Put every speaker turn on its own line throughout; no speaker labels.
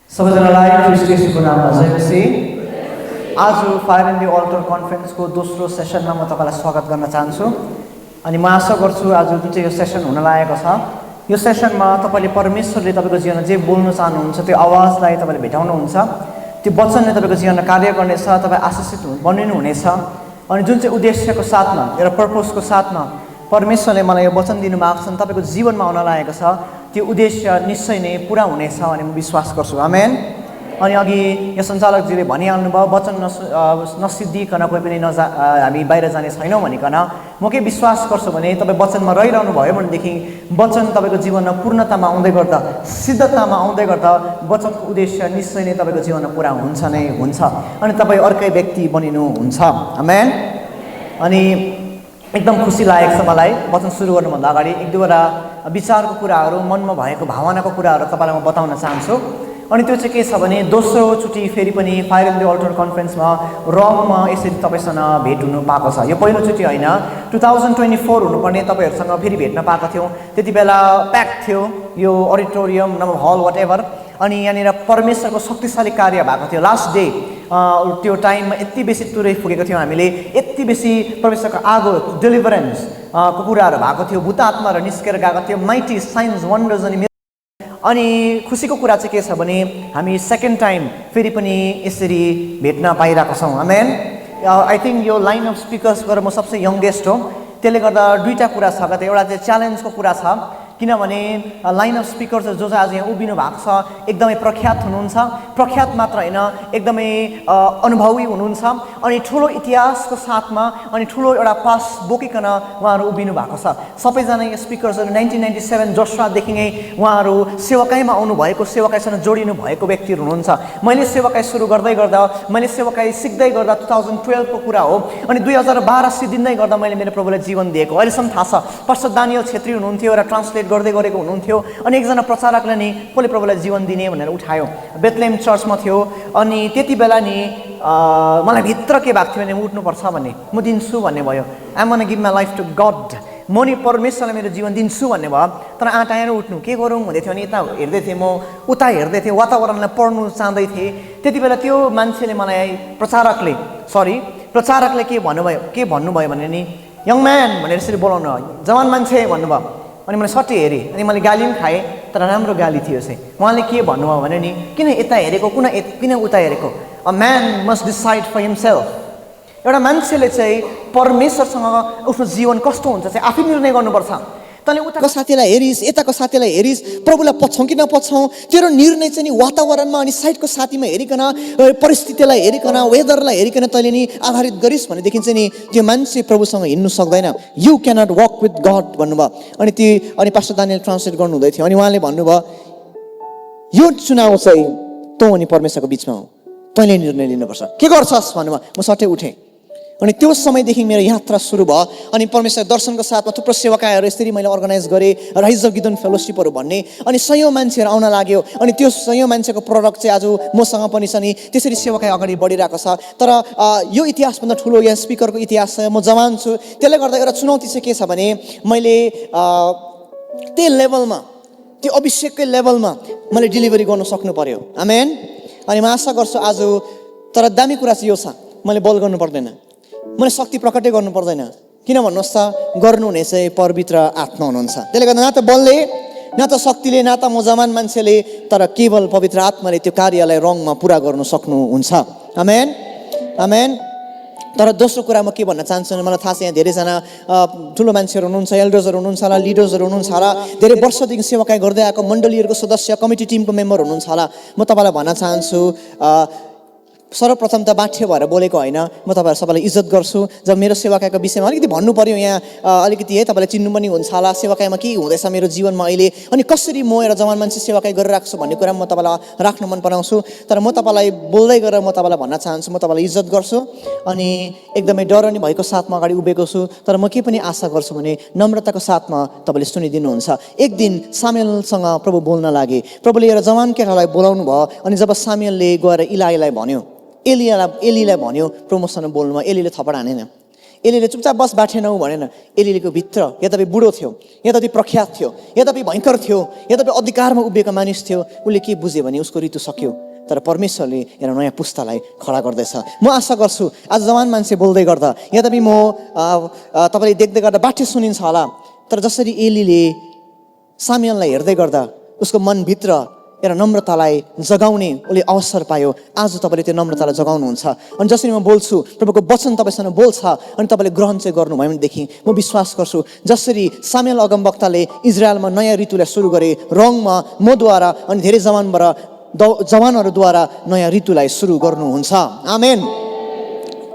सबैजनालाई ख्रीष्ट येशूको नाममा जय मसीह। आज फायर इन द अल्टर कन्फरेन्सको दोस्रो सेसनमा म तपाईलाई स्वागत गर्न चाहन्छु। अनि म आशा गर्छु आज जुन चाहिँ यो सेसन हुन लागेको छ, यो सेसनमा तपाईले परमेश्वरले तपाईको जीवनमा जे बोल्न चाहनुहुन्छ त्यो आवाजलाई तपाईले भेटाउनुहुन्छ। त्यो वचनले तपाईको जीवनमा कार्य गर्नेछ, तपाई आशीषित बनिनु हुनेछ। अनि जुन चाहिँ उद्देश्यको साथमा, एउटा पर्पसको साथमा परमेश्वरले मलाई यो वचन दिनुभएको छ, तपाईको जीवनमा आउन लागेको छ, त्यो उद्देश्य निश्चय नै पूरा हुनेछ भन्ने म विश्वास गर्छु। आमेन। अनि अघि यो सञ्चालकजीले भनिहाल्नु भयो, वचन नसिद्धिकन कोही पनि हामी बाहिर जाने छैनौँ भनिकन। म के विश्वास गर्छु भने तपाईँ वचनमा रहिरहनु भयो भनेदेखि वचन तपाईँको जीवनमा पूर्णतामा आउँदै गर्दा, सिद्धतामा आउँदै गर्दा वचनको उद्देश्य निश्चय नै तपाईँको जीवनमा पुरा हुन्छ नै हुन्छ। अनि तपाईँ अर्कै व्यक्ति बनिनुहुन्छ। आमेन। अनि एकदम खुसी लागेको छ मलाई वचन सुरु गर्नुभन्दा अगाडि एक दुईवटा विचारको कुराहरू, मनमा भएको भावनाको कुराहरू तपाईँलाई म बताउन चाहन्छु। अनि त्यो चाहिँ के छ भने दोस्रोचोटि फेरि पनि फायर इन द अल्टर कन्फरेन्समा रङमा यसरी तपाईँसँग भेट हुनु पाएको छ। यो पहिलोचोटि होइन, 2024 हुनुपर्ने तपाईँहरूसँग फेरि भेट्न पाएको थियौँ। त्यति बेला प्याक थियो यो अडिटोरियम नभए हल वाट एभर। अनि यहाँनिर परमेश्वरको शक्तिशाली कार्य भएको थियो। लास्ट डे त्यो टाइममा यति बेसी तुरै फुकेको थियौँ हामीले, यति बेसी परमेश्वरको आगो डेलिभरेन्स को कुराहरू भएको थियो, भूत आत्माहरू निस्केर गएको थियो, माइटी साइन्स वन्डर्स। अनि खुसीको कुरा चाहिँ के छ भने हामी सेकेन्ड टाइम फेरि पनि यसरी भेट्न पाइरहेको छौँ। आमेन। आई थिङ्क यो लाइन अफ स्पिकर्स गरेर म सबसे यङ्गेस्ट हो, त्यसले गर्दा दुईवटा कुरा छ। एउटा चाहिँ च्यालेन्जको कुरा छ, किनभने लाइन अफ स्पिकर्स जो चाहिँ आज यहाँ उभिनु भएको छ एकदमै प्रख्यात हुनुहुन्छ। प्रख्यात मात्र होइन, एकदमै अनुभवी हुनुहुन्छ। अनि ठुलो इतिहासको साथमा अनि ठुलो एउटा पास बोकिकन उहाँहरू उभिनु भएको छ। सबैजना यो स्पिकर्सहरू 1997 जोस्वादेखि नै उहाँहरू सेवाकाईमा आउनुभएको, सेवाकाईसँग जोडिनु भएको व्यक्तिहरू हुनुहुन्छ। मैले सेवाकाई सुरु गर्दै गर्दा, मैले सेवाकाई सिक्दै गर्दा 2012 को कुरा हो। अनि 2012 सिद्धिँदै गर्दा मैले मेरो प्रभुलाई जीवन दिएको। अहिलेसम्म थाहा छ, पास्टर दानियल छेत्री हुनुहुन्थ्यो, एउटा ट्रान्सलेट गर्दै गरेको हुनुहुन्थ्यो। अनि एकजना प्रचारकले नि कसले प्रभुलाई जीवन दिने भनेर उठायो, बेथलेम चर्चमा थियो। अनि त्यति बेला नि मलाई भित्र के भएको थियो भने उठ्नुपर्छ भन्ने, म दिन्छु भन्ने भयो। I want to give my life to God. म नि परमेश्वरलाई मेरो जीवन दिन्छु भन्ने भयो। तर आँटाएर उठ्नु के गरौँ भन्दै थियो। अनि यता हेर्दै थिएँ, म उता हेर्दै थिएँ, वातावरणलाई पढ्नु चाहँदै थिएँ। त्यति बेला त्यो मान्छेले मलाई प्रचारकले के भन्नुभयो भने नि यङ म्यान भनेर यसरी बोलाउनु, जवान मान्छे भन्नुभयो। अनि मैले सट्टै हेरेँ, अनि मैले गाली पनि खाएँ, तर राम्रो गाली थियो चाहिँ। उहाँले के भन्नुभयो भने नि किन यता हेरेको, किन उता हेरेको। A man must decide for himself. एउटा मान्छेले चाहिँ परमेश्वरसँग आफ्नो जीवन कस्तो हुन्छ चाहिँ आफै निर्णय गर्नुपर्छ। तैँले उताको साथीलाई हेरिस्, यताको साथीलाई हेरिस्, प्रभुलाई पछौँ कि नपछौँ, तेरो निर्णय चाहिँ नि वातावरणमा अनि साइडको साथीमा हेरिकन, परिस्थितिलाई हेरिकन, वेदरलाई हेरिकन तैँले नि आधारित गरिस् भनेदेखि चाहिँ नि त्यो मान्छे प्रभुसँग हिँड्नु सक्दैन। You cannot walk with God भन्नुभयो। अनि पास्टर दानियल ट्रान्सलेट गर्नुहुँदै थियो। अनि उहाँले भन्नुभयो यो चुनाव चाहिँ तँ अनि परमेश्वरको बिचमा हो, तैँले निर्णय लिनुपर्छ, के गर्छस् भन्नुभयो। म सट्टै उठेँ। अनि त्यो समयदेखि मेरो यात्रा सुरु भयो। अनि परमेश्वर दर्शनको साथमा थुप्रो सेवाकाहरू यसरी मैले अर्गनाइज गरेँ, राइज अफ गिदन फेलोसिपहरू भन्ने। अनि सयौँ मान्छेहरू आउन लाग्यो। अनि त्यो सयौँ मान्छेको प्रडक्ट चाहिँ आज मसँग पनि छ नि, त्यसरी सेवाकाई अगाडि बढिरहेको छ। तर यो इतिहासभन्दा ठुलो यहाँ स्पिकरको इतिहास छ। म जवान छु, त्यसले गर्दा एउटा चुनौती चाहिँ के छ भने मैले त्यो लेभलमा, त्यो अभिषेककै लेभलमा मैले डेलिभरी गर्न सक्नु पर्यो। आमेन। अनि म आशा गर्छु आज, तर दामी कुरा चाहिँ यो छ, मैले बल गर्नु पर्दैन, मैले शक्ति प्रकटै गर्नु पर्दैन। किन भन्नुहोस् त, गर्नुहुने चाहिँ पवित्र आत्मा हुनुहुन्छ। त्यसले गर्दा न त बलले, न त शक्तिले, न त म जवान मान्छेले, तर केवल पवित्र आत्माले त्यो कार्यलाई रङमा पुरा गर्नु सक्नुहुन्छ। आमेन। आमेन। तर दोस्रो कुरा म के भन्न चाहन्छु भने मलाई थाहा छ यहाँ धेरैजना ठुलो मान्छेहरू हुनुहुन्छ, एल्डर्सहरू हुनुहुन्छ होला, लिडर्सहरू हुनुहुन्छ होला, धेरै वर्षदेखि सेवाकाई गर्दै आएको मण्डलीहरूको सदस्य, कमिटी टिमको मेम्बर हुनुहुन्छ होला। म तपाईँलाई भन्न चाहन्छु, सर्वप्रथम त बाठ्य भएर बोलेको होइन, म तपाईँहरू सबैलाई इज्जत गर्छु। जब मेरो सेवाकाईको विषयमा अलिकति भन्नु पऱ्यो यहाँ, अलिकति है तपाईँलाई चिन्नु पनि हुन्छ होला, सेवाकाईमा के हुँदैछ मेरो जीवनमा अहिले, अनि कसरी म एउटा जवान मान्छे सेवाकाई गरिरहेको छु भन्ने कुरा म तपाईँलाई राख्न मन पराउँछु। तर म तपाईँलाई बोल्दै गरेर म तपाईँलाई भन्न चाहन्छु, म तपाईँलाई इज्जत गर्छु अनि एकदमै डरनी भएको साथमा अगाडि उभिएको छु। तर म के पनि आशा गर्छु भने नम्रताको साथमा तपाईँले सुनिदिनुहुन्छ। एक दिन सामुएलसँग प्रभु बोल्न लागे। प्रभुले एउटा जवान केटालाई बोलाउनु भयो। अनि जब सामुएलले गएर इलाईलाई भन्यो, एलीलाई भन्यो प्रमोसन बोल्नुमा, एलीले थप्पड हानेन। एलीले चुपचाप बस बाठेनौ भनेन। एलीको भित्र यद्यपि बुढो थियो, यद्यपि प्रख्यात थियो, यद्यपि भयङ्कर थियो, यद्यपि अधिकारमा उभिएको मानिस थियो, उसले के बुझ्यो भने उसको ऋतु सक्यो। तर परमेश्वरले एउटा नयाँ पुस्तालाई खडा गर्दैछ। म आशा गर्छु आज जवान मान्छे बोल्दै गर्दा यद्यपि म तपाईँले देख्दै गर्दा बाठे सुनिन्छ होला, तर जसरी एलीले सामुएललाई हेर्दै गर्दा उसको मनभित्र एउटा नम्रतालाई जगाउने उसले अवसर पायो। आज तपाईँले त्यो नम्रतालाई जगाउनुहुन्छ। अनि जसरी म बोल्छु, प्रभुको वचन तपाईँसँग बोल्छ अनि तपाईँले ग्रहण चाहिँ गर्नुभयो भनेदेखि म विश्वास गर्छु जसरी सामुएल अगमवक्ताले इजरायलमा नयाँ ऋतुलाई सुरु गरे रङमा मद्वारा अनि धेरै जवानहरूद्वारा नयाँ ऋतुलाई सुरु गर्नुहुन्छ। आमेन।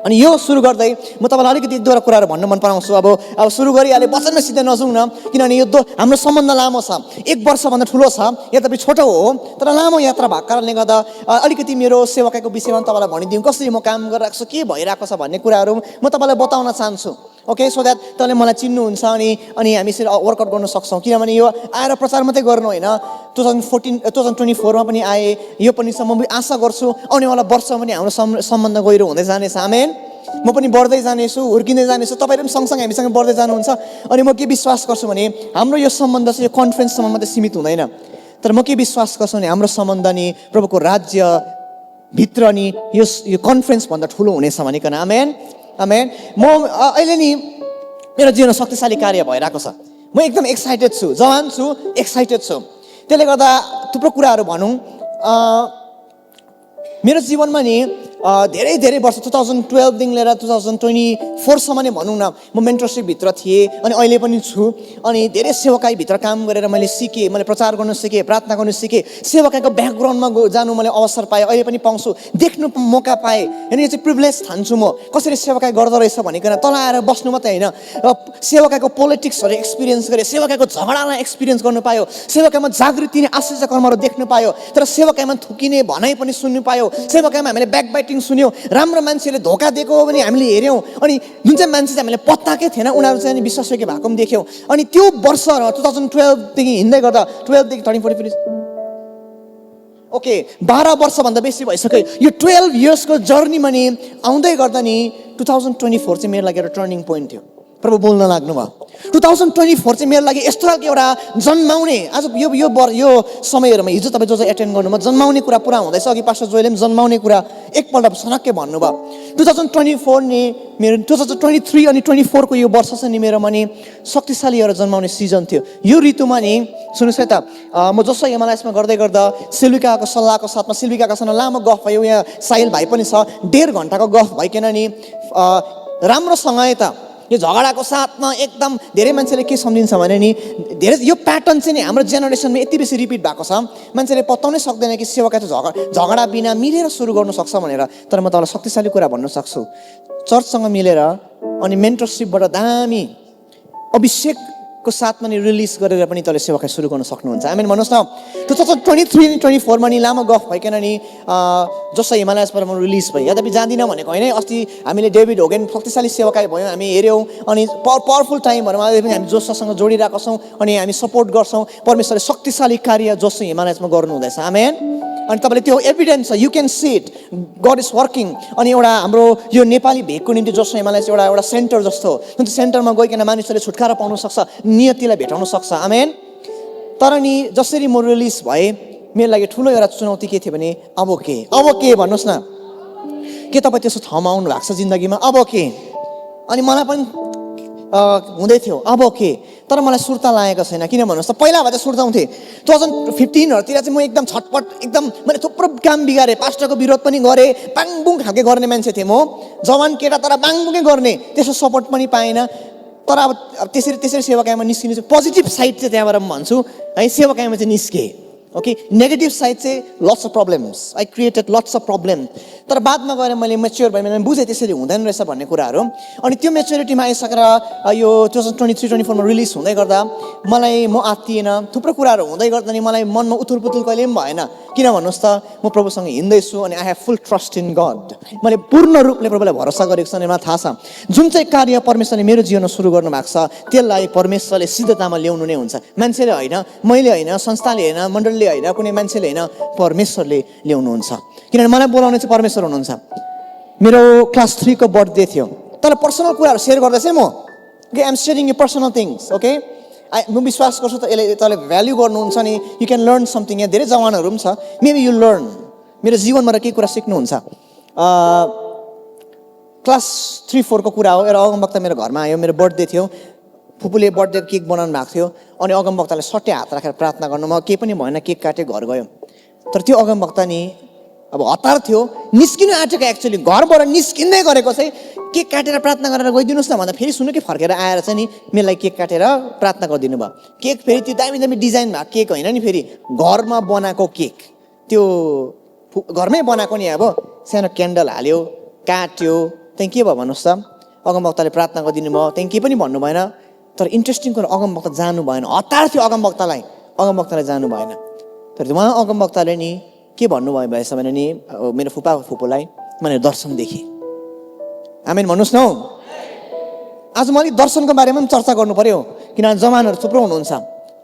अनि यो सुरु गर्दै म तपाईँलाई अलिकति एक दुईवटा कुराहरू भन्न मन पराउँछु। अब सुरु गरिहालेँ, वचनमा सिधै नजाउँ न, किनभने यो हाम्रो सम्बन्ध लामो छ, 1 वर्षभन्दा ठुलो छ, यद्यपि छोटो हो तर लामो यात्रा भएको कारणले गर्दा अलिकति मेरो सेवकाको विषयमा तपाईँलाई भनिदिउँ, कसरी म काम गरिरहेको छु, के भइरहेको छ भन्ने कुराहरू म तपाईँलाई बताउन चाहन्छु। ओके, सो द्याट तपाईँले मलाई चिन्नुहुन्छ अनि हामी यसरी वर्कआउट गर्न सक्छौँ। किनभने यो आएर प्रचार मात्रै गर्नु होइन, 2024मा पनि आए, यो पनि म आशा गर्छु आउनेवाला वर्षमा पनि हाम्रो सम्बन्ध गहिरो हुँदै जानेछ। आमेन। म पनि बढ्दै जानेछु, हुर्किँदै जानेछु, तपाईँहरू पनि सँगसँगै हामीसँग बढ्दै जानुहुन्छ। अनि म के विश्वास गर्छु भने हाम्रो यो सम्बन्ध चाहिँ यो कन्फरेन्ससम्म मात्रै सीमित हुँदैन, तर म के विश्वास गर्छु भने हाम्रो सम्बन्ध नि प्रभुको राज्यभित्र नि यो कन्फरेन्सभन्दा ठुलो हुनेछ भनिकन। आमेन आमेन। म अहिले नि मेरो जीवनमा शक्तिशाली कार्य भइरहेको छ। म एकदम एक्साइटेड छु, जवान छु, एक्साइटेड छु। त्यसले गर्दा थुप्रो कुराहरू भनौँ। मेरो जीवनमा नि धेरै वर्ष 2012देखि लिएर 2024सम्म नै भनौँ न, म मेन्टरसिपभित्र थिएँ अनि अहिले पनि छु। अनि धेरै सेवकाईभित्र काम गरेर मैले सिकेँ, मैले प्रचार गर्न सिकेँ, प्रार्थना गर्न सिकेँ, सेवकाईको ब्याकग्राउन्डमा जानु मैले अवसर पाएँ, अहिले पनि पाउँछु, देख्नु मौका पाएँ। अनि यो चाहिँ प्रिभिलेज ठान्छु म, कसरी सेवकाई गर्दो रहेछ भनिकन। तल आएर बस्नु मात्रै होइन, सेवकाईको पोलिटिक्सहरू एक्सपिरियन्स गरेँ, सेवकाईको झगडालाई एक्सपिरियन्स गर्नु पायो, सेवकाईमा जागृति नै आश्चर्य कर्महरू देख्नु पायो, तर सेवकाईमा थुकिने भनाइ पनि सुन्नु पायो, सेवकाईमा हामीले ब्याकबाइटिङ सुन्यौँ, राम्रो मान्छेले धोका दिएको हो भने हामीले हेऱ्यौँ, अनि जुन चाहिँ मान्छे चाहिँ हामीले पत्ताकै थिएन उनीहरू चाहिँ विश्वासयोग्य भएको पनि देख्यौँ। अनि त्यो वर्ष 2012देखि हिँड्दै गर्दा 12देखि 13, 14, ओके 12 वर्षभन्दा बेसी भइसक्यो। यो 12 इयर्सको जर्नीमा नि आउँदै गर्दा नि 2024 चाहिँ मेरो लागि एउटा टर्निङ पोइन्ट थियो। प्रभु बोल्न लाग्नुभयो। 2024 चाहिँ मेरो लागि यस्तो खालको एउटा जन्माउने, आज यो समयहरूमा हिजो तपाईँ जो एटेन्ड गर्नुभयो, जन्माउने कुरा पुरा हुँदैछ। अघि पास्टर जोइले पनि जन्माउने कुरा एकपल्ट सनक्कै भन्नुभयो। 2024 नि मेरो 2023 अनि 24को यो वर्ष चाहिँ नि मेरोमा नि शक्तिशाली एउटा जन्माउने सिजन थियो। यो ऋतुमा नि सुन्नुहोस् है त, म जसो हिमालयमा गर्दै गर्दा सिल्विकाको सल्लाहको साथमा सिल्विकासँग लामो गफ भयो, यहाँ साहिल भाइ पनि छ, 1.5 घन्टाको गफ भइकन नि राम्रोसँग त यो झगडाको साथमा एकदम धेरै मान्छेले के सम्झिन्छ भने नि धेरै यो प्याटर्न चाहिँ नि हाम्रो जेनेरेसनमा यति बेसी रिपिट भएको छ, मान्छेले पत्ताउनै सक्दैन कि सेवकाई चाहिँ झगडा बिना मिलेर सुरु गर्नु सक्छ भनेर। तर म तपाईँलाई शक्तिशाली कुरा भन्न सक्छु, चर्चसँग मिलेर अनि मेन्टरसिपबाट दामी अभिषेकको साथमा नि रिलिज गरेर पनि तपाईँले सेवकाई सुरु गर्न सक्नुहुन्छ। आमेन भन्नुहोस् न। 2023 अनि 24मा नि लामो गफ भइकन नि जस्तो हिमालयसबाट म रिलिज भएँ। यद्यपि जाँदिनँ भनेको होइन, अस्ति हामीले डेभिड होगेन शक्तिशाली सेवकाई भयौँ, हामी हेऱ्यौँ अनि पावरफुल टाइमहरूमा अहिले पनि हामी जोससँग जोडिरहेका छौँ अनि हामी सपोर्ट गर्छौँ। परमेश्वरले शक्तिशाली कार्य जोस हिमालयमा गर्नुहुँदैछ। आमेन। अनि तपाईँले त्यो एभिडेन्स छ, you can see it, God is working. अनि एउटा हाम्रो यो नेपाली भेगको निम्ति जोस हिमालय एउटा सेन्टर जस्तो हो, जुन चाहिँ सेन्टरमा गइकन मानिसहरूले छुटकारा पाउन सक्छ, नियतिलाई भेटाउन सक्छ। आमेन। तर नि जसरी म रिलिज भएँ मेरो लागि ठुलो एउटा चुनौती के थियो भने अब के भन्नुहोस् न, के तपाईँ त्यस्तो ठाउँमा आउनु भएको छ जिन्दगीमा? अब के? अनि मलाई पनि हुँदै थियो अब के, तर मलाई सुर्ता लागेको छैन। किन भन्नुहोस् त, पहिला भए चाहिँ सुर्ताउँथेँ। 2015हरूतिर चाहिँ म एकदम छटपट, एकदम मैले थुप्रो काम बिगारेँ, पास्टरको विरोध पनि गरेँ, बाङबुङ खालके गर्ने मान्छे थिएँ म, जवान केटा तर बाङबुङै गर्ने, त्यसो सपोर्ट पनि पाएन। तर अब त्यसरी सेवाकाईमा निस्किनु चाहिँ पोजिटिभ साइड चाहिँ त्यहाँबाट म भन्छु है, सेवाकाईमा चाहिँ निस्केँ। ओके, नेगेटिभ साइड चाहिँ lots of problems, I created lots of problem. तर बादमा गएर मैले मेच्योर भएँ, मैले बुझेँ त्यसरी हुँदैन रहेछ भन्ने कुराहरू। अनि त्यो मेच्योरिटीमा आइसकेर यो 2023-24मा रिलिज हुँदै गर्दा मलाई म आत्तिएन, थुप्रो कुराहरू हुँदै गर्दा नि मलाई मनमा उथुलपुथुल कहिले पनि भएन। किन भन्नुहोस् त, म प्रभुसँग हिँड्दैछु अनि I have full trust in God. मैले पूर्ण रूपले प्रभुलाई भरोसा गरेको छु अनि मलाई थाहा छ जुन चाहिँ कार्य परमेश्वरले मेरो जीवनमा सुरु गर्नु भएको छ त्यसलाई परमेश्वरले सिद्धतामा ल्याउनु नै हुन्छ। मान्छेले होइन, मैले होइन, संस्थाले होइन, मण्डलीले होइन, कुनै मान्छेले होइन, परमेश्वरले ल्याउनुहुन्छ। किनभने मलाई बोलाउने चाहिँ परमेश्वर हुनुहुन्छ। मेरो क्लास 3 को बर्थडे थियो,
तर पर्सनल कुराहरू सेयर गर्दैछ म okay I am sharing you personal things okay म विश्वास गर्छु त यसले तपाईँले भ्याल्यु गर्नुहुन्छ नि यु क्यान लर्न समथिङ यहाँ धेरै जवानहरू पनि छ मेबी यु लर्न मेरो जीवनबाट केही कुरा सिक्नुहुन्छ क्लास 3-4 को कुरा हो एउटा अगमवक्ता मेरो घरमा आयो मेरो बर्थडे थियो फुपूले बर्थडे केक बनाउनु भएको थियो अनि अगमवक्ताले सट्टै हात राखेर प्रार्थना गर्नु म केही पनि भएन केक काटे घर गयो तर त्यो अगमवक्ता नि अब हतार थियो निस्किनु आँटेको एक्चुअली घरबाट निस्किँदै गरेको चाहिँ केक काटेर प्रार्थना गरेर गइदिनुहोस् न भन्दा फेरि सुन्नु कि फर्केर आएर चाहिँ नि मेरो लागि केक काटेर प्रार्थना गरिदिनु भयो केक फेरि त्यो दामी दामी डिजाइन भएको केक होइन नि फेरि घरमा बनाएको केक त्यो घरमै बनाएको नि अब सानो क्यान्डल हाल्यो काट्यो त्यहाँदेखि के भयो भन्नुहोस् त अगमवक्ताले प्रार्थना गरिदिनु भयो त्यहाँदेखि केही पनि भन्नु भएन तर इन्ट्रेस्टिङ कुरा अगमवक्ता जानु भएन हतार थियो अगमवक्ताले जानु भएन तर उहाँ अगमवक्ताले नि के भन्नुभयो भएछ भने नि मेरो फुपूलाई मैले दर्शन देखेँ आमेन भन्नुहोस् न हौ आज म अलिक दर्शनको बारेमा पनि चर्चा गर्नु पर्यो किनभने जवानहरू थुप्रो हुनुहुन्छ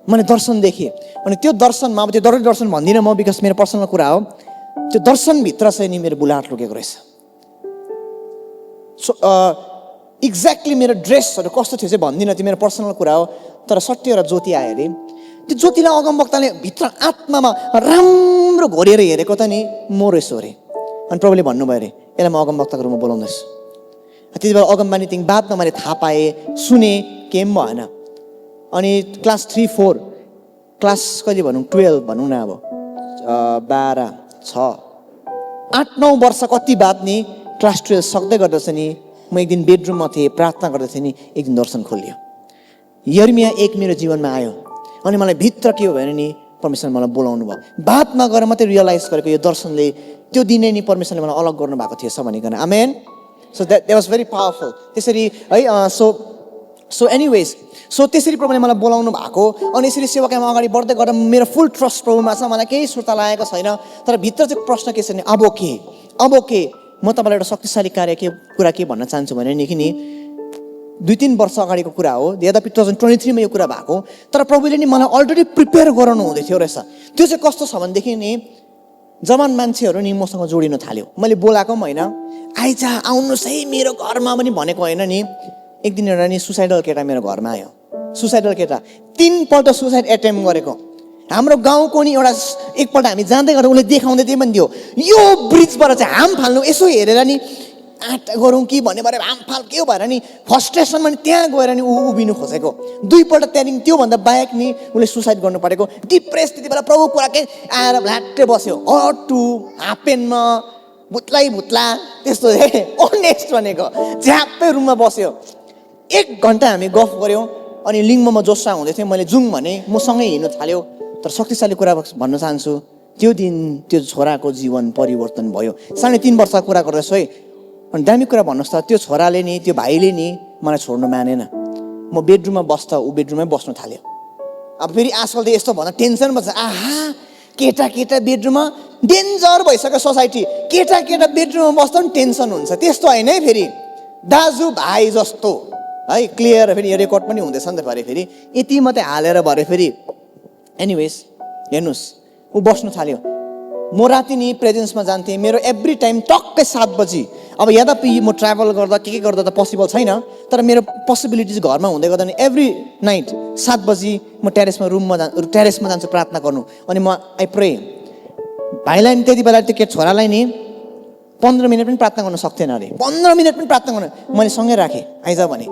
मैले दर्शन देखेँ अनि त्यो दर्शनमा अब त्यो डरलाग्दो दर्शन भन्दिनँ म बिकज मेरो पर्सनल कुरा हो त्यो दर्शनभित्र चाहिँ नि मेरो बुलाट लुकेको रहेछ एक्ज्याक्टली मेरो ड्रेसहरू कस्तो थियो चाहिँ भन्दिनँ त्यो मेरो पर्सनल कुरा हो तर सट्टै एउटा ज्योति आयो अरे त्यो ज्योतिलाई अगमवक्ताले भित्र आत्मामा राम्रो घोरेर हेरेको त नि म रहेछु अरे अनि प्रभुले भन्नुभयो अरे यसलाई म अगमवक्ताको रूपमा बोलाउँदैछु त्यति बेला अगमबानी तिङ बादमा मैले थाहा पाएँ सुने केही पनि भएन अनि क्लास 3-4 क्लास कहिले भनौँ 12 भनौँ न अब 12 6 8-9 वर्ष कति बाद नि क्लास 12 सक्दै गर्दा चाहिँ नि म एक दिन बेडरुममा थिएँ प्रार्थना गर्दै थिएँ नि एक दिन दर्शन खोलियो यर्मिया 1 मेरो जीवनमा आयो अनि मलाई भित्र के हो भने नि परमेश्वरले मलाई बोलाउनु भयो बादमा गएर मात्रै रियलाइज गरेको यो दर्शनले त्यो दिनै नि परमेश्वरले मलाई अलग गर्नु भएको थिएछ भनिकन amen so that was very powerful त्यसरी है सो एनिवेज सो त्यसरी प्रभुले मलाई बोलाउनु भएको अनि यसरी सेवाकामा अगाडि बढ्दै गर्दा मेरो फुल ट्रस्ट प्रभुमा छ मलाई केही सुर्ता लागेको छैन तर भित्र चाहिँ प्रश्न के छ भने अब के म तपाईँलाई एउटा शक्तिशाली कार्य कुरा के भन्न चाहन्छु भने नि कि नि 2-3 वर्ष अगाडिको कुरा हो यद्यपि 2023 मा यो कुरा भएको तर प्रभुले नि मलाई अलरेडी प्रिपेयर गराउनु हुँदै थियो रहेछ त्यो चाहिँ कस्तो छ भनेदेखि नि जवान मान्छेहरू नि मसँग जोडिन थाल्यो मैले बोलाएको पनि होइन आइज आउनुहोस् है मेरो घरमा पनि भनेको होइन नि एक दिन एउटा नि सुसाइडल केटा मेरो घरमा आयो सुसाइडल केटा 3 पल्ट सुसाइड एटेम्प गरेको हाम्रो गाउँको नि एउटा एकपल्ट हामी जाँदै गर्दा उसले देखाउँदै त्यही पनि दियो यो ब्रिजबाट चाहिँ हाम फाल्नु यसो हेरेर नि आँट गरौँ कि भन्ने भएर हाम फाल के हो भएर नि फ्रस्ट्रेसनमा नि त्यहाँ गएर नि उभिनु खोजेको 2 पल्ट त्यहाँदेखि त्योभन्दा बाहेक नि उसले सुसाइड गर्नु परेको डिप्रेस त्यति बेला प्रभु कुराकै आएर भ्ल्याट्टै बस्यो हटु हाफपेनमा भुत्ला त्यस्तो अनेस्ट भनेको झ्याप्पै रुममा बस्यो 1 घन्टा हामी गफ गऱ्यौँ अनि लिङ्गमा जोस्सा हुँदै थियो मैले जुङ भने मसँगै हिँड्नु थाल्यो तर शक्तिशाली कुरा भन्न चाहन्छु त्यो दिन त्यो छोराको जीवन परिवर्तन भयो 3.5 वर्षको कुरा गर्दैछु है अनि दामी कुरा भन्नुहोस् त त्यो छोराले नि त्यो भाइले नि मलाई छोड्नु मानेन म बेडरुममा बस्दा ऊ बेडरुममै बस्नु थाल्यो अब फेरि आजकल त यस्तो भन्दा टेन्सन बस्छ आहा केटा बेडरुममा डेन्जर भइसक्यो सोसाइटी केटा बेडरुममा बस्दा पनि टेन्सन हुन्छ त्यस्तो होइन है फेरि दाजु भाइ जस्तो है क्लियर फेरि यो रेकर्ड पनि हुँदैछ नि त फेरि यति मात्रै हालेर भरे फेरि एनिवेज हेर्नुहोस् ऊ बस्नु थाल्यो म राति नि प्रेजेन्समा जान्थेँ मेरो एभ्री टाइम टक्कै 7 बजी अब यद्यपि म ट्राभल गर्दा के गर्दा त पोसिबल छैन तर मेरो पोसिबिलिटिज घरमा हुँदै गर्दा नि एभ्री नाइट 7 बजी म टेरेसमा जान्छु प्रार्थना गर्नु अनि म आई प्रे भाइलाई नि त्यति बेला त्यो छोरालाई नि 15 मिनट पनि प्रार्थना गर्न सक्थेन अरे 15 मिनट पनि प्रार्थना गर्न मैले सँगै राखेँ आइज भने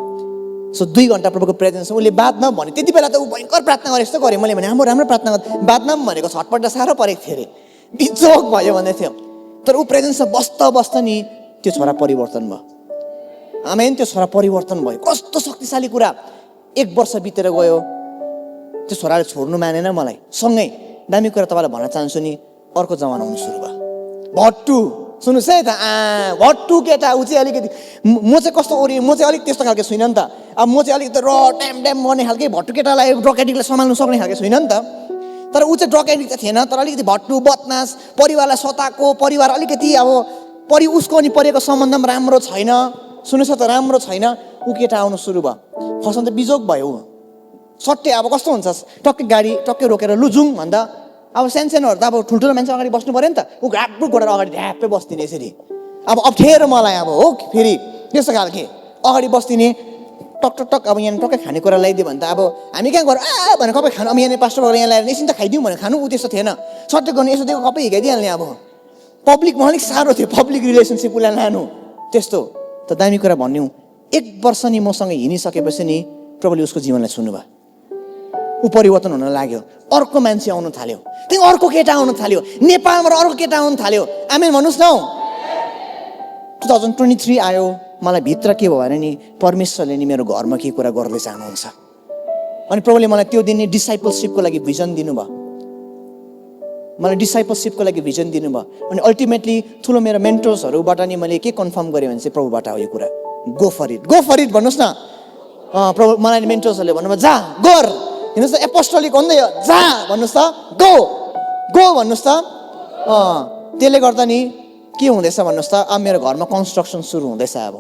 सो 2 घन्टा प्रभुको प्रेजेन्स उसले बादमा भने त्यति बेला त ऊ भयङ्कर प्रार्थना गरे जस्तो गरेँ मैले भने राम्रो प्रार्थना गर बादमा भनेको छटपट साह्रो परेको थियो अरे बिजोग भयो भन्दै थियो तर ऊ प्रेजेन्समा बस्दा नि त्यो छोरा परिवर्तन भयो आमेन त्यो छोरा परिवर्तन भयो कस्तो शक्तिशाली कुरा 1 वर्ष बितेर गयो त्यो छोराले छोड्नु मानेन मलाई सँगै दामी कुरा तपाईँलाई भन्न चाहन्छु नि अर्को जमाना आउनु सुरु भयो भट्टु सुन्नुहोस् है त भट्टु केटा ऊ चाहिँ अलिकति म चाहिँ कस्तो म चाहिँ अलिक त्यस्तो खालको छुइनँ नि त अब म चाहिँ अलिकति ड्याम गर्ने खालको भट्टु केटालाई ड्रग एडिक्टलाई सम्हाल्नु सक्ने खालको छुइनँ नि त तर ऊ चाहिँ ड्रग एडिक्ट त थिएन तर अलिकति भट्टु बदमास परिवारलाई सताएको परिवार अलिकति अब उसको अनि परेको सम्बन्ध पनि राम्रो छैन सुन्नुहोस् त राम्रो छैन ऊ केटा आउनु सुरु भयो फर्स्टमा त बिजोग भयो ऊ सट्टै अब कस्तो हुन्छ टक्कै गाडी टक्कै रोकेर लुजुङ भन्दा अब सानोहरू त अब ठुल्ठुलो मान्छे अगाडि बस्नु पऱ्यो नि त ऊ घाप्पु गरेर अगाडि ढ्याप्पै बस्दिने यसरी अब अप्ठ्यारो मलाई अब हो फेरि त्यस्तो खालके अगाडि बस्दिने टक टक टक अब यहाँ टक्कै खानेकुरा ल्याइदियो भने त अब हामी कहाँ गएर भनेर कपै खानु अब यहाँ पास्टर गरेर यहाँ ल्याएर एकछिन त खाइदिउँ भनेर खानु ऊ त्यस्तो थिएन सट्टै गर्ने यसो दिएको कपै हिँडाइदिइहाल्ने अब पब्लिकमा अलिक साह्रो थियो पब्लिक रिलेसनसिप उसलाई लानु त्यस्तो त दामी कुरा भन्यौँ 1 वर्ष नि मसँग हिँडिसकेपछि नि प्रभुले उसको जीवनलाई छुनुभयो ऊ परिवर्तन हुन लाग्यो अर्को मान्छे आउन थाल्यो त्यही अर्को केटा आउन थाल्यो नेपालबाट अर्को केटा आउन थाल्यो आमेन भन्नुहोस् न 2023 आयो मलाई भित्र के भयो भने नि परमेश्वरले नि मेरो घरमा के कुरा गर्दै जानुहुन्छ अनि प्रभुले मलाई त्यो दिन नि डिसाइपलसिपको लागि भिजन दिनुभयो मलाई डिसाइपलसिपको लागि भिजन दिनुभयो अनि अल्टिमेटली ठुलो मेरो मेन्टर्सहरूबाट नि मैले के कन्फर्म गरेँ भने चाहिँ प्रभुबाट हो यो कुरा गो फर इट भन्नुहोस् न प्रभु मलाई मेन्टर्सहरूले भन्नुभयो जा गर हेर्नुहोस् त एपोस्टोलिक हो नि त जा भन्नुहोस् त गो गो भन्नुहोस् त त्यसले गर्दा नि के हुँदैछ भन्नुहोस् त अब मेरो घरमा कन्स्ट्रक्सन सुरु हुँदैछ अब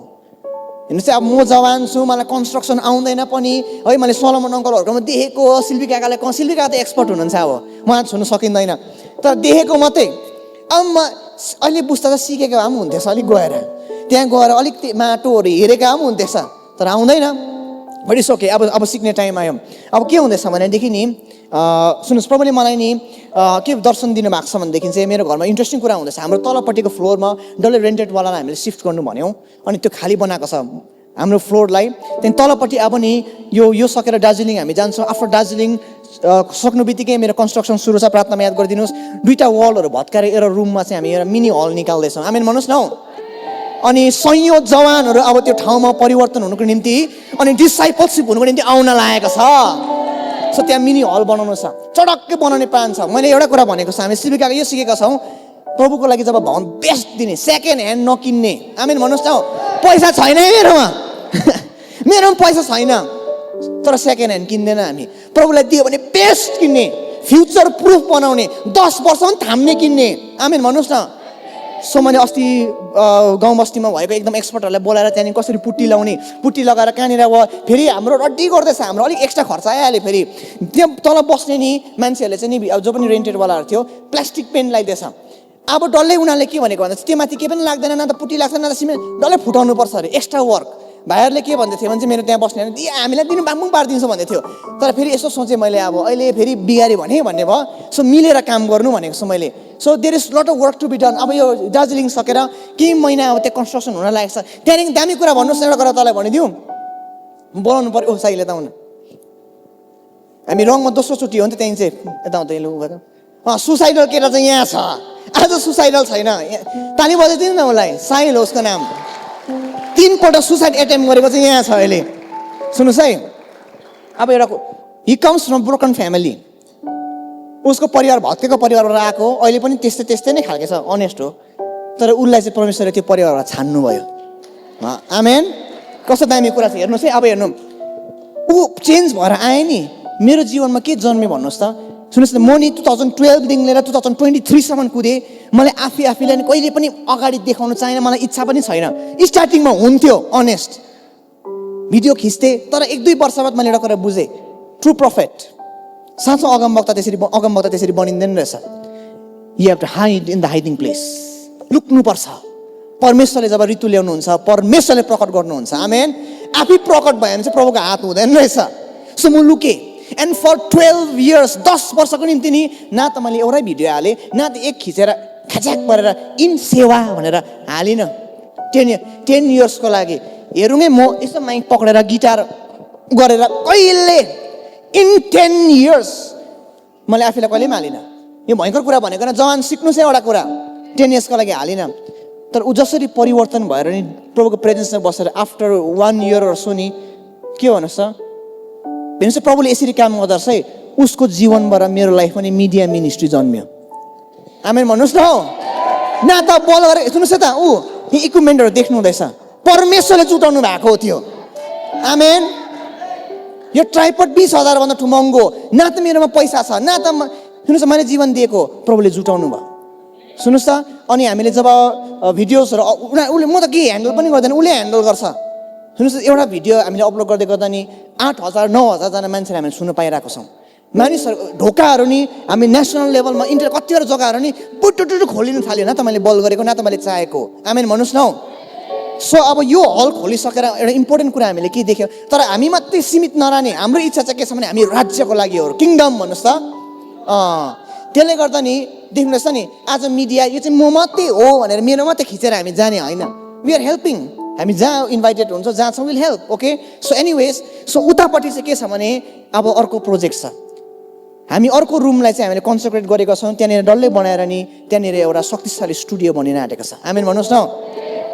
हेर्नुहोस् अब म जवान छु मलाई कन्स्ट्रक्सन आउँदैन पनि है मैले सोलोमन अङ्कलहरूकोमा देखेको सिल्वी काकाले सिल्वी काका त एक्सपर्ट हुनुहुन्छ अब उहाँ छुन सकिँदैन तर देखेको मात्रै अब म अहिले बुझ्दा त सिकेको भए पनि हुन्थेछ अलिक गएर त्यहाँ गएर अलिक माटोहरू हेरेको भए पनि हुन्थेछ तर आउँदैन बट इट्स ओके अब सिक्ने टाइम आयो अब के हुँदैछ भनेदेखि नि सुन्नुहोस् प्रभुले मलाई नि के दर्शन दिनुभएको छ भनेदेखि चाहिँ मेरो घरमा इन्ट्रेस्टिङ कुरा हुँदैछ हाम्रो तलपट्टिको फ्लोरमा डल्लै रेन्टेडवालालाई हामीले सिफ्ट गर्नु भन्यौँ अनि त्यो खाली बनाएको छ हाम्रो फ्लोरलाई त्यहाँदेखि तलपट्टि अब नि यो सकेर दार्जिलिङ हामी जान्छौँ आफ्टर दार्जिलिङ सक्नु बित्तिकै मेरो कन्स्ट्रक्सन सुरु छ प्रार्थनामा याद गरिदिनुहोस् 2टा वलहरू भत्काएर एउटा रुममा चाहिँ हामी एउटा मिनी हल निकाल्दैछौँ आमेन भन्नुहोस् न अनि सयौं जवानहरू अब त्यो ठाउँमा परिवर्तन हुनुको निम्ति अनि डिसाइपलसिप हुनुको निम्ति आउन लागेको छ सो त्यहाँ मिनी हल बनाउनु छ चटक्कै बनाउने प्लान छ मैले एउटा कुरा भनेको छ हामी सिविकाको यो सिकेका छौँ प्रभुको लागि जब भवन बेस्ट दिने सेकेन्ड ह्यान्ड नकिन्ने आमेन भन्नुहोस् न पैसा छैन मेरोमा मेरोमा पैसा छैन तर सेकेन्ड ह्यान्ड किन्दैन हामी प्रभुलाई दियो भने बेस्ट किन्ने फ्युचर प्रुफ बनाउने 10 वर्षसम्म थाम्ने किन्ने आमेन भन्नुहोस् न सो मैले अस्ति गाउँ बस्तीमा भएको एकदम एक्सपर्टहरूलाई बोलाएर त्यहाँनिर कसरी पुट्टी लगाउने पुट्टी लगाएर कहाँनिर अब फेरि हाम्रो रड्डी गर्दैछ हाम्रो अलिक एक्स्ट्रा खर्च आइहाल्यो फेरि त्यहाँ तल बस्ने नि मान्छेहरूले चाहिँ नि जो पनि रेन्टेडवालाहरू थियो प्लास्टिक पेन लगाइदिएछ अब डल्लै उनीहरूले के भनेको भन्दा त्यो माथि केही पनि लाग्दैन न त पुट्टी लाग्छ न त सिमेन्ट डल्लै फुटाउनु पर्छ अरे एक्स्ट्रा वर्क भाइहरूले के भन्दै थियो भने चाहिँ मेरो त्यहाँ बस्ने हामीलाई दिनु बाङबुङ पारिदिन्छ भन्दै थियो तर फेरि यसो सोचेँ मैले अब अहिले फेरि बिगारी भन्ने भयो सो मिलेर काम गर्नु भनेको छु मैले so there is lot of work to be done अब यो दार्जिलिङ सकेर केही महिना अब त्यहाँ कन्स्ट्रक्सन हुन लागेको छ त्यहाँदेखि दामी कुरा भन्नुहोस् न एउटा कुरा तँलाई भनिदिउँ बोलाउनु पऱ्यो साइले त आउनु हामी रङमा दोस्रो चोटि हो नि त त्यहाँदेखि चाहिँ यता आउँदा लु गर सुसाइडल केटा चाहिँ यहाँ छ आज सुसाइडल छैन ताली बजाइदिनु न उसलाई साहिल हो उसको नाम 3 पल्ट सुसाइड एटेम्प गरेको चाहिँ यहाँ छ अहिले सुन्नुहोस् है अब एउटा he comes from broken family उसको परिवार भत्केको परिवारबाट आएको अहिले पनि त्यस्तै नै खालको छ अनेस्ट हो तर उसलाई चाहिँ परमेश्वरले त्यो परिवारबाट छान्नुभयो आमेन कस्तो दामी कुरा छ हेर्नुहोस् है अब हेर्नु ऊ चेन्ज भएर आए नि मेरो जीवनमा के जन्म्यो भन्नुहोस् त सुन्नुहोस् न म नि 2012देखि लिएर 2023 सम्म कुदेँ मलाई आफैलाई नि कहिले पनि अगाडि देखाउन चाहिएन मलाई इच्छा पनि छैन स्टार्टिङमा हुन्थ्यो अनेस्ट भिडियो खिच्थेँ तर 1-2 वर्ष बाद मैले एउटा कुरा बुझेँ ट्रु प्रफेट साँचो अगमवक्ता त्यसरी बनिँदैन रहेछ you have to hide in the hiding place लुक्नुपर्छ परमेश्वरले जब ऋतु ल्याउनुहुन्छ परमेश्वरले प्रकट गर्नुहुन्छ आमेन आफै प्रकट भयो भने चाहिँ प्रभुको हात हुँदैन रहेछ सो म लुकेँ एन्ड फर 12 इयर्स 10 वर्षको निम्ति नि न त मैले एउटै भिडियो हालेँ न त एक खिचेर खच्याक परेर इन सेवा भनेर हालिनँ 10 इयर्सको लागि हेरौँ है म यसो माइक पक्रेर गिटार गरेर कहिले इन 10 इयर्स मैले आफैलाई कहिले पनि हालिनँ यो भयङ्कर कुरा भनेको न जवान सिक्नुहोस् एउटा कुरा 10 इयर्सको लागि हालिनँ तर ऊ जसरी परिवर्तन भएर नि प्रभुको प्रेजेन्समा बसेर आफ्टर 1 इयर सो नि के भन्नुहोस् त भनेपछि प्रभुले यसरी काम गर्दा चाहिँ उसको जीवनबाट मेरो लाइफमा नि मिडिया मिनिस्ट्री जन्मियो आमेन भन्नुहोस् न न त बल गरेर सुन्नुहोस् त ऊ इक्विपमेन्टहरू देख्नु हुँदैछ परमेश्वरले जुटाउनु भएको थियो आमेन यो ट्राइपड 20,000 भन्दा ठु महँगो न त मेरोमा पैसा छ न त सुन्नुहोस् मैले जीवन दिएको प्रभुले जुटाउनु भयो सुन्नुहोस् त अनि हामीले जब भिडियोजहरू उसले म त के ह्यान्डल पनि गर्दैन उसले ह्यान्डल गर्छ सुन्नुहोस् एउटा भिडियो हामीले अपलोड गर्दै गर्दा नि 8,000 9,000 जना मान्छेले हामीले सुन्न पाइरहेको छौँ मानिसहरू ढोकाहरू नि हामी नेसनल लेभलमा कतिवटा जग्गाहरू नि पुटुटुटु खोलिनु थाल्यो न त मैले बल गरेको न त मैले चाहेको आमेन भन्नुहोस् न सो अब यो हल खोलिसकेर एउटा इम्पोर्टेन्ट कुरा हामीले के देख्यौँ, तर हामी मात्रै सीमित नरहने, हाम्रो इच्छा चाहिँ के छ भने हामी राज्यको लागि हो, किङडम भन्नुहोस् त। त्यसले गर्दा नि देख्नुहोस् त नि, आज मिडिया यो चाहिँ म मात्रै हो भनेर मेरो मात्रै खिचेर हामी जाने होइन। वी आर हेल्पिङ, हामी जहाँ इन्भाइटेड हुन्छ जहाँ छौँ will help. Okay, so anyways, so उतापट्टि चाहिँ के छ भने अब अर्को प्रोजेक्ट छ। हामी अर्को रुमलाई चाहिँ हामीले कन्सन्ट्रेट गरेका छौँ, त्यहाँनिर डल्लै बनाएर नि त्यहाँनिर एउटा शक्तिशाली स्टुडियो बनिन आँटेको छ। आमेन भन्नुहोस् न,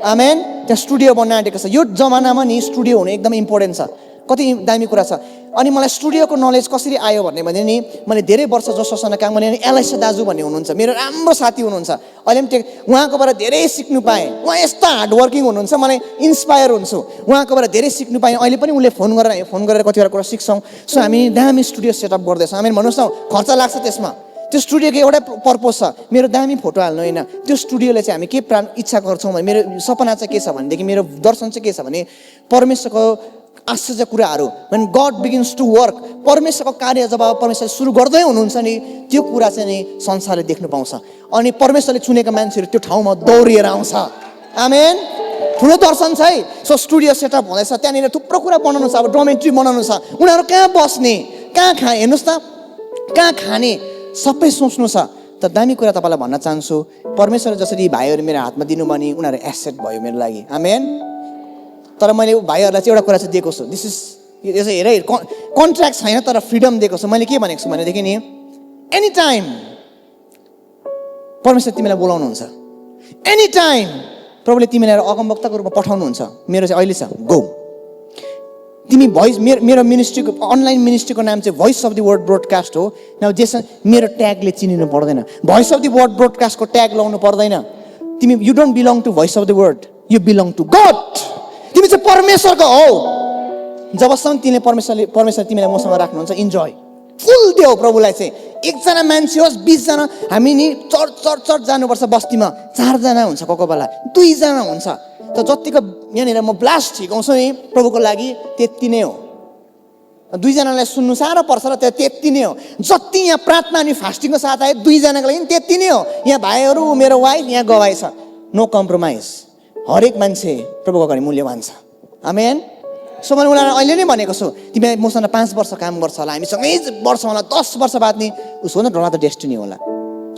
आमेन। त्यहाँ स्टुडियो बन्न आँटेको छ। यो जमानामा नि स्टुडियो हुनु एकदम इम्पोर्टेन्ट छ, कति दामी कुरा छ। अनि मलाई स्टुडियोको नलेज कसरी आयो भने नि मैले धेरै वर्ष जसोसँग काम गरेँ। एलाइसा दाजु भन्ने हुनुहुन्छ, मेरो राम्रो साथी हुनुहुन्छ, अहिले पनि उहाँकोबाट धेरै सिक्नु पाएँ। उहाँ यस्ता हार्डवर्किङ हुनुहुन्छ, मलाई इन्सपायर हुन्छु उहाँकोबाट धेरै सिक्नु पाएँ। अहिले पनि उसले फोन गरेर कतिवटा कुरा सिक्छौँ। सो हामी दामी स्टुडियो सेटअप गर्दैछौँ। आमेन भन्नुहोस् न, खर्च लाग्छ त्यसमा। त्यो स्टुडियोको एउटै पर्पज छ, मेरो दामी फोटो हाल्नु होइन। त्यो स्टुडियोले चाहिँ हामी के इच्छा गर्छौँ भने, मेरो सपना चाहिँ के छ भनेदेखि, मेरो दर्शन चाहिँ के छ भने परमेश्वरको आश्चर्य कुराहरू, when God begins to work, परमेश्वरको कार्य जब परमेश्वरले सुरु गर्दै हुनुहुन्छ नि, त्यो कुरा चाहिँ नि संसारले देख्नु पाउँछ। अनि परमेश्वरले चुनेका मान्छेहरू त्यो ठाउँमा दौडिएर आउँछ। आमेन। ठुलो दर्शन छ है। सो स्टुडियो सेटअप हुँदैछ, त्यहाँनिर थुप्रो कुरा बनाउनु छ। अब डोमेट्री बनाउनु छ, उनीहरू कहाँ बस्ने, कहाँ खाने, हेर्नुहोस् त, कहाँ खाने, सबै सोच्नु छ। त दामी कुरा तपाईँलाई भन्न चाहन्छु, परमेश्वरले जसरी भाइहरू मेरो हातमा दिनुभयो नि, उनीहरू एसेट भयो मेरो लागि। आमेन। तर मैले भाइहरूलाई चाहिँ एउटा कुरा चाहिँ दिएको छु, यो चाहिँ हेर कन्ट्र्याक्ट छैन तर फ्रिडम दिएको छु। मैले के भनेको छु भनेदेखि नि, एनी टाइम परमेश्वर तिमीलाई बोलाउनुहुन्छ, एनी टाइम प्रभुले तिमीलाई अगमवक्ताको रूपमा पठाउनुहुन्छ। मेरो चाहिँ अहिले छ, गो। तिमी भोइस, मेरो मिनिस्ट्रीको अनलाइन मिनिस्ट्रीको नाम चाहिँ voice of the word broadcast हो। न जेसँग मेरो ट्यागले चिनिनु पर्दैन, भोइस अफ द वर्ड ब्रोडकास्टको ट्याग लाउनु पर्दैन। तिमी you don't belong to voice of the word, you belong to God. तिमी चाहिँ परमेश्वरको हो। जबसम्म तिमीले परमेश्वर तिमीलाई मसँग राख्नुहुन्छ, इन्जोय फुल देऊ प्रभुलाई चाहिँ। एकजना मान्छे होस् 20 जना, हामी नि चर्च जानुपर्छ बस्तीमा, 4 जना हुन्छ, कोही बेला 2 जना हुन्छ। त जतिको यहाँनिर म ब्लास्ट ठिकाउँछु नि प्रभुको लागि, त्यति नै हो। 2 जनालाई सुन्नु साह्रो पर्छ र त्यति नै हो। जति यहाँ प्रार्थना अनि फास्टिङको साथ आयो 2 जनाको लागि त्यति नै हो। यहाँ भाइहरू, मेरो वाइफ यहाँ गवाई छ, नो कम्प्रोमाइज। हरेक मान्छे प्रभुको अगाडि मूल्यवान छ। आमेन। सो मैले उनीहरूलाई अहिले नै भनेको छु, तिमी मसँग 5 वर्ष काम गर्छ होला, हामीसँगै वर्ष होला, 10 वर्ष बाद नि उसको न डोला त डेस्टिनी होला।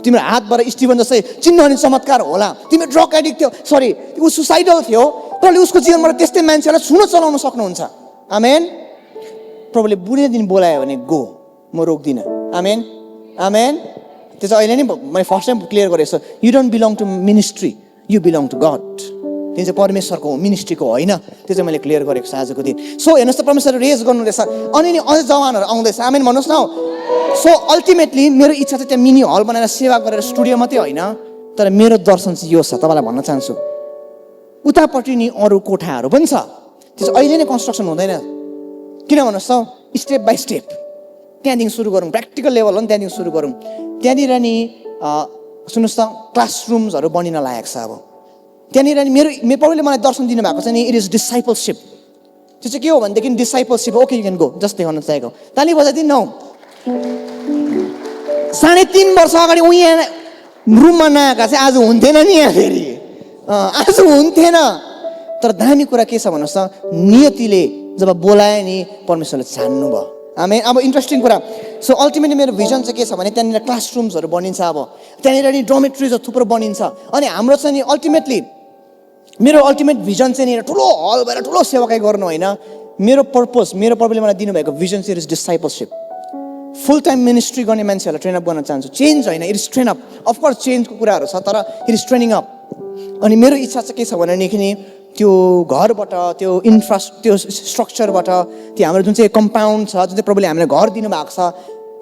तिम्रो हातबाट स्टिभन जस्तै चिन्ह अनि चमत्कार होला। तिमी ड्रग एडिक्ट थियो, सरी ऊ सुसाइडल थियो, प्रभुले उसको जीवनबाट त्यस्तै मान्छेलाई छुन चलाउन सक्नुहुन्छ। आमेन। प्रभुले बुढे दिन बोलायो भने गो, म रोक्दिनँ। आमेन, आमेन। त्यो चाहिँ अहिले नै मैले फर्स्ट टाइम क्लियर गरेको छु। You don't belong to ministry, you belong to God. त्यो चाहिँ परमेश्वरको हो, मिनिस्ट्रीको होइन। त्यो चाहिँ मैले क्लियर गरेको छु आजको दिन। सो हेर्नुहोस् त, परमेश्वरले रेज गर्नुहुँदैछ, अनि नि अझ जवानहरू आउँदैछ। आमेन भन्नुहोस् न। सो अल्टिमेटली मेरो इच्छा चाहिँ त्यहाँ मिनी हल बनाएर सेवा गरेर स्टुडियो मात्रै होइन, तर मेरो दर्शन चाहिँ यो छ, तपाईँलाई भन्न चाहन्छु। उतापट्टि नि अरू कोठाहरू पनि छ, त्यो चाहिँ अहिले नै कन्स्ट्रक्सन हुँदैन। किन भन्नुहोस् त, स्टेप बाई स्टेप त्यहाँदेखि सुरु गरौँ, प्र्याक्टिकल लेभल हो नि, त्यहाँदेखि सुरु गरौँ। त्यहाँनिर नि सुन्नुहोस् त, क्लासरुम्सहरू बनिन लागेको छ। अब त्यहाँनिर नि मेरो प्रभुले मलाई दर्शन दिनुभएको छ नि, इट इज डिसाइपलसिप। त्यो चाहिँ के हो भनेदेखि discipleship. Okay, you can go, just देखाउन चाहेको। ताली बजाइदिनु नौ। 3.5 वर्ष अगाडि ऊ यहाँ रुममा नआएका चाहिँ आज हुन्थेन नि, यहाँ फेरि आज हुन्थेन। तर दामी कुरा के छ भन्नुहोस् त, नियतिले जब बोलायो नि परमेश्वरले छान्नु भयो। आमेन। अब इन्ट्रेस्टिङ कुरा। सो अल्टिमेटली मेरो भिजन चाहिँ के छ भने त्यहाँनिर क्लासरुम्सहरू बनिन्छ, अब त्यहाँनिर नि डोमेट्रिजहरू थुप्रो बनिन्छ। अनि हाम्रो चाहिँ नि अल्टिमेटली मेरो अल्टिमेट भिजन चाहिँ नि ठुलो हल भएर ठुलो सेवाकाई गर्नु होइन। मेरो पर्पस, मेरो प्रभुले मलाई दिनुभएको भिजन चाहिँ is discipleship. Full time ministry गर्ने मान्छेहरूलाई ट्रेन अप गर्न चाहन्छु। चेन्ज होइन, it is train up. Of course चेन्जको कुराहरू छ, तर इट इज ट्रेनिङ अप। अनि मेरो इच्छा चाहिँ के छ भनेदेखि नि त्यो घरबाट, त्यो त्यो स्ट्रक्चरबाट, त्यो हाम्रो जुन चाहिँ कम्पाउन्ड छ, जुन चाहिँ प्रभुले हामीलाई घर दिनुभएको छ,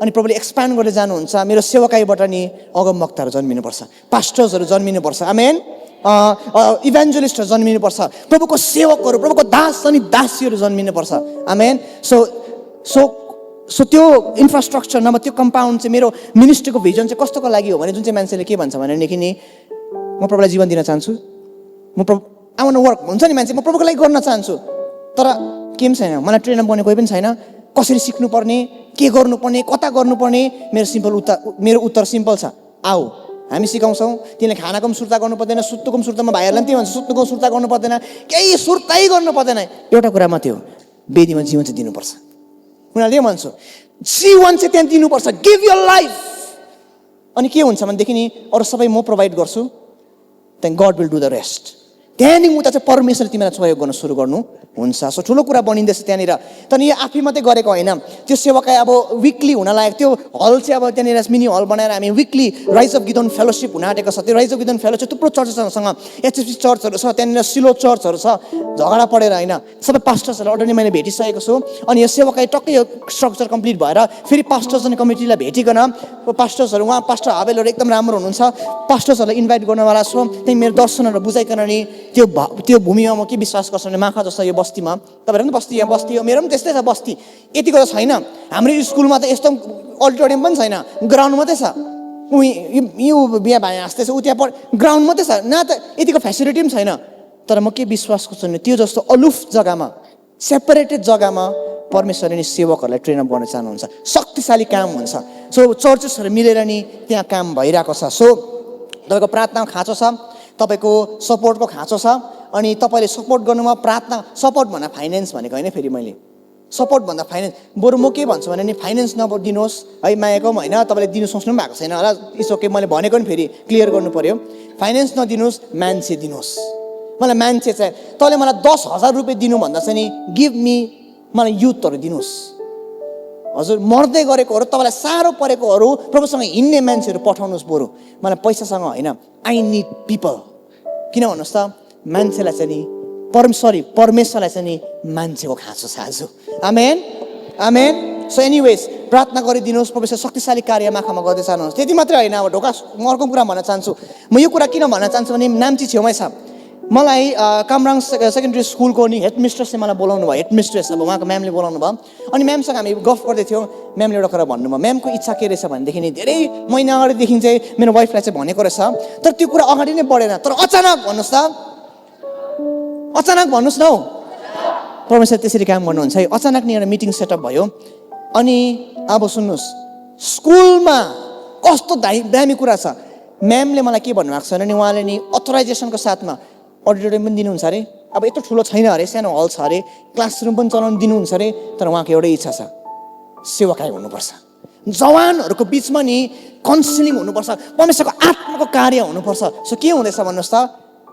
अनि प्रभुले एक्सप्यान्ड गर्दै जानुहुन्छ। मेरो सेवाकाईबाट नि अगमवक्ताहरू जन्मिनुपर्छ, पास्टर्सहरू जन्मिनुपर्छ। आमेन। इभान्जलिस्टहरू जन्मिनुपर्छ, प्रभुको सेवकहरू, प्रभुको दास अनि दासीहरू जन्मिनुपर्छ। आमेन। सो त्यो इन्फ्रास्ट्रक्चर नभए त्यो कम्पाउन्ड चाहिँ मेरो मिनिस्ट्रीको भिजन चाहिँ कस्तोको लागि हो भने, जुन चाहिँ मान्छेले के भन्छ भनेदेखि नि म प्रभुलाई जीवन दिन चाहन्छु, म प्रभु आई वान्ट टु वर्क हुन्छ नि मान्छे, म प्रभुको लागि गर्न चाहन्छु। तर के पनि छैन, मलाई ट्रेन बन्ने कोही पनि छैन। कसरी सिक्नुपर्ने, के गर्नुपर्ने, कता गर्नुपर्ने, मेरो उत्तर सिम्पल छ, आऊ हामी सिकाउँछौँ तिमीले खानाको पनि सुर्ता गर्नु पर्दैन, सुत्नुको पनि सुर्तामा भाइहरूलाई पनि त्यही भन्छ, सुत्नुको सुर्ता गर्नु पर्दैन, केही सुर्तै गर्नु पर्दैन। एउटा कुरा मात्रै हो, वेदीमा जीवन चाहिँ दिनुपर्छ। उनीहरूले भन्छ जीवन चाहिँ त्यहाँ दिनुपर्छ, गिभ यर लाइफ। अनि के हुन्छ भनेदेखि नि अरू सबै म प्रोभाइड गर्छु, त्यहाँदेखि God will do the rest. त्यहाँदेखि उता चाहिँ परमेश्वरले तिमीलाई सहयोग गर्न सुरु गर्नुहुन्छ। सो ठुलो कुरा बनिँदैछ त्यहाँनिर। तर यो आफै मात्रै गरेको होइन, त्यो सेवाकाई अब विकली हुन लागेको त्यो हल चाहिँ अब त्यहाँनिर मिनी हल बनाएर हामी विकली राइज अफ गिदोन फेलोसिप हुन आँटेको छ। त्यो राइज अफ गिदोन फेलोसिप थुप्रो चर्चसँग एचएफसी चर्चहरू छ, त्यहाँनिर सिलो चर्चहरू छ, झगडा परेर होइन, सबै पास्टर्सहरू अलरेडी मैले भेटिसकेको छु। अनि यो सेवाकाई टक्कै यो स्ट्रक्चर कम्प्लिट भएर फेरि पास्टर्स अनि कमिटीलाई भेटिकन पास्टर्सहरू, उहाँ पास्टर हावेलहरू एकदम राम्रो हुनुहुन्छ, पास्टर्सहरूलाई इन्भाइट गर्नवाला छु। त्यही मेरो दर्शनहरू बुझाइकन नि त्यो भूमिमा म के विश्वास गर्छु भने माखा जस्तो यो बस्तीमा तपाईँहरू पनि बस्ती यहाँ बस्ती हो, मेरो पनि त्यस्तै छ बस्ती। यतिको त छैन, हाम्रो स्कुलमा त यस्तो अडिटोरियम पनि छैन, ग्राउन्ड मात्रै छ। यो बिहा भाइ हाँस्दैछ, ऊ त्यहाँ ग्राउन्ड मात्रै छ, न त यतिको फेसिलिटी पनि छैन। तर म के विश्वास गर्छु भने त्यो जस्तो अलुफ जग्गामा, सेपरेटेड जग्गामा परमेश्वरले नि सेवकहरूलाई ट्रेन अप गर्न चाहनुहुन्छ। शक्तिशाली काम हुन्छ। सो चर्चेसहरू मिलेर नि त्यहाँ काम भइरहेको छ। सो तपाईँको प्रार्थनामा खाँचो छ, तपाईँको सपोर्टको खाँचो छ। अनि तपाईँले सपोर्ट गर्नुमा प्रार्थना, सपोर्ट भन्दा फाइनेन्स भनेको होइन, फेरि मैले सपोर्ट भन्दा फाइनेन्स, बरु म के भन्छु भने नि फाइनेन्स नदिनुहोस् है मायाको होइन, तपाईँले दिनु सोच्नु पनि भएको छैन होला, इसोके मैले भनेको नि फेरि क्लियर गर्नु पऱ्यो। फाइनेन्स नदिनुहोस्, मान्छे दिनुहोस्। मलाई मान्छे चाहिँ तपाईँले मलाई 10,000 रुपियाँ दिनु भन्दा चाहिँ नि गिभ मी, मलाई युथहरू दिनुहोस्। हजुर मर्दै गरेकोहरू, तपाईँलाई साह्रो परेकोहरू, प्रभुसँग हिँड्ने मान्छेहरू पठाउनुहोस् बरु, मलाई पैसासँग होइन। I need people. किन भन्नुहोस् त, मान्छेलाई चाहिँ नि परमेश्वरलाई चाहिँ नि मान्छेको खाँचो छ आज। आमेन आमेन। सो एनिवेज प्रार्थना गरिदिनुहोस्, परमेश्वर शक्तिशाली कार्य माखामा गर्दै जानुहोस्। त्यति मात्रै होइन, अब ढोका म अर्को कुरा भन्न चाहन्छु। म यो कुरा किन भन्न चाहन्छु भने नाम्ची छेउमै छ। मलाई कामराङ सेकेन्ड्री स्कुलको नि हेड मिस्ट्रेसले मलाई बोलाउनु भयो, हेड मिस्ट्रेस अब उहाँको म्यामले बोलाउनु भयो। अनि म्यामसँग हामी गफ गर्दै थियौँ। म्यामले एउटा कुरा भन्नुभयो, म्यामको इच्छा के रहेछ भनेदेखि नि धेरै महिना अगाडिदेखि चाहिँ मेरो वाइफलाई चाहिँ भनेको रहेछ, तर त्यो कुरा अगाडि नै बढेन। तर अचानक भन्नुहोस् त, अचानक भन्नुहोस् न हौ, परमेश्वर त्यसरी काम गर्नुहुन्छ है। अचानक नि एउटा मिटिङ सेटअप भयो। अनि अब सुन्नुहोस्, स्कुलमा कस्तो दामी कुरा छ। म्यामले मलाई के भन्नुभएको छ भने उहाँले नि अथोराइजेसनको साथमा अडिटोरियम पनि दिनुहुन्छ अरे। अब यत्रो ठुलो छैन अरे, सानो हल छ अरे, क्लासरुम पनि चलाउनु दिनुहुन्छ अरे। तर उहाँको एउटै इच्छा छ, सेवाकाई हुनुपर्छ, जवानहरूको बिचमा नि काउन्सिलिङ हुनुपर्छ, परमेश्वरको आत्माको कार्य हुनुपर्छ। सो के हुँदैछ भन्नुहोस् त,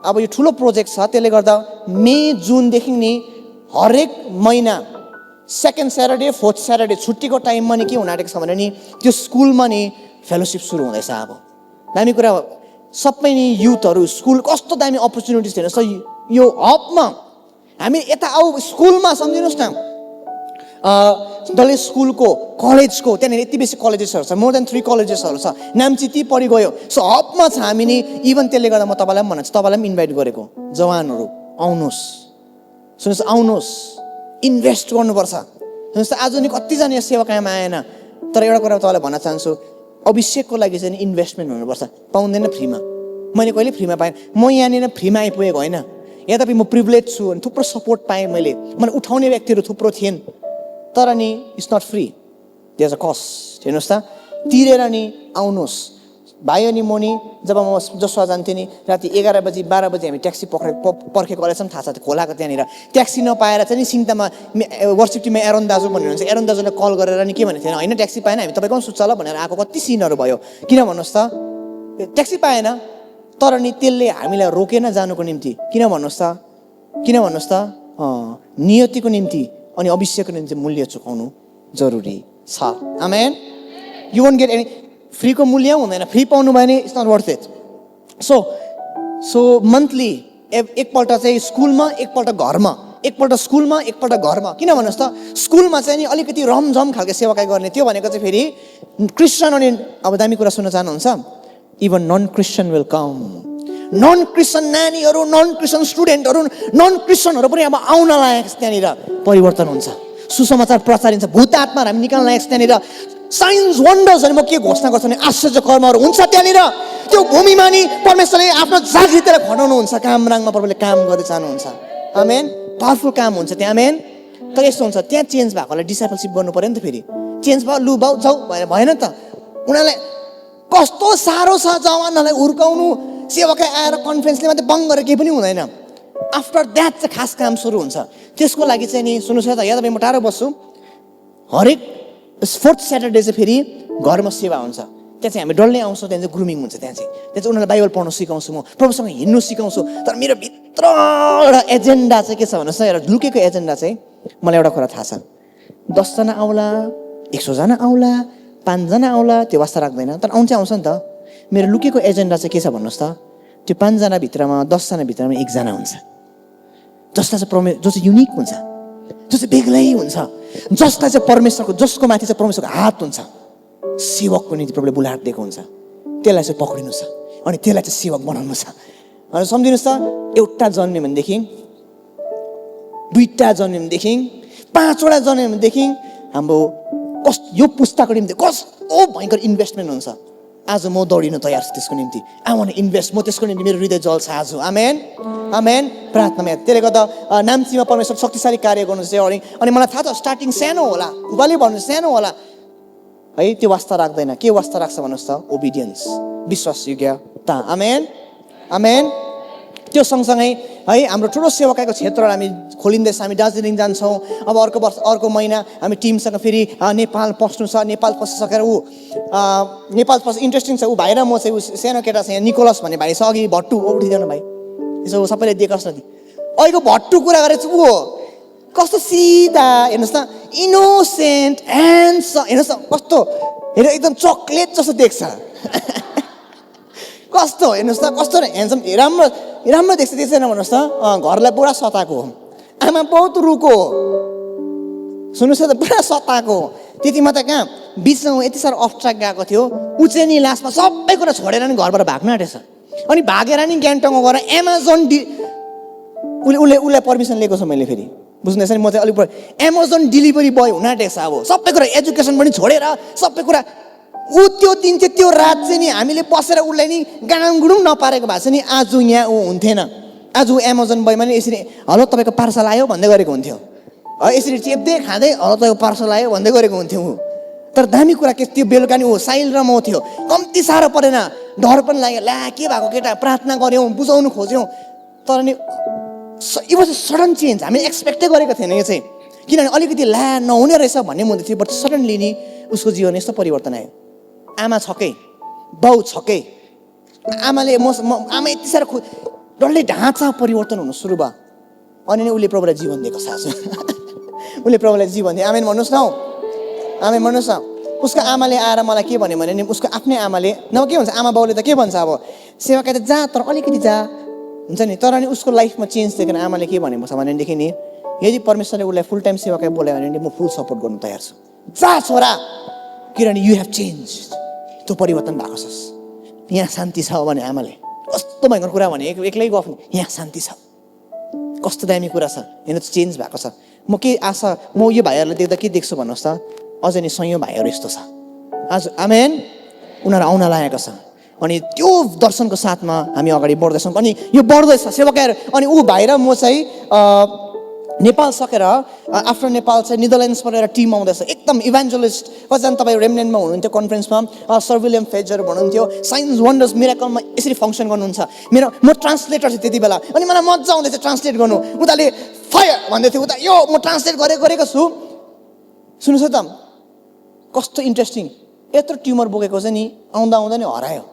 अब यो ठुलो प्रोजेक्ट छ, त्यसले गर्दा मे जुनदेखि नि हरेक महिना सेकेन्ड स्याटरडे फोर्थ स्याटरडे छुट्टीको टाइममा नि के हुन आँटेको छ भने नि त्यो स्कुलमा नि फेलोसिप सुरु हुँदैछ। अब दामी कुरा, सबै नि युथहरू स्कुल कस्तो दामी अपर्च्युनिटिज हेर्नुहोस् त यो हबमा। हामी यता आऊ स्कुलमा सम्झिनुहोस् न, डल्लै स्कुलको कलेजको त्यहाँनिर यति बेसी कलेजेसहरू छ, मोर देन 3 कलेजेसहरू छ, नाम्ची ती परि गयो। सो हबमा छ हामी नि। इभन त्यसले गर्दा म तपाईँलाई पनि भन्छु, तपाईँलाई पनि इन्भाइट गरेको, जवानहरू आउनुहोस्, सुन्नुहोस् आउनुहोस्, इन्भेस्ट गर्नुपर्छ। सुन्नुहोस् त आज नि कतिजना यो सेवाकाईमा आएन, तर एउटा कुरा तपाईँलाई भन्न चाहन्छु, अभिषेकको लागि चाहिँ इन्भेस्टमेन्ट हुनुपर्छ, पाउँदैन फ्रीमा। मैले कहिले फ्रीमा पाएँ, म यहाँनिर फ्रीमा आइपुगेको होइन, यद्यपि म प्रिभिलेज छु अनि थुप्रो सपोर्ट पाएँ मैले, मलाई उठाउने व्यक्तिहरू थुप्रो थिएन, तर नि it's not free, there is a cost. हेर्नुहोस् त, तिरेर नि आउनुहोस्। भाइ अनि म नि जब म जसुवा जान्थेँ नि राति 11 बजी 12 बजी हामी ट्याक्सी पर्खेको रहेछौँ, थाहा छ खोलाको त्यहाँनिर ट्याक्सी नपाएर चाहिँ नि सिङ्तामा वर्सिप टिममा एरोन दाजु भन्नुहुन्छ, एरोन दाजुलाई कल गरेर नि के भनेको थिएन, होइन ट्याक्सी पाएन, हामी तपाईँको सुत्छ ल भनेर आएको कति सिनहरू भयो। किन भन्नुहोस् त, ट्याक्सी पाएन, तर नि त्यसले हामीलाई रोकेन जानुको निम्ति। किन भन्नुहोस् त, नियतिको निम्ति अनि अभिषेकको निम्ति मूल्य चुकाउनु जरुरी छ। Amen. You won't get any, फ्रीको मूल्य हुँदैन, फ्री पाउनु भयो भने it's not worth it. So monthly एकपल्ट चाहिँ स्कुलमा, एकपल्ट घरमा, एकपल्ट स्कुलमा, एकपल्ट घरमा। किन भन्नुहोस् त, स्कुलमा चाहिँ नि अलिकति रमझम खालको सेवाकाई गर्ने, त्यो भनेको चाहिँ फेरि क्रिस्चियन। अनि अब दामी कुरा सुन्न चाहनुहुन्छ, even non Christian will come. Non Christian नानीहरू, नन क्रिस्चियन स्टुडेन्टहरू, नन क्रिस्चियनहरू पनि अब आउन लागेको छ, त्यहाँनिर परिवर्तन हुन्छ, सुसमाचार प्रचारिन्छ, भूत आत्माहरू हामी निकाल्न लागेको छ त्यहाँनिर, साइन्स वन्डर्सहरू। म के घोषणा गर्छु भने आश्चर्य कर्महरू हुन्छ त्यहाँनिर। त्यो भूमिमा नि परमेश्वरले आफ्नो जागृतिलाई खटाउनुहुन्छ, कामराङमा प्रभुले काम गर्दै जानुहुन्छ। आमेन। पावरफुल काम हुन्छ त्यहाँ। आमेन। तर यस्तो हुन्छ, त्यहाँ चेन्ज भएकोलाई डिसाइपलसिप गर्नु पऱ्यो नि त, फेरि चेन्ज भयो, लु बाउ जाऊ भएन नि त। उनीहरूलाई कस्तो साह्रो छ जवानहरूलाई हुर्काउनु। सेवाकै आएर कन्फरेन्सले मात्रै बङ गरेर केही पनि हुँदैन। आफ्टर द्याट चाहिँ खास काम सुरु हुन्छ। त्यसको लागि चाहिँ नि सुन्नुहोस् है त, यहाँ तपाईँ म टाढो बस्छु, हरेक 4th स्याटरडे चाहिँ फेरि घरमा सेवा हुन्छ। त्यहाँ चाहिँ हामी डल्लै आउँछौँ, त्यहाँ चाहिँ ग्रुमिङ हुन्छ। त्यहाँ चाहिँ उनीहरूलाई बाइबल पढ्नु सिकाउँछु, म प्रभुसँग हिँड्नु सिकाउँछु। तर मेरो भित्र एउटा एजेन्डा चाहिँ के छ भन्नुहोस् त, एउटा लुकेको एजेन्डा चाहिँ मलाई एउटा कुरा थाहा छ। 10 जना आउला, 100 जना आउला, 5 जना आउला, त्यो वास्ता राख्दैन, तर आउँछ नि त। मेरो लुकेको एजेन्डा चाहिँ के छ भन्नुहोस् त, त्यो 5 जना भित्रमा 10 जना भित्रमा 1 जना हुन्छ, जसलाई चाहिँ जो चाहिँ युनिक हुन्छ, जो चाहिँ बेग्लै हुन्छ, जसलाई चाहिँ परमेश्वरको, जसको माथि चाहिँ परमेश्वरको हात हुन्छ, सेवकको निम्ति प्रभुले बुलाहट दिएको हुन्छ, त्यसलाई चाहिँ पक्रिनु छ अनि त्यसलाई चाहिँ सेवक बनाउनु छ। अनि सम्झिनुहोस् त, एउटा जन्म्यो भनेदेखि, 2टा जन्म्यो भनेदेखि, 5वटा जन्म्यो भनेदेखि हाम्रो यो पुस्ताको निम्ति कस्तो भयङ्कर इन्भेस्टमेन्ट हुन्छ। आज म दौडिन तयार छु त्यसको निम्ति। I want to invest. म त्यसको निम्ति मेरो हृदय जल्छ आज। आमेन आमेन। प्रार्थनामा त्यसले गर्दा नाम्चीमा परमेश्वर शक्तिशाली कार्य गर्नु चाहिँ अनि मलाई थाहा छ स्टार्टिङ सानो होला, उकाली भन्नु सानो होला है, त्यो वास्ता राख्दैन। के वास्ता राख्छ भन्नुहोस् त, ओबिडियन्स, विश्वासयोग्यता। आमेन आमेन। त्यो सँगसँगै है हाम्रो ठुलो सेवाकाको क्षेत्रहरू हामी खोलिँदैछ। हामी दार्जिलिङ जान्छौँ। अब अर्को महिना हामी टिमसँग फेरि नेपाल पस्नु छ। नेपाल पसिसकेर नेपाल इन्ट्रेस्टिङ छ। भाइ र म चाहिँ सानो केटा छ यहाँ, निकोलस भन्ने भाइ छ, अघि भट्टु उठिदिनु भाइ, यसो सबैले दिएकोस् न। अहिलेको भट्टु कुरा गरेको छु, ऊ हो कस्तो सिधा, हेर्नुहोस् त, इनोसेन्ट ह्यान्डसम, हेर्नुहोस् त कस्तो, हेर एकदम चक्लेट जस्तो देख्छ। कस्तो हेर्नुहोस् त, कस्तो ह्यान्डसम, राम्रो देख्छ। त्यसैन भन्नुहोस् त, घरलाई पुरा सताएको, आमा बहुत रुको, सुन्नुहोस् त पुरा सताएको। त्यति मात्रै कहाँ, बिचमा यति साह्रो अफ ट्र्याक गएको थियो, ऊ चाहिँ नि लास्टमा सबै कुरा छोडेर नि घरबाट भाग्न आँटेछ। अनि भागेर नि ग्यान्टङमा गएर उसलाई पर्मिसन लिएको छ मैले फेरि, बुझ्दैछ नि। म चाहिँ अलिक एमाजोन डेलिभरी बोय हुन आँटेको छ। अब सबै कुरा एजुकेसन पनि छोडेर सबै कुरा, ऊ त्यो दिन चाहिँ त्यो रात चाहिँ नि हामीले बसेर उसलाई नि गाङगुडुङ नपारेको भए चाहिँ नि आज यहाँ ऊ हुन्थेन। आज ऊ एमाजोन बोयमा नि यसरी हेलो तपाईँको पार्सल आयो भन्दै गरेको हुन्थ्यो, यसरी चेप्दै खाँदै हेलो तपाईँको पार्सल आयो भन्दै गरेको हुन्थ्यो ऊ। तर दामी कुरा के त्यो बेलुका नि ऊ साइल र म थियो, कम्ती साह्रो परेन, डर पनि लाग्यो, ला के भएको केटा, प्रार्थना गऱ्यौँ, बुझाउनु खोज्यौँ, तर नि it was a sudden change. हामीले एक्सपेक्टै गरेको थिएन यो चाहिँ, किनभने अलिकति ला नहुने रहेछ भन्ने हुँदै थियो, बट सडनली नि उसको जीवन यस्तो परिवर्तन आयो। आमा छकै, बाउ छकै, आमाले आमा यति साह्रो डल्लै ढाँचा परिवर्तन हुनु सुरु भयो। अनि नै उसले प्रभुलाई जीवन दिएको छ आज। उसले प्रभुलाई जीवन दियो। आमेन भन्नुहोस् न, आमेन भन्नुहोस् न। उसको आमाले आएर मलाई के भन्यो भने नि, उसको आफ्नै आमाले न के भन्छ, आमा बाउले त के भन्छ, अब सेवाकाई त जा तर अलिकति जा हुन्छ नि। तर नि उसको लाइफमा चेन्ज देखेर आमाले के भनेको छ भनेदेखि नि, यदि परमेश्वरले उसलाई फुल टाइम सेवाकाई बोलायो भने म फुल सपोर्ट गर्नु तयार छु, जा छोरा, किनभने यु हेभ चेन्ज, त्यो परिवर्तन भएको छ। यहाँ शान्ति छ भने आमाले कस्तो भयङ्कर कुरा भने, एक्लै गफ, यहाँ शान्ति छ, कस्तो दामी कुरा छ, हेर्नु चेन्ज भएको छ। म के आशा, म यो भाइहरूलाई देख्दा के देख्छु भन्नुहोस् त, अझै नि सयौँ भाइहरू यस्तो छ आज। आमेन। उनीहरू आउन लागेको छ अनि त्यो दर्शनको साथमा हामी अगाडि बढ्दैछौँ। अनि यो बढ्दैछ सेवाकाईहरू। अनि ऊ भाइ र म चाहिँ नेपाल सकेर आफ्टर नेपाल चाहिँ नेदरल्यान्ड्सबाट एउटा टिम आउँदैछ, एकदम इभान्जलिस्ट। कतिजना तपाईँ रेमनेन्टमा हुनुहुन्थ्यो कन्फरेन्समा, सर विलियम फेजर हुनुहुन्थ्यो, साइन्स वन्डर्स मिराकलमा यसरी फङ्सन गर्नुहुन्छ। म ट्रान्सलेटर थिएँ त्यति बेला, अनि मलाई मजा आउँदैछ ट्रान्सलेट गर्नु। उताले फायर भन्दै थियो, उता यो म ट्रान्सलेट गरेको छु। सुन्नुहोस् त कस्तो इन्ट्रेस्टिङ, यत्रो ट्युमर बोकेको चाहिँ नि आउँदा नि हरायो,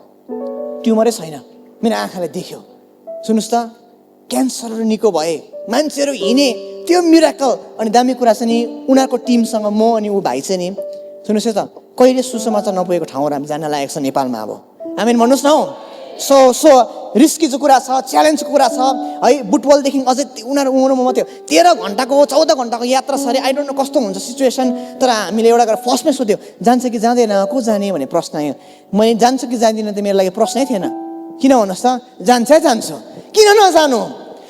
ट्युमरै छैन, मेरो आँखाले देख्यो। सुन्नुहोस् त क्यान्सरहरू निको भए, मान्छेहरू हिँडे, त्यो मिराकल। अनि दामी कुरा चाहिँ नि उनीहरूको टिमसँग म अनि ऊ भाइ चाहिँ नि, सुन्नुहोस् त कहिले सुसमाचार नपुगेको ठाउँहरू हामी जान लागेको छ नेपालमा। अब आमेन भन्नुहोस् न। सो रिस्की जो कुरा छ, च्यालेन्जको कुरा छ है। बुटवलदेखि अझै उनीहरू मात्रै 13 घन्टाको 14 घन्टाको यात्रा छ अरे, आई डोन्ट नो कस्तो हुन्छ सिचुएसन। तर हामीले एउटा गरेर फर्स्टमै सोध्यो जान्छ कि जाँदैन, को जाने भन्ने प्रश्न आयो। मैले जान्छु कि जाँदिनँ त मेरो लागि प्रश्नै थिएन। किन भन्नुहोस् त, जान्छु, किन नजानु,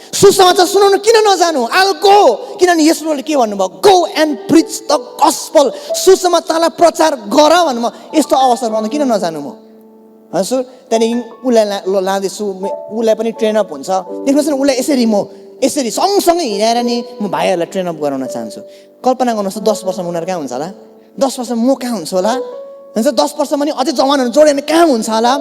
सुसमाचार सुनाउनु किन नजानु, आल्को। किनभने यसोले के भन्नुभयो, go and preach the gospel, सुसमाचारलाई प्रचार गर भन्नुभयो। यस्तो अवसरमा किन नजानु म, हजुर। त्यहाँदेखि उसलाई लाँदैछु, उसलाई पनि ट्रेनअप हुन्छ। देख्नुहोस् न, उसलाई यसरी सँगसँगै हिँडेर नि म भाइहरूलाई ट्रेनअप गराउन चाहन्छु। कल्पना गर्नुहोस् त 10 वर्षमा उनीहरू कहाँ हुन्छ होला, 10 वर्षमा म कहाँ हुन्छु होला, हुन्छ 10 वर्षमा नि अझै जवानहरू जोड्यो भने कहाँ हुन्छ होला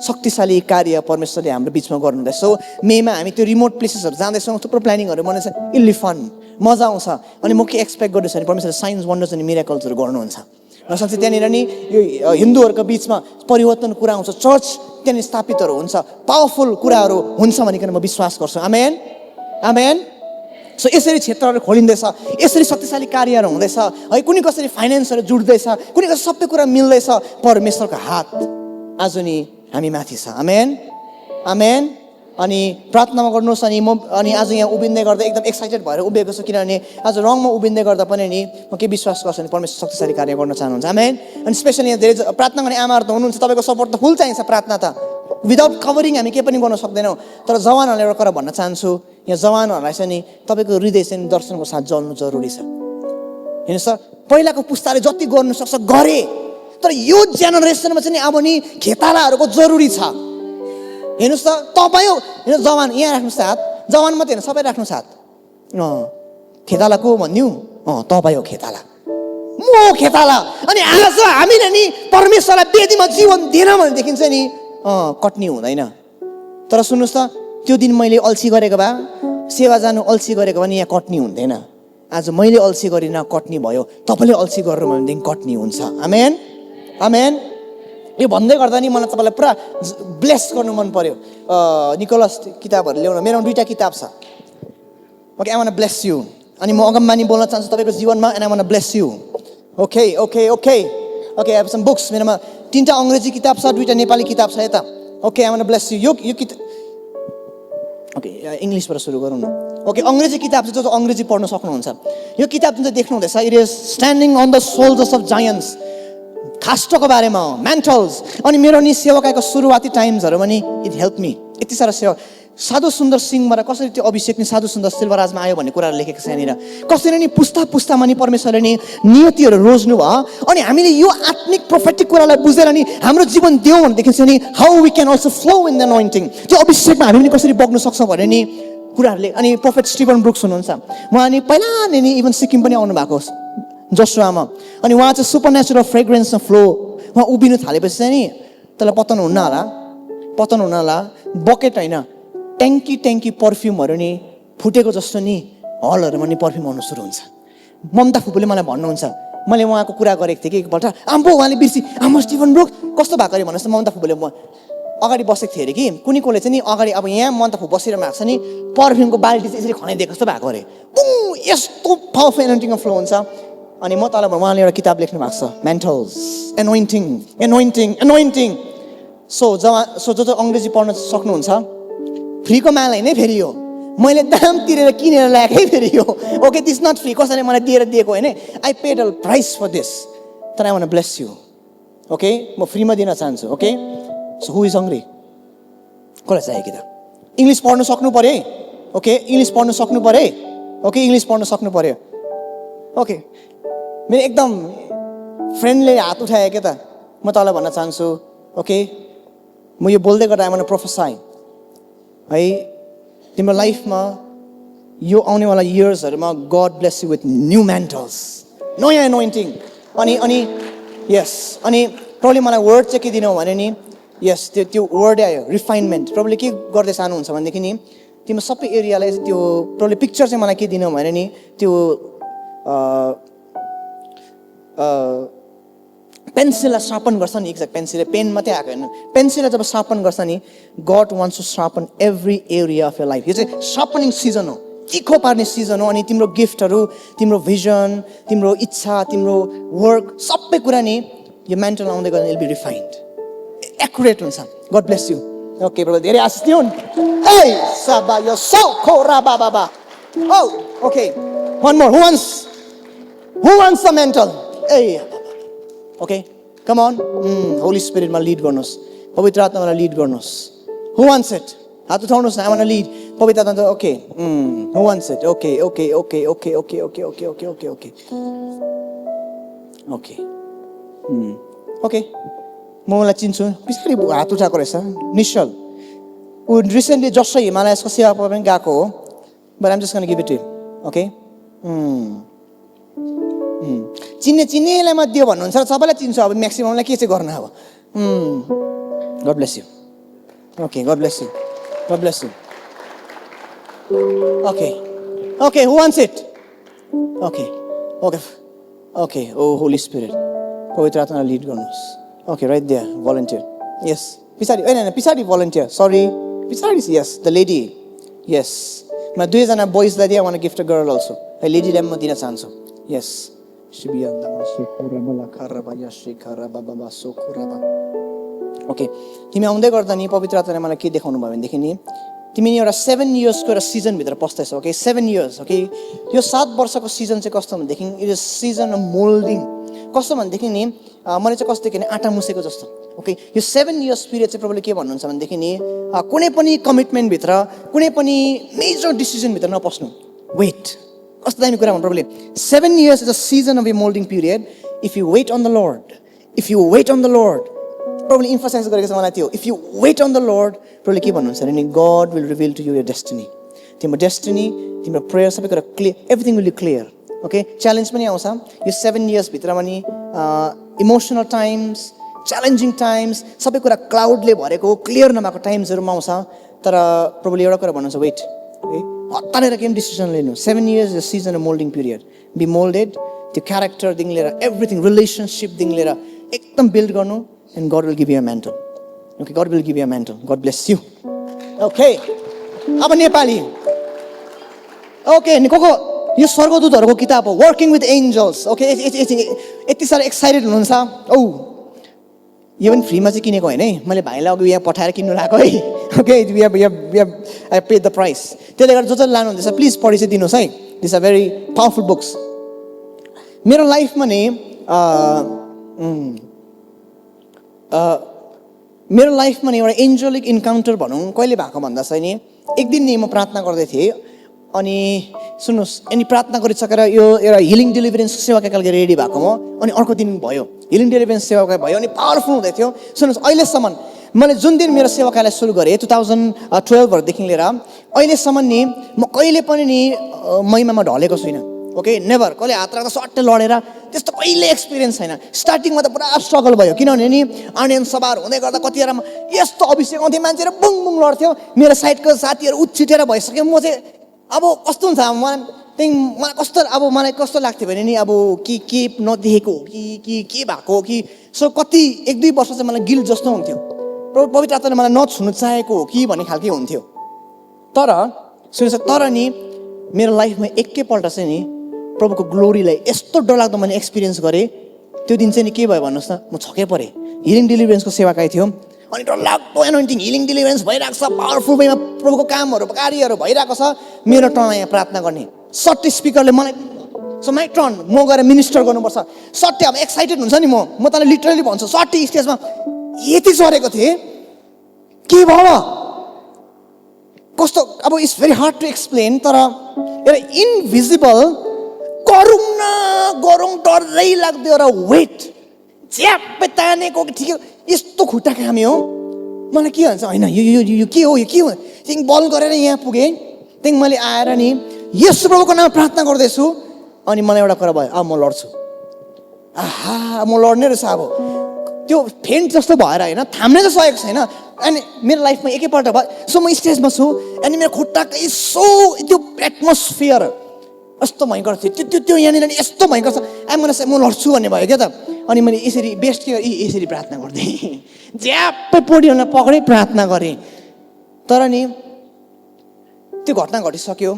शक्तिशाली कार्य परमेश्वरले हाम्रो बिचमा गर्नुहुँदैछ सो मेमा हामी त्यो रिमोट प्लेसेसहरू जाँदैछौँ थुप्रो प्लानिङहरू बनाउँछ इल्ली फन मजा आउँछ अनि म के एक्सपेक्ट गर्दैछु भने परमेश्वरले साइन्स वन्डर्स अनि मिरेकल्सहरू गर्नुहुन्छ र साँच्चै त्यहाँनिर नि यो हिन्दूहरूको बिचमा परिवर्तन कुरा आउँछ चर्च त्यहाँनिर स्थापितहरू हुन्छ पावरफुल कुराहरू हुन्छ भनिकन म विश्वास गर्छु आमेन आमेन सो यसरी क्षेत्रहरू खोलिँदैछ यसरी शक्तिशाली कार्यहरू हुँदैछ है कुनै कसरी फाइनेन्सहरू जुट्दैछ कुनै कसरी सबै कुरा मिल्दैछ परमेश्वरको हात आज नि हामी माथि छ आमेन आमेन अनि प्रार्थनामा गर्नुहोस् अनि आज यहाँ उभिँदै गर्दा एकदम एक्साइटेड भएर उभिएको छु किनभने आज रङमा उभिँदै गर्दा पनि नि म के विश्वास गर्छु भने परमेश्वर शक्तिशाली कार्य गर्न चाहनुहुन्छ आमेन अनि स्पेसली यहाँ धेरै प्रार्थना गर्ने आमाहरू त हुनुहुन्छ तपाईँको सपोर्ट त फुल चाहिन्छ प्रार्थना त विदाउट कभरिङ हामी केही पनि गर्न सक्दैनौँ तर जवानहरूलाई एउटा कुरा भन्न चाहन्छु यहाँ जवानहरूलाई चाहिँ नि तपाईँको हृदय चाहिँ दर्शनको साथ जल्नु जरुरी छ हेर्नुहोस् त पहिलाको पुस्ताले जति गर्नु सक्छ गरे तर यो जेनेरेसनमा चाहिँ नि अब नि खेतालाहरूको जरुरी छ हेर्नुहोस् त तपाईँ हेर्नुहोस् जवान यहाँ राख्नुहोस् हात जवान मात्रै होइन सबै राख्नुहोस् हात खेताला को भनिदिउँ तपाईँ हो खेताला म हो खेताला अनि आज हामीले नि परमेश्वरलाई वेदीमा जीवन दिएन भनेदेखि चाहिँ नि कट्नी हुँदैन तर सुन्नुहोस् त त्यो दिन मैले अल्छी गरेको भए सेवा जानु अल्छी गरेको भने यहाँ कट्नी हुँदैन आज मैले अल्छी गरिनँ कट्नी भयो तपाईँले अल्छी गर्नु भनेदेखि कट्नी हुन्छ आमेन आमेन यो भन्दै गर्दा नि मलाई तपाईँलाई पुरा ब्लेस गर्नु मन पर्यो निकोलस किताबहरू ल्याउन मेरोमा 2टा किताब छ okay I want to bless you अनि म अगमबानी बोल्न चाहन्छु तपाईँको जीवनमा and I want to bless you okay okay okay okay I have some books मेरोमा 3टा अङ्ग्रेजी किताब छ 2टा नेपाली किताब छ यता okay I want to bless you यो किताब ओके इङ्ग्लिसबाट सुरु गरौँ न ओके अङ्ग्रेजी किताब चाहिँ जो अङ्ग्रेजी पढ्न सक्नुहुन्छ यो किताब जुन चाहिँ देख्नुहुँदैछ it is standing on the soldiers of giants खास्टोको बारेमा हो मेन्टल्स अनि मेरो नि सेवाकाको सुरुवाती टाइम्सहरूमा नि इट हेल्प मी यति साह्रो सेवा साधु सुन्दर सिंहबाट कसरी त्यो अभिषेक नि साधु सुन्दर सिल्वराजमा आयो भन्ने कुराहरू लेखेको छ यहाँनिर कसरी नि पुस्ता पुस्तामा नि परमेश्वरले नि नियतिहरू रोज्नु भयो अनि हामीले यो आत्मिक प्रोफेटिक कुरालाई बुझेर नि हाम्रो जीवन दियौँ भनेदेखि चाहिँ नि how we can also flow in the anointing त्यो अभिषेकमा हामी पनि कसरी बग्न सक्छौँ भने नि कुराहरूले अनि प्रोफेट स्टिफन ब्रुक्स हुनुहुन्छ उहाँ नि पहिला नि इभन सिक्किम पनि आउनु भएको जसुवामा अनि उहाँ चाहिँ सुपर नेचुरल फ्रेग्रेन्समा फ्लो उहाँ उभिनु थालेपछि चाहिँ नि त्यसलाई पतन हुन्न होला बकेट होइन ट्याङ्की ट्याङ्की पर्फ्युमहरू नि फुटेको जस्तो नि हलहरूमा नि पर्फ्युम आउनु सुरु हुन्छ ममता फुपूले मलाई भन्नुहुन्छ मैले उहाँको कुरा गरेको थिएँ कि एकपल्ट आम्बो उहाँले बिर्सी आम्बो स्टिफन ब्रुक कस्तो भएको अरे भन्नुहोस् त ममता फुपूले म अगाडि बसेको थिएँ अरे कि कुनै कोले चाहिँ नि अगाडि अब यहाँ ममता फुपू बसिरहनु भएको छ नि पर्फ्युमको बाल्टी चाहिँ यसरी खनाइदिएको जस्तो भएको अरे यस्तो पावरफुल एनोइन्टिङमा फ्लो हुन्छ अनि म तल उहाँले एउटा किताब लेख्नु भएको छ मेन्टल्स एनोइन्टिङ एनोइन्टिङ एनोइन्टिङ सो जो अङ्ग्रेजी पढ्न सक्नुहुन्छ फ्रीको माल होइन फेरि यो मैले दाम तिरेर किनेर ल्याएकै फेरि यो ओके दिस नट फ्री कसैले मलाई दिएर दिएको होइन I paid a price for this तर I want to bless you okay म फ्रीमा दिन चाहन्छु okay so who is hungry कसलाई चाहियो किताब इङ्ग्लिस पढ्नु सक्नु पऱ्यो है ओके इङ्ग्लिस पढ्नु सक्नु पऱ्यो है ओके इङ्ग्लिस पढ्नु सक्नु पऱ्यो ओके मेरो एकदम फ्रेन्डले हात उठायो क्या त म तँलाई भन्न चाहन्छु ओके म यो बोल्दै गर्दा आइम प्रोफेसाइ है तिम्रो लाइफमा यो आउनेवाला इयर्सहरूमा God bless you with new mantles नयाँ एनोइन्टिङ अनि यस अनि प्रभुले मलाई वर्ड चाहिँ के दिनु भने नि यस त्यो वर्डै आयो रिफाइनमेन्ट प्रभुले के गर्दै चाहनुहुन्छ भनेदेखि नि तिम्रो सबै एरियालाई त्यो प्रभुले पिक्चर चाहिँ मलाई के दिनु भने नि त्यो पेन्सिललाई सार्पन गर्छ नि एक्ज्याक्ट पेन्सिलले पेन मात्रै आएको होइन पेन्सिललाई जब सार्पन गर्छ नि God wants to sharpen every area of your life यो चाहिँ सार्पनिङ सिजन हो तिखो पार्ने सिजन हो अनि तिम्रो गिफ्टहरू तिम्रो भिजन तिम्रो इच्छा तिम्रो वर्क सबै कुरा नि यो मेन्टल आउँदै गर्दा इल बी रिफाइन्ड एक्युरेट हुन्छ God bless you okay brother धेरै आशिष दिउन् ए साबा यो सो खोरा बाबा ओ okay one more who wants the mantle ए ओके कम अन होली स्पिरिटमा लिड गर्नुहोस् पवित्र आत्मालाई लिड गर्नुहोस् हु वान्ट्स इट हात उठाउनुहोस् न आई वान्ट टु लिड पवित्र आत्मा okay who wants it okay okay okay okay okay okay okay okay okay okay okay okay म मलाई चिन्छु पछाडि हात उठाएको रहेछ निश्चल ऊ रिसेन्टली जसो हिमालयसको सेवा पनि गएको हो but I'm just gonna give it to you okay चिन्नेलाई मात्र दियो भन्नुहुन्छ र सबैलाई चिन्छु अब म्याक्सिममलाई के चाहिँ गर्नु अब God bless you okay God bless you God bless you okay okay who wants it okay okay okay oh holy spirit पवित्र आत्मालाई लिड गर्नुहोस् ओके राइट देयर भलन्टियर यस पछाडि होइन पछाडि भलन्टियर सरी पछाडि यस द लेडी यस म दुईजना बोइजलाई दिएँ वान गिफ्ट गर्ल अल्सो लेडीलाई म दिन चाहन्छु यस ओके तिमी आउँदै गर्दा नि पवित्र आत्माले मलाई के देखाउनु भयो भनेदेखि नि तिमी नि एउटा 7 इयर्सको एउटा सिजनभित्र पस्दैछौ ओके 7 इयर्स ओके यो 7 वर्षको सिजन चाहिँ कस्तो भनेदेखि it is season of moulding कस्तो भनेदेखि नि मैले चाहिँ कस्तो देखेँ आँटा मुसेको जस्तो ओके यो 7 इयर्स पिरियड चाहिँ प्रभुले के भन्नुहुन्छ भनेदेखि नि कुनै पनि कमिटमेन्टभित्र कुनै पनि मेजर डिसिजनभित्र नपस्नु वेट कस्तो दामी कुरा भन्नु प्रभुले 7 years is a season of a moulding period if you wait on the Lord प्रभुले इम्फोसाइज गरेको छ मलाई त्यो if you wait on the Lord प्रभुले के भन्नुहुन्छ भने नि God will reveal to you your destiny तिम्रो डेस्टिनी तिम्रो प्रेयर सबै कुरा clear everything will be clear okay challenge पनि आउँछ यो 7 इयर्सभित्रमा नि इमोसनल टाइम्स च्यालेन्जिङ टाइम्स सबै कुरा क्लाउडले भरेको क्लियर नभएको टाइम्सहरूमा आउँछ तर प्रभुले एउटा कुरा भन्नुहुन्छ वेट हतारेर केही डिसिजन लिनु 7 years is a season of moulding period be moulded त्यो क्यारेक्टरदेखि लिएर एभ्रिथिङ रिलेसनसिपदेखि लिएर एकदम बिल्ड गर्नु and God will give you a mantle. Okay, God will give you a mantle. God bless you. Okay. अब Nepali. Okay, को यो स्वर्गदूतहरूको किताब हो वर्किङ विथ एन्जल्स ओके यति साह्रो एक्साइटेड हुनुहुन्छ औ यो पनि फ्रीमा चाहिँ किनेको होइन है मैले भाइलाई अघि यहाँ पठाएर किन्नु लाग्यो है okay I pay the price त्यसले गर्दा जो लानुहुँदैछ प्लिज पढि चाहिँ दिनुहोस् है this are very powerful books मेरो लाइफमा नि मेरो लाइफमा नि एउटा एन्जलिक इन्काउन्टर भनौँ कहिले भएको भन्दा चाहिँ नि एक दिन नि म प्रार्थना गर्दै थिएँ अनि सुन्नुहोस् अनि प्रार्थना गरिसकेर यो एउटा हिलिङ डेलिभरेन्स सेवाका लागि रेडी भएको म अनि अर्को दिन भयो हिलिङ डेलिभरेन्स सेवाका भयो अनि पावरफुल हुँदै थियो सुन्नुहोस् अहिलेसम्म मैले जुन दिन मेरो सेवाकालाई सुरु गरेँ 2012 लिएर अहिलेसम्म नि म कहिले पनि नि महिमामा ढलेको छुइनँ ओके नेभर कहिले हात राख्दा सट्टै लडेर त्यस्तो कहिले एक्सपिरियन्स छैन स्टार्टिङमा त पुरा स्ट्रगल भयो किनभने नि आनयन सभाहरू हुँदै गर्दा कतिवटा यस्तो अभिषेक आउँथ्यो मान्छेहरू बुङ बुङ लड्थ्यो मेरो साइडको साथीहरू उछिटेर भइसक्यो म चाहिँ अब कस्तो हुन्छ मलाई कस्तो लाग्थ्यो भने नि अब के नदेखेको कि के भएको कि सो कति 1-2 वर्ष चाहिँ मलाई गिल्ट जस्तो हुन्थ्यो पवित्र आत्माले मलाई नछुनु चाहेको हो कि भन्ने खालके हुन्थ्यो तर सुन्नुहोस् तर नि मेरो लाइफमा एकैपल्ट चाहिँ नि प्रभुको ग्लोरीलाई यस्तो डरलाग्दो मैले एक्सपिरियन्स गरेँ त्यो दिन चाहिँ नि के भयो भन्नुहोस् न म छक्कै परेँ हिलिङ डेलिभरेन्सको सेवाकाई थियो अनि डरलाग्दो एनोइन्टिङ हिलिङ डेलिभरेन्स भइरहेको छ पावरफुल वेमा प्रभुको कामहरू कार्यहरू भइरहेको छ मेरो टर्न यहाँ प्रार्थना गर्ने सट्टै स्पिकरले मलाई सो माई टर्न म गएर मिनिस्टर गर्नुपर्छ सट्टै अब एक्साइटेड हुन्छ नि म तँलाई लिटरली भन्छु सट्टै स्टेजमा यति चढेको थिएँ के भयो कस्तो अब it's very hard to explain तर एउटा इन्भिजिबल गरौँ डरै लाग्दो एउटा वेट झ्याप्पै तानेको ठिक यस्तो खुट्टा खामे हो मलाई के भन्छ होइन यो के हो त्यहाँदेखि बल गरेर यहाँ पुगेँ त्यहाँदेखि मैले आएर नि यस प्रभुको नाम प्रार्थना गर्दैछु अनि मलाई एउटा कुरा भयो अब म लड्छु आहा म लड्ने रहेछ अब त्यो फेन्ट जस्तो भएर होइन थाम्नै त सकेको छैन अनि मेरो लाइफमा एकैपल्ट भयो सो म स्टेजमा छु अनि मेरो खुट्टा यसो त्यो एटमोस्फियर यस्तो भयङ्कर थियो त्यो यहाँनिर यस्तो भयङ्कर छ मलाई म लड्छु भन्ने भयो क्या त अनि मैले यसरी बेस्ट के यसरी प्रार्थना गर्दै झ्याप्पै पोडियमलाई पक्रै प्रार्थना गरेँ तर नि त्यो घटना घटिसक्यो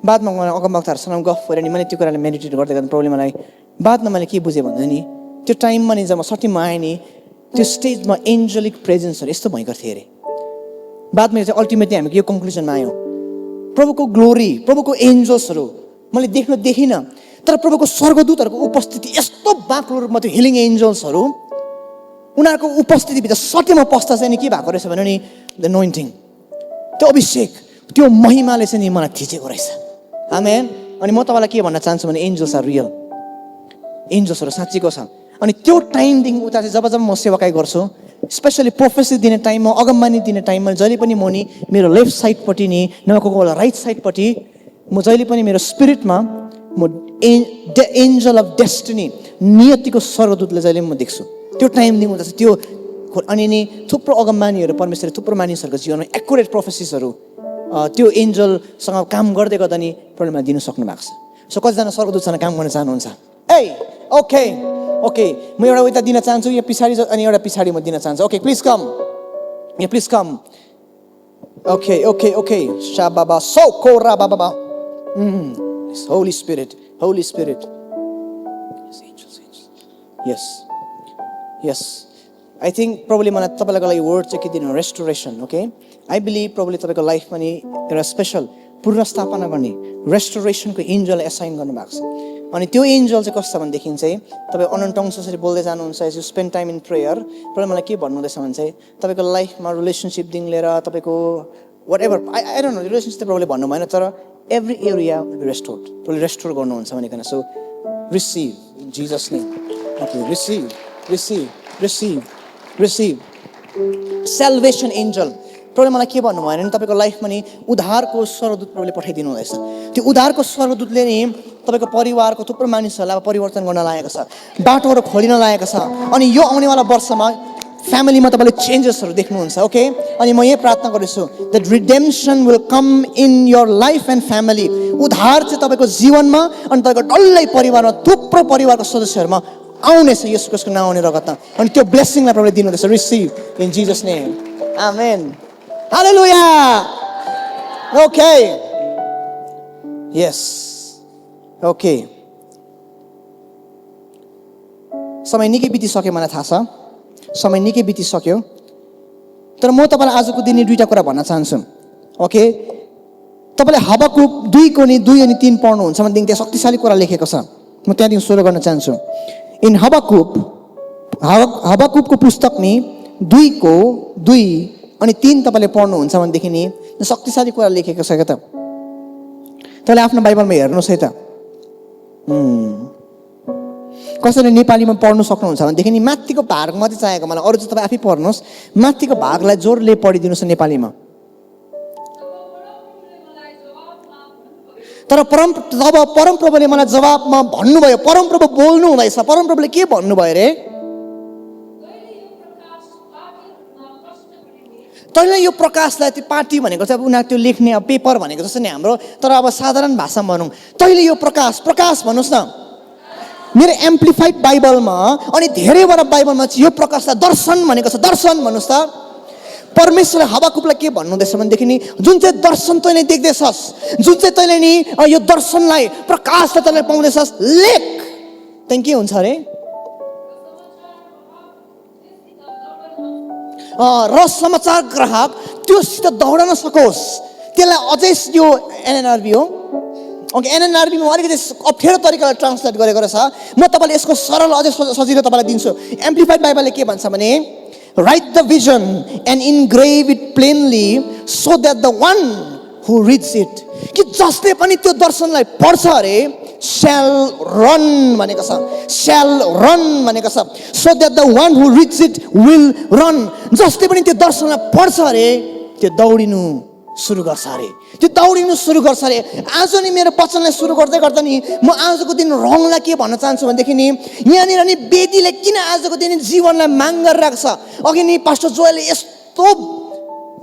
बादमा मलाई अगमवक्ताहरूसँग गफ गरेँ नि मैले त्यो कुरालाई मेडिटेट गर्दै गर्दा प्रब्लम मलाई बादमा मैले के बुझेँ भन्दा नि त्यो टाइममा नि जब सट्टीमा आएँ नि त्यो स्टेजमा एन्जलिक प्रेजेन्सहरू यस्तो भयङ्कर थियो अरे बादमा चाहिँ अल्टिमेटली हामी यो कन्क्लुजनमा आयौँ प्रभुको ग्लोरी प्रभुको एन्जल्सहरू मैले देखिनँ तर प्रभुको स्वर्गदूतहरूको उपस्थिति यस्तो बाक्लो रूपमा त्यो हिलिङ एन्जल्सहरू उनीहरूको उपस्थितिभित्र सट्टीमा पस्दा चाहिँ नि के भएको रहेछ भने नि द एनोइन्टिङ त्यो अभिषेक त्यो महिमाले चाहिँ नि मलाई थिचेको रहेछ आमेन अनि म तपाईँलाई के भन्न चाहन्छु भने एन्जल्स आर रियल एन्जल्सहरू साँच्चीको छ अनि त्यो टाइमदेखि उता चाहिँ जब म सेवाकाई गर्छु स्पेसली प्रोफेसी दिने टाइममा अगमबानी दिने टाइममा जहिले पनि म नि मेरो लेफ्ट साइडपट्टि नि नभए कोही बेला राइट साइडपट्टि म जहिले पनि मेरो स्पिरिटमा म एन्जल अफ डेस्टिनी, नियतिको स्वर्गदूतले जहिले म देख्छु। त्यो टाइमदेखि हुँदैछ त्यो। अनि नि थुप्रो अगमबानीहरू परमेश्वरले थुप्रो मानिसहरूको जीवनमा एक्युरेट प्रोफेसिसहरू त्यो एन्जलसँग काम गर्दै गर्दा नि प्रभुले दिन सक्नु भएको छ। सो कतिजना स्वर्गदूतसँग काम गर्न चाहनुहुन्छ? ओके ओके, म एउटा उता दिन चाहन्छु, यहाँ पछाडि अनि एउटा पछाडि म दिन चाहन्छु। ओके प्लिज कम, यहाँ please come. Okay okay okay, शा बाबा सो कोरा बाबा, holy spirit, holy spirit, yes yes. I think प्रभुले मलाई तपाईँलाई लागि वर्ड चाहिँ के दिनु, रेस्टोरेसन। ओके, आई बिलिभ प्रभुले तपाईँको लाइफमा नि एउटा स्पेसल पुनर्स्थापना गर्ने रेस्टोरेसनको एन्जल एसाइन गर्नुभएको छ। अनि त्यो एन्जल चाहिँ कस्तो भनेदेखि चाहिँ तपाईँ अनन टङ्स जसरी बोल्दै जानुहुन्छ, as you spend time in prayer, प्रभुले मलाई के भन्नुहुँदैछ भने चाहिँ तपाईँको लाइफमा रिलेसनसिपदेखि लिएर तपाईँको whatever I don't know, relationship प्रभुले भन्नु भएन, तर every area will be restored. प्रभुले रेस्टोर गर्नुहुन्छ भनेकन। So receive in Jesus name. Okay, receive receive receive receive salvation angel. प्रभुले मलाई के भन्नुभयो भने तपाईँको लाइफमा नि उद्धारको स्वर्गदूत प्रभुले पठाइदिनु हुँदैछ। त्यो उद्धारको स्वर्गदूतले नि तपाईँको परिवारको थुप्रो मानिसहरूलाई परिवर्तन गर्न लागेको छ, बाटोहरू खोलिन लागेको छ। अनि यो आउनेवाला वर्षमा फ्यामिलीमा तपाईँले चेन्जेसहरू देख्नुहुन्छ। ओके, अनि म यही प्रार्थना गर्दैछु that redemption will come in your life and family. उद्धार चाहिँ तपाईँको जीवनमा अनि तपाईँको डल्लै परिवारमा, थुप्रो परिवारको सदस्यहरूमा आउनेछ यसो कसको नआउने रगतमा। अनि त्यो ब्लेसिङलाई प्रभुले दिनुहुँदैछ। Receive in Jesus name, amen, hallelujah. Okay, yes, okay. समय निकै बितिसक्यो, मलाई थाहा छ समय निकै बितिसक्यो, तर म तपाईँलाई आजको दिन दुईवटा कुरा भन्न चाहन्छु। ओके, तपाईँले हबकुक 2 नि 2 अनि 3 पढ्नुहुन्छ भनेदेखि त्यहाँ शक्तिशाली कुरा लेखेको छ। म त्यहाँदेखि सुरु गर्न चाहन्छु। इन हबकुकको पुस्तक नि 2:2 अनि 3 तपाईँले पढ्नुहुन्छ भनेदेखि नि शक्तिशाली कुरा लेखेको छ क्या त। तपाईँले आफ्नो बाइबलमा हेर्नुहोस् है त, कसैले नेपालीमा पढ्नु सक्नुहुन्छ भनेदेखि नि माथिको भाग मात्रै चाहिएको मलाई, अरू चाहिँ तपाईँ आफै पढ्नुहोस्। माथिको भागलाई जोडले पढिदिनुहोस् नेपालीमा। तर परमप्रभुले मलाई जवाबमा भन्नुभयो, परमप्रभु बोल्नु हुँदैछ। परमप्रभुले के भन्नुभयो रे? तैँले यो प्रकाशलाई, त्यो पार्टी भनेको चाहिँ अब उनीहरू त्यो लेख्ने अब पेपर भनेको जस्तो नि हाम्रो, तर अब साधारण भाषामा भनौँ, तैँले यो प्रकाश भन्नुहोस् न। मेरो एम्प्लिफाइड बाइबलमा अनि धेरैवटा बाइबलमा चाहिँ यो प्रकाशलाई दर्शन भनेको छ। दर्शन भन्नुहोस् त। परमेश्वरले हबकुकलाई के भन्नुहुँदैछ भनेदेखि नि जुन चाहिँ दर्शन तैँले देख्दैछस्, जुन चाहिँ तैँले नि यो दर्शनलाई, प्रकाशलाई तैँले पाउँदैछस्, लेख। त्यहाँदेखि के हुन्छ अरे? र समाचार ग्राहक त्योसित दौडन सकोस्। त्यसलाई अझै यो एनएनआरबी हो। ओके, एनएनआरबीमा अलिकति अप्ठ्यारो तरिकाले ट्रान्सलेट गरेको रहेछ। म तपाईँले यसको सरल अझै सजिलो तपाईँलाई दिन्छु। एम्प्लिफाइड बाइबलले के भन्छ भने, write the vision and engrave it plainly so that the one who reads it, कि जसले पनि त्यो दर्शनलाई पढ्छ अरे, स्याल रन भनेको छ। स्याल रन भनेको छ। So that the one who reads it will run. जसले पनि त्यो दर्शनलाई पढ्छ अरे त्यो दौडिनु सुरु गर्छ अरे, त्यो दौडिनु सुरु गर्छ अरे। आज नि मेरो वचनलाई सुरु गर्दै गर्दा नि म आजको दिन रङलाई के भन्न चाहन्छु भनेदेखि नि यहाँनिर नि वेदीले किन आजको दिन जीवनलाई माग गरिरहेको छ। अघि नि पास्टर जोयलले यस्तो,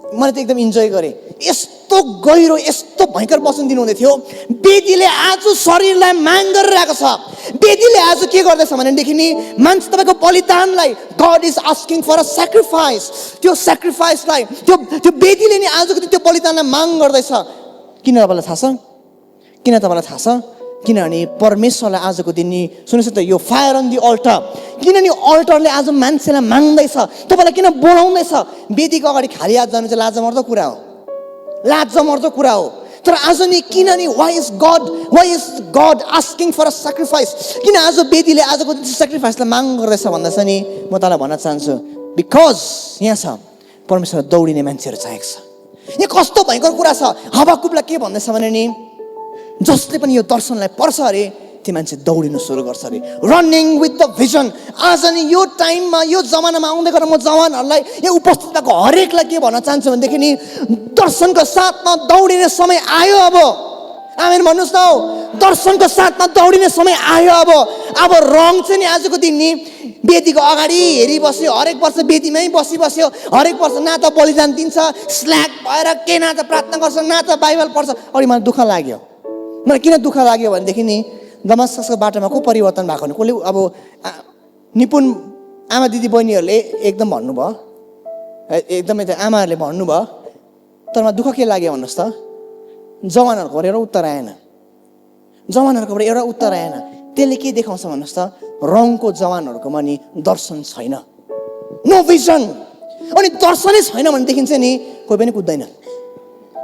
मैले त एकदम इन्जोय गरेँ, यस्तो गहिरो यस्तो भयङ्कर वचन दिनुहुँदै थियो। वेदीले आज शरीरलाई माग गरिरहेको छ। वेदीले आज के गर्दैछ भनेदेखि नि मान्छे तपाईँको बलिदानलाई, God is asking for a sacrifice. त्यो सेक्रिफाइसलाई त्यो वेदीले नि आजको दिन त्यो बलिदानलाई माग गर्दैछ। किन तपाईँलाई थाहा छ? किन तपाईँलाई थाहा छ? किनभने परमेश्वरलाई आजको दिन नि सुन्नुहोस् त, यो फायर अन दि अल्टर, किनभने अल्टरले आज मान्छेलाई माग्दैछ, तपाईँलाई किन बोलाउँदैछ। वेदीको अगाडि खाली हात जानु चाहिँ लाजमर्दो कुरा हो, लाजमर्दो कुरा हो। तर आज नि किन नि why is God asking for a sacrifice? किन आज वेदीले आजको दिन सेक्रिफाइसलाई माग गर्दैछ भन्दैछ नि, म तँलाई भन्न चाहन्छु, बिकज यहाँ छ परमेश्वर दौडिने मान्छेहरू चाहिएको छ। यहाँ कस्तो भयङ्कर कुरा छ। हबकुकलाई के भन्दैछ भने नि जसले पनि यो दर्शनलाई पढ्छ अरे त्यो मान्छे दौडिनु सुरु गर्छ अरे। Running with the vision. आज नि यो टाइममा, यो जमानामा आउँदै गरेर म जवानहरूलाई, यो उपस्थित भएको हरेकलाई के भन्न चाहन्छु भनेदेखि नि दर्शनको साथमा दौडिने समय आयो अब। आमेन भन्नुहोस् न। दर्शनको साथमा दौडिने समय आयो। अब रङ चाहिँ नि आजको दिन नि वेदीको अगाडि हेरिबस्यो, हरेक वर्ष वेदीमै बसिबस्यो, हरेक वर्ष न त बलिदान दिन्छ, स्ल्याक भएर के न त प्रार्थना गर्छ, न त बाइबल पढ्छ। अनि मलाई दुःख लाग्यो। मलाई किन दुःख लाग्यो भनेदेखि नि दमस्कसको बाटोमा को परिवर्तन भएको नि, कसले अब निपुण आमा दिदी बहिनीहरूले एकदम भन्नुभयो, एकदमै त आमाहरूले भन्नुभयो। तर मलाई दुःख के लाग्यो भन्नुहोस् त, जवानहरूकोबाट एउटा उत्तर आएन। जवानहरूकोबाट एउटा उत्तर आएन। त्यसले के देखाउँछ भन्नुहोस् त, रङको जवानहरूकोमा नि दर्शन छैन, नो भिजन। अनि दर्शनै छैन भनेदेखि चाहिँ नि कोही पनि कुद्दैन,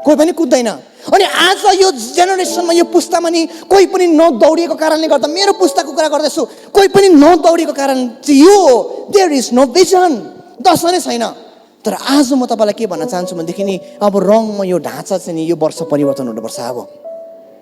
कोही पनि कुद्दैन। अनि आज यो जेनेरेसनमा, यो पुस्तामा नि कोही पनि नदौडिएको कारणले गर्दा, मेरो पुस्ताको कुरा गर्दैछु, कोही पनि नदौडिएको कारण चाहिँ यो देयर इज नो भिजन, दर्शनै छैन। तर आज म तपाईँलाई के भन्न चाहन्छु भनेदेखि नि अब रङमा यो ढाँचा चाहिँ नि यो वर्ष परिवर्तन हुनुपर्छ। अब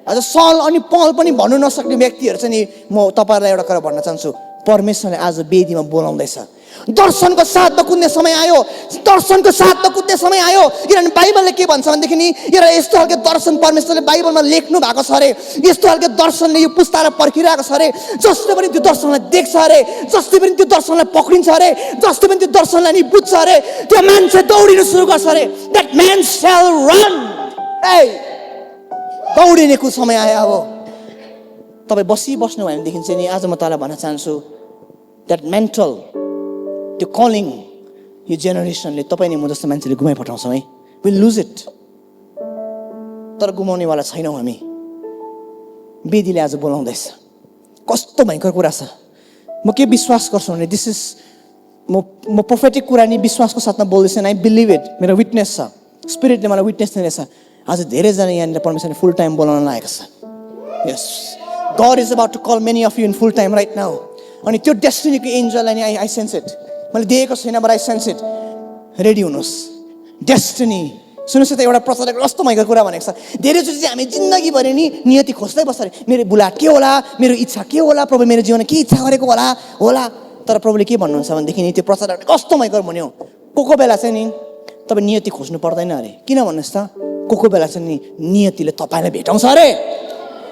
आज सल अनि पल पनि भन्नु नसक्ने व्यक्तिहरू चाहिँ नि म तपाईँहरूलाई एउटा कुरा भन्न चाहन्छु, परमेश्वरले आज वेदीमा बोलाउँदैछ। दर्शनको साथमा कुद्ने समय आयो, दर्शनको साथमा कुद्ने समय आयो। किनभने बाइबलले के भन्छ भनेदेखि नि एउटा यस्तो खालको दर्शन परमेश्वरले बाइबलमा लेख्नु भएको छ अरे, यस्तो खालको दर्शनले यो पुस्तालाई पर्खिरहेको छ अरे, जसले पनि त्यो दर्शनलाई देख्छ अरे, जसले पनि त्यो दर्शनलाई पक्रिन्छ अरे, जसले पनि त्यो दर्शनलाई नि बुझ्छ अरे, त्यो मान्छे दौडिनु सुरु गर्छ अरे। द्याट म्यान स्याल रन। दौडिनेको समय आयो। अब तपाईँ बसिबस्नु भयो भनेदेखि चाहिँ नि आज म तपाईँलाई भन्न चाहन्छु, द्याट मेन्टल त्यो कलिङ यो जेनेरेसनले तपाईँ नि म जस्तो मान्छेले गुमाइ पठाउँछौँ है, विल लुज इट। तर गुमाउनेवाला छैनौँ हामी। वेदीले आज बोलाउँदैछ। कस्तो भयङ्कर कुरा छ। म के विश्वास गर्छु भने दिस इज म प्रोफेटिक कुरा नि विश्वासको साथमा बोल्दैछु। I believe it. मेरो विटनेस छ, स्पिरिटले मलाई विटनेस दिनेछ। आज धेरैजना यहाँनिर परमेश्वरले फुल टाइम बोलाउन लागेको छ। Yes, God is about to call many of you in full time right now. अनि त्यो डेस्टिनीको एन्जललाई नि आई सेन्स इट। मैले दिएको छैन, but I sense it. Ready हुनुहोस्। डेस्टिनी सुन्नुहोस् त, एउटा प्रचारक कस्तो भयङ्कर कुरा भनेको छ। धेरैचोटि चाहिँ हामी जिन्दगीभरि नि नियति खोज्दै बस्छ अरे, मेरो बुलाट के होला, मेरो इच्छा के होला, प्रभु मेरो जीवनमा के इच्छा गरेको होला। तर प्रभुले के भन्नुहुन्छ भनेदेखि नि त्यो प्रचारकले कस्तो भयङ्कर भन्यो, को बेला चाहिँ नि तपाईँ नियति खोज्नु पर्दैन अरे। किन भन्नुहोस् त, को बेला चाहिँ नि नियतिले तपाईँलाई भेटाउँछ अरे।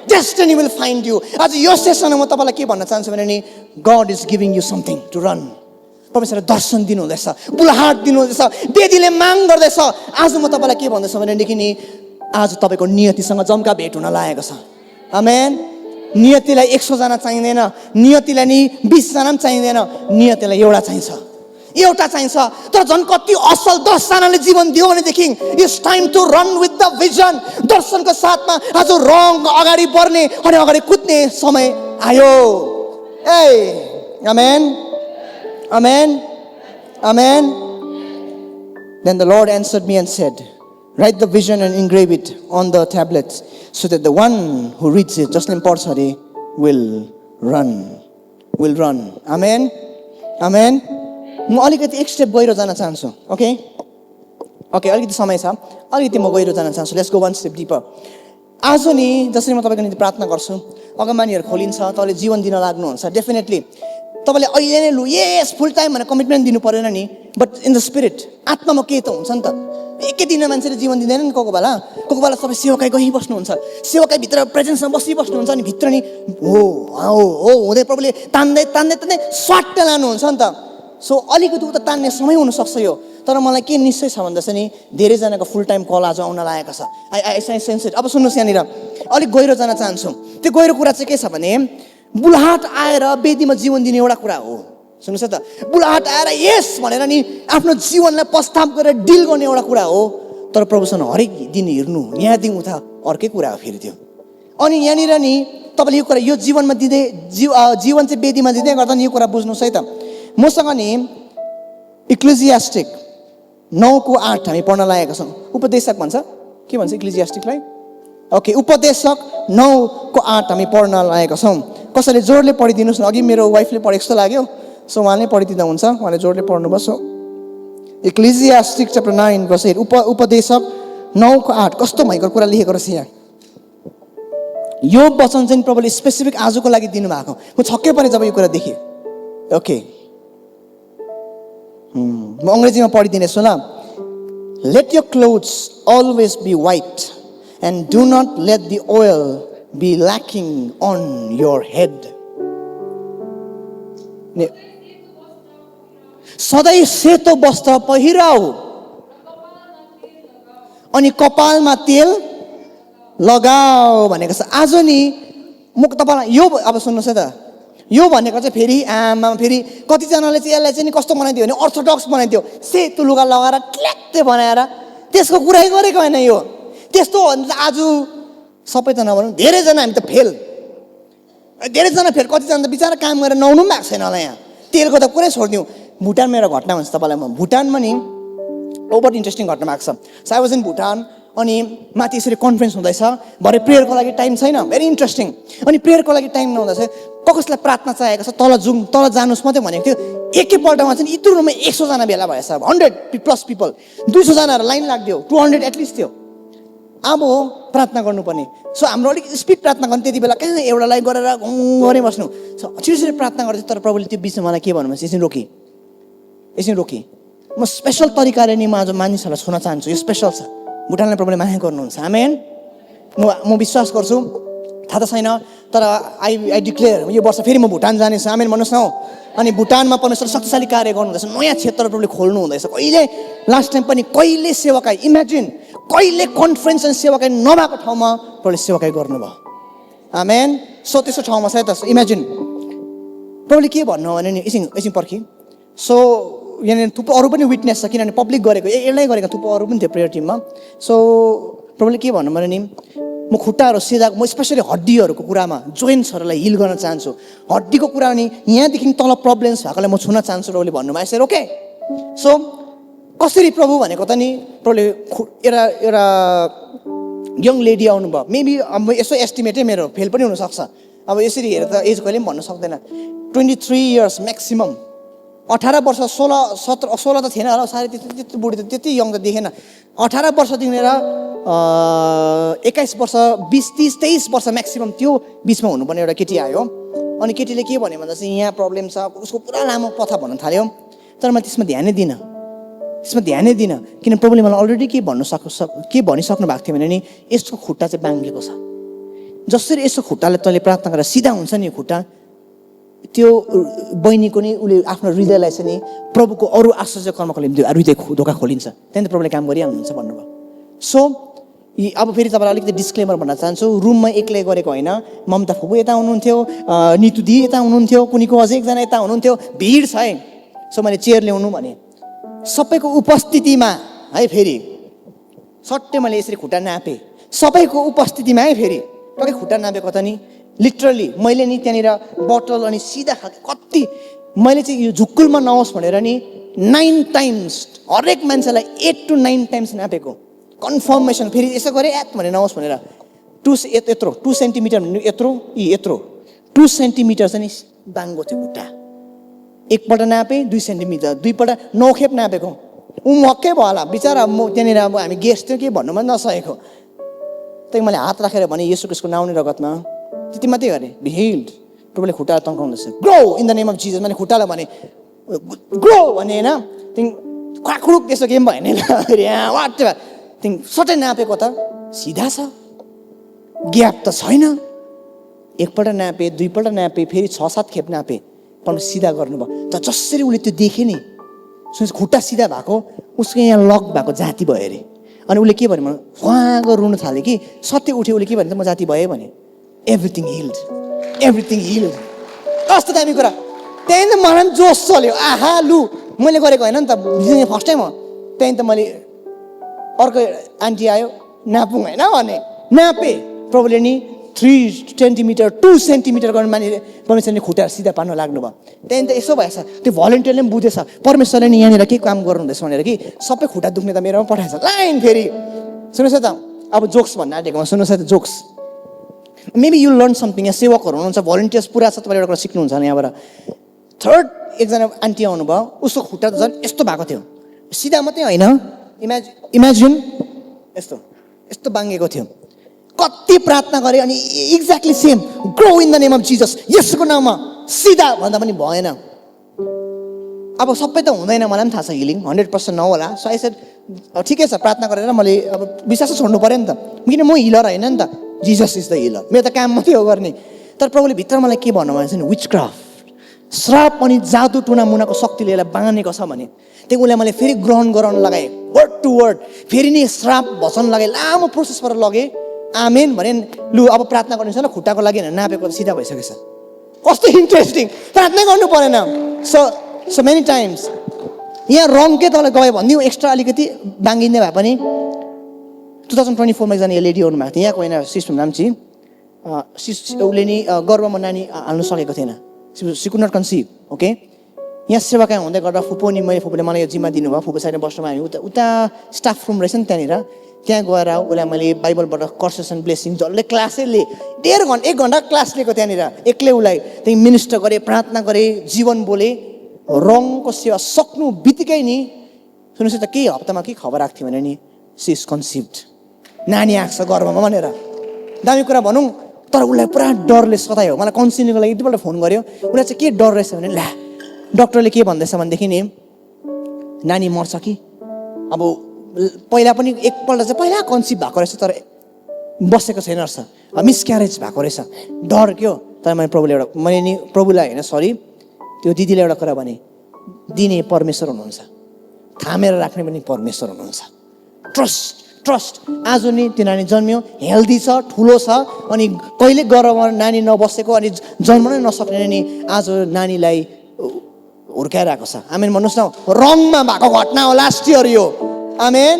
Destiny will find you. आज यो सेसनमा म तपाईँलाई के भन्न चाहन्छु भने नि God is giving you something to run. परमेश्वरले दर्शन दिनुहुँदैछ, बुलाहाट दिनुहुँदैछ, वेदीले माग गर्दैछ। आज म तपाईँलाई के भन्दैछु भनेदेखि नि आज तपाईँको नियतिसँग जम्का भेट हुन लागेको छ। आमेन। नियतिलाई 100 जना चाहिँदैन, नियतिलाई नि 20 जना पनि चाहिँदैन, नियतिलाई एउटा चाहिन्छ। तर झन् कति असल 10 जनाले जीवन दियो भनेदेखि it's time to run with the vision. दर्शनको साथमा आज रङ अगाडि बढ्ने अनि अगाडि कुद्ने समय आयो। आमेन, आमेन, आमेन। Then the Lord answered me and said, write the vision and engrave it on the tablets so that the one who reads it, जसले पढ्छ अरे, will run. Amen, amen. म अलिकति एक स्टेप गहिरो जान चाहन्छु। ओके, अलिकति समय छ, अलिकति म गहिरो जान चाहन्छु। Let's go one step deeper. आज नि जसरी म तपाईँको निम्ति प्रार्थना गर्छु, अगमबानीहरू खोलिन्छ, तपाईँले जीवन दिन लाग्नुहुन्छ। डेफिनेटली तपाईँले अहिले नै लु यस फुल टाइम भनेर कमिटमेन्ट दिनु परेन नि, बट इन द स्पिरिट आत्मामा केही त हुन्छ नि त। एकै दिन मान्छेले जीवन दिँदैन नि। कोही बेला सबै सेवकाई गइबस्नुहुन्छ, सेवकाईभित्र प्रेजेन्समा बसिबस्नुहुन्छ, अनि भित्र नि हो हुँदै प्रभुले तान्दै स्वाट लानुहुन्छ नि त। सो अलिकति उता तान्ने समय हुनसक्छ यो। तर मलाई के निश्चय छ भन्दा चाहिँ नि धेरैजनाको फुल टाइम कल आज आउन लागेको छ। I sense it. अब सुन्नुहोस्, यहाँनिर अलिक गहिरो जान चाहन्छु। त्यो गहिरो कुरा चाहिँ के छ भने बुलाहाट आएर वेदीमा जीवन दिने एउटा कुरा हो। सुन्नुहोस् त, बुलाहाट आएर यस भनेर नि आफ्नो जीवनलाई प्रस्ताव गरेर डिल गर्ने एउटा कुरा हो। तर प्रभुसँग हरेक दिन हेर्नु यहाँदेखि उता अर्कै कुरा हो फेरि त्यो। अनि यहाँनिर नि तपाईँले यो कुरा यो जीवनमा दिँदै जीवन चाहिँ वेदीमा दिँदै गर्दा नि यो कुरा बुझ्नुहोस् है त। मसँग नि इक्लेसियास्टिक 9:8 हामी पढ्न लागेका छौँ। उपदेशक भन्छ, के भन्छ इक्लेसियास्टिकलाई? ओके, उपदेशक 9:8 हामी पढ्न लागेका छौँ। कसैले जोडले पढिदिनुहोस् न। अघि मेरो वाइफले पढेको जस्तो लाग्यो, सो उहाँले पढिदिँदा हुन्छ। उहाँले जोडले पढ्नुभयो। सो इक्लेसियास्टिक च्याप्टर 9 verse 8, उपदेशक 9:8। कस्तो भयङ्कर कुरा लेखेको रहेछ यहाँ। यो वचन चाहिँ प्रभुले स्पेसिफिक आजको लागि दिनुभएको। म छक्कै परेँ जब यो कुरा देखेँ। ओके, म अङ्ग्रेजीमा पढिदिनेछु ल। Let your clothes always be white and do not let the oil be lacking on your head. सधैँ सेतो वस्त्र पहिराऊ अनि कपालमा तेल लगाऊ भनेको छ। आज नि म तपाईँलाई यो अब सुन्नुहोस् है त, यो भनेको चाहिँ फेरि आमा फेरि कतिजनाले चाहिँ यसलाई चाहिँ नि कस्तो बनाइदियो भने अर्थोडक्स बनाइदियो, सेतो लुगा लगाएर क्ल्याक्टे बनाएर, त्यसको कुरै गरेको होइन यो। त्यस्तो हो भने आज सबै त नभनौँ, धेरैजना हामी त फेल, धेरैजना फेल। कतिजना त बिचरा काम गरेर नुहाउनु पनि भएको छैन होला यहाँ, तेलको त कुरै छोडिदिउँ। भुटानमा एउटा घटना भन्छ तपाईँलाई म, भुटानमा नि ओभर इन्ट्रेस्टिङ घटना भएको छ। So I was in Bhutan, अनि माथि यसरी कन्फरेन्स हुँदैछ, भरे प्रेयरको लागि टाइम छैन, भेरी इन्ट्रेस्टिङ। अनि प्रेयरको लागि टाइम नहुँदा चाहिँ कसलाई प्रार्थना चाहिएको छ तल जाउँ, तल जानुहोस् मात्रै भनेको थियो। एकैपल्टमा चाहिँ यत्रो रुममा 100जना भेला भएछ, 100+ पिपल, 200जनाहरू लाइन लाग्थ्यो, 200 एटलिस्ट थियो। अब हो प्रार्थना गर्नुपर्ने। सो हाम्रो अलिक स्पिड प्रार्थना गर्नु, त्यति बेला कहाँ एउटालाई गरेर गरे बस्नु। सो छिटो प्रार्थना गर्थ्यो, तर प्रभुले त्यो बिचमा मलाई के भन्नु, एकछिन रोकी। म स्पेसल तरिकाले नि म आज मानिसहरूलाई सुन्न चाहन्छु, यो स्पेसल छ। भुटानलाई प्रभुले माया गर्नुहुन्छ, आमेन। म विश्वास गर्छु, थाहा त छैन, तर आई डिक्लेयर यो वर्ष फेरि म भुटान जानेछु, आमेन भन्नुहोस् न। अनि भुटानमा परमेश्वर शक्तिशाली कार्य गर्नुहुँदैछ, नयाँ क्षेत्र प्रभुले खोल्नु हुँदैछ। कहिले लास्ट टाइम पनि कहिले सेवाकाई, इमेजिन कहिले कन्फरेन्स अनि सेवाकाई नभएको ठाउँमा प्रभुले सेवाकाई गर्नुभयो, आमेन। सो त्यस्तो ठाउँमा छ त, इमेजिन प्रभुले के भन्नु भने नि, एकछिन पर्खी। सो यहाँनिर थुप्रो अरू पनि विटनेस छ, किनभने पब्लिक गरेको यसलाई गरेको थुप्रो अरू पनि थियो प्रेयर टिममा। सो प्रभुले के भन्नु भने नि, म खुट्टाहरू सिधा, म स्पेसली हड्डीहरूको कुरामा जोइन्ट्सहरूलाई हिल गर्न चाहन्छु। हड्डीको कुरा नि यहाँदेखि तल प्रब्लम्स भएकोलाई म छुन चाहन्छु प्रभुले भन्नुभयो। यसरी ओके। सो कसरी प्रभु भनेको त नि, प्रभुले एउटा यङ लेडी आउनुभयो, मेबी अब यसो एस्टिमेटै मेरो फेल पनि हुनसक्छ, अब यसरी हेरेर त एज कहिले पनि भन्नु सक्दैन। 23 इयर्स म्याक्सिमम, 18 वर्ष, 16 त थिएन होला, साह्रै त्यति बुढी त त्यति यङ त देखेन। 18 वर्षदेखि लिएर 21 वर्ष, 20, 30, 23 वर्ष म्याक्सिमम त्यो बिचमा हुनुपर्ने एउटा केटी आयो। अनि केटीले के भन्यो भन्दा चाहिँ यहाँ प्रब्लम छ, उसको पुरा लामो कथा भन्न थाल्यो। तर म त्यसमा ध्यानै दिनँ, किन प्रभुले मलाई अलरेडी के भनिसक्नु भएको थियो भने नि, यसको खुट्टा चाहिँ बाङ्गेको छ। जसरी यसको खुट्टाले तैँले प्रार्थना गरेर सिधा हुन्छ नि खुट्टा, त्यो बहिनीको नि उसले आफ्नो हृदयलाई चाहिँ नि प्रभुको अरू आश्चर्य कर्मको निम्ति हृदय ढोका खोलिन्छ, त्यहाँदेखि प्रभुले काम गरिहाल्नुहुन्छ भन्नुभयो। सो अब फेरि तपाईँलाई अलिकति डिस्क्लेमर भन्न चाहन्छु, रुममा एक्लै गरेको होइन, ममता फुपू यता हुनुहुन्थ्यो, नितु दी यता हुनुहुन्थ्यो, कुनीको अझै एकजना यता हुनुहुन्थ्यो, भिड छ है। सो मैले चेयर ल्याउनु भने सबैको उपस्थितिमा है, फेरि सट्टै मैले यसरी खुट्टा नापेँ, सबैको उपस्थितिमा है। फेरि टक्कै खुट्टा नापेको त नि लिटरली मैले नि त्यहाँनिर बोतल अनि सिधा खालको कति, मैले चाहिँ यो झुक्कुलमा नहोस् भनेर नि 9 टाइम्स, हरेक मान्छेलाई 8 to 9 टाइम्स नापेको कन्फर्मेसन। फेरि यसो गरेँ भनेर नहोस् भनेर 2 सेन्टिमिटर यत्रो 2 सेन्टिमिटर चाहिँ नि बाङ्गो थियो खुट्टा। एकपल्ट नापेँ 2 सेन्टिमिटर, दुईपल्ट 9 खेप नापेको। मक्कै भयो होला बिचरा, म त्यहाँनिर अब हामी गेस्ट थियो, के भन्नु पनि नसकेको। त्यही मैले हात राखेर भने येशू ख्रीष्टको नाउँ नि रगतमा, त्यति मात्रै गरेँ, बी हिल्ड। प्रभुले खुट्टा तन्काउँदैछ, grow in the name of Jesus. मैले खुट्टालाई भने ग्रो भने होइन, त्यहाँदेखि क्वाक्रुक त्यस्तो गेम भयो नि, वाट त्यहाँदेखि सट्टै नापेको त सिधा छ, ग्याप त छैन। एकपल्ट नापेँ, दुईपल्ट नापेँ, फेरि 6-7 खेप नापेँ, पनि सिधा गर्नुभयो। त जसरी उसले त्यो देखेँ नि, खुट्टा सिधा भएको, उसको यहाँ लक भएको जाति भयो अरे। अनि उसले के भन्यो भने उहाँको रुन थाल्यो कि सत्य उठ्यो, उसले के भन्यो त म जाति भएँ भने एभ्रिथिङ हिल्ड। कस्तो दामी कुरा। त्यहाँदेखि त मलाई पनि जोस चल्यो, आहा लु मैले गरेको होइन नि त, फर्स्ट टाइम हो। त्यहाँदेखि त मैले अर्को आन्टी आयो, नापौँ होइन भने नापेँ। प्रभुले नि 3 सेन्टिमिटर 2 सेन्टिमिटर गर्नु मानिले परमेश्वरले खुट्टा सिधा पार्न लाग्नुभयो। त्यहाँदेखि त यसो भएछ, त्यो भलन्टियरले पनि बुझेछ परमेश्वरले नि यहाँनिर के काम गर्नुहुँदैछ भनेर कि सबै खुट्टा दुख्ने त मेरोमा पठाएछ लाइन। फेरि सुन्नुहोस् है त, अब जोक्स भन्न आँटेकोमा सुन्नुहोस् है त, jokes maybe you learn something. यहाँ सेवकहरू हुनुहुन्छ, भलन्टियर्स पुरा छ, तपाईँले एउटा कुरा सिक्नुहुन्छ होला यहाँबाट। थर्ड एकजना आन्टी आउनुभयो, उसको खुट्टा त झन् यस्तो भएको थियो, सिधा मात्रै होइन, इमेजिन यस्तो बाङ्गेको थियो। कति प्रार्थना गरेँ अनि exactly same, grow in the name of Jesus, यसको नाममा सिधा भन्दा पनि भएन। अब सबै त हुँदैन, मलाई पनि थाहा छ हिलिङ 100% नहोला। सो आई सेड ठिकै छ, प्रार्थना गरेर मैले अब विश्वासै छोड्नु पऱ्यो नि त, किन म हिलर होइन नि त। जिजस इज द हिलर, मेरो त काम मात्रै हो गर्ने। तर प्रभुले भित्र मलाई के भन्नुभएको छ भने विचक्राफ्ट, श्राप अनि जादु टुना मुनाको शक्तिले यसलाई बाँधेको छ भने त्यो उसलाई मैले फेरि ग्रहण गराउन लगाएँ, वर्ड टु वर्ड फेरि नै श्राप भजन लगाएँ, लामो प्रोसेसबाट लगेँ। आमेन भने लु अब प्रार्थना गर्नु छ ल, खुट्टाको लागि नापेको सिधा भइसकेछ। कस्तो इन्ट्रेस्टिङ, प्रार्थना गर्नु परेन। सो मेनी टाइम्स यहाँ रङ के तपाईँलाई गयो भनिदिउँ, एक्स्ट्रा अलिकति बाङ्गिँदै भए पनि 2024मा एकजना लेडी आउनु भएको थियो, यहाँको होइन सिस्टम नाम्ची, उसले नि गर्भमा नानी हाल्नु सकेको थिएन, she could not conceive. Okay, यहाँ सेवाकाय हुँदै गर्दा फुपू नि फुपूले मलाई यो जिम्मा दिनुभयो, फुपू साइडमा बस्नुमा हामी उता स्टाफ रुम रहेछ नि त्यहाँनिर, त्यहाँ गएर उसलाई मैले बाइबलबाट कर्सेस एन्ड ब्लेसिङ जसले क्लासै लिएँ, 1 घन्टा क्लास लिएको त्यहाँनिर, एक्लै उसलाई त्यही मिनिस्टर गरेँ, प्रार्थना गरेँ, जीवन बोलेँ। रङको सेवा सक्नु बित्तिकै नि सुन्नुहोस् त केही हप्तामा के खबर आएको थियो भने नि सी इज कन्सिभ्ड, नानी आएको छ गर्भमा भनेर। दामी कुरा भनौँ, तर उसलाई पुरा डरले सतायो। मलाई काउन्सिलिङको लागि यतिपल्ट फोन गर्यो, उसलाई चाहिँ के डर रहेछ भने ला डक्टरले के भन्दैछ भनेदेखि नि नानी मर्छ कि। अब पहिला पनि एकपल्ट चाहिँ पहिला कन्सिभ भएको रहेछ तर बसेको छैन रहेछ, मिसक्यारेज भएको रहेछ, डर क्यो। तर मैले नि प्रभुलाई होइन सरी त्यो दिदीले एउटा कुरा भने, दिने परमेश्वर हुनुहुन्छ, थामेर राख्ने पनि परमेश्वर हुनुहुन्छ। ट्रस्ट आज नि त्यो नानी जन्मियो, हेल्दी छ, ठुलो छ, अनि कहिले गर्भमा नानी नबसेको अनि जन्मनै नसक्ने नि आज नानीलाई हुर्काइरहेको छ। आमेन भन्नुहोस् न, रङमा भएको घटना हो लास्ट इयर यो। आमेन,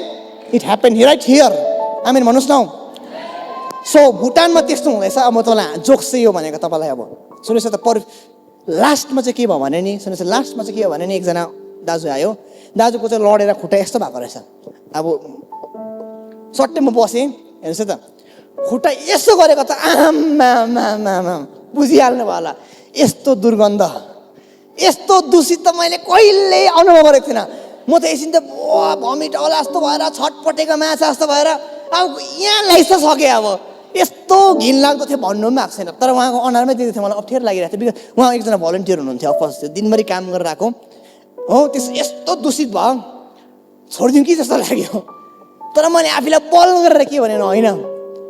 इट ह्यापन राइट हियर। आमेन भन्नुहोस् न। सो भुटानमा त्यस्तो हुँदैछ। अब म तपाईँलाई जोक्स चाहिँ यो भनेको तपाईँलाई, अब सुन्नुहोस् त लास्टमा चाहिँ के भयो भने नि सुन्नुहोस्, लास्टमा चाहिँ के भयो भने नि एकजना दाजु आयो, दाजुको चाहिँ लडेर खुट्टा यस्तो भएको रहेछ। अब सट्टै म बसेँ, हेर्नुहोस् त खुट्टा यसो गरेको त आमा बुझिहाल्नु भयो होला, यस्तो दुर्गन्ध, यस्तो दूषित त मैले कहिल्यै अनुभव गरेको थिइनँ। म त एकछिन त भमिट होला जस्तो भएर, छटपटेको माछा जस्तो भएर अब यहाँ ल्याइस सकेँ। अब यस्तो घिनलाग्दो थियो भन्नु पनि भएको छैन, तर उहाँको अनुहारमै देख्दै थियो, मलाई अप्ठ्यारो लागिरहेको थियो। बिकज उहाँ एकजना भलन्टियर हुनुहुन्थ्यो, अफकोर्स त्यो दिनभरि काम गरेर आएको हो, त्यस यस्तो दूषित भयो छोडिदिउँ कि जस्तो लाग्यो। तर मैले आफूलाई बल गरेर के भने होइन,